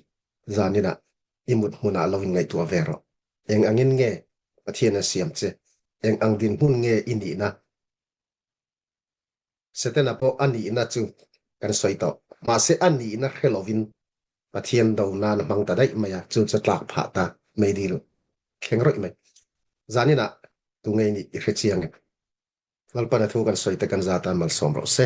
zaninah i mut hmunah lo inngaihtuah ve rawh. Eng angin nge Pathian a siam che? Eng ang dinhmun nge i nihna? Setana pawh a nihna chu kan sawi tawh. Mahse a nihna hre lovin Pathian do nan a hmang ta daih mai a, chu chu tlak phah ta meidil thleng rawih mai. Zaninah tu ngei nih i hre chiang em? Lalpan a thu kan sawi te kan za tan malsawm rawh se.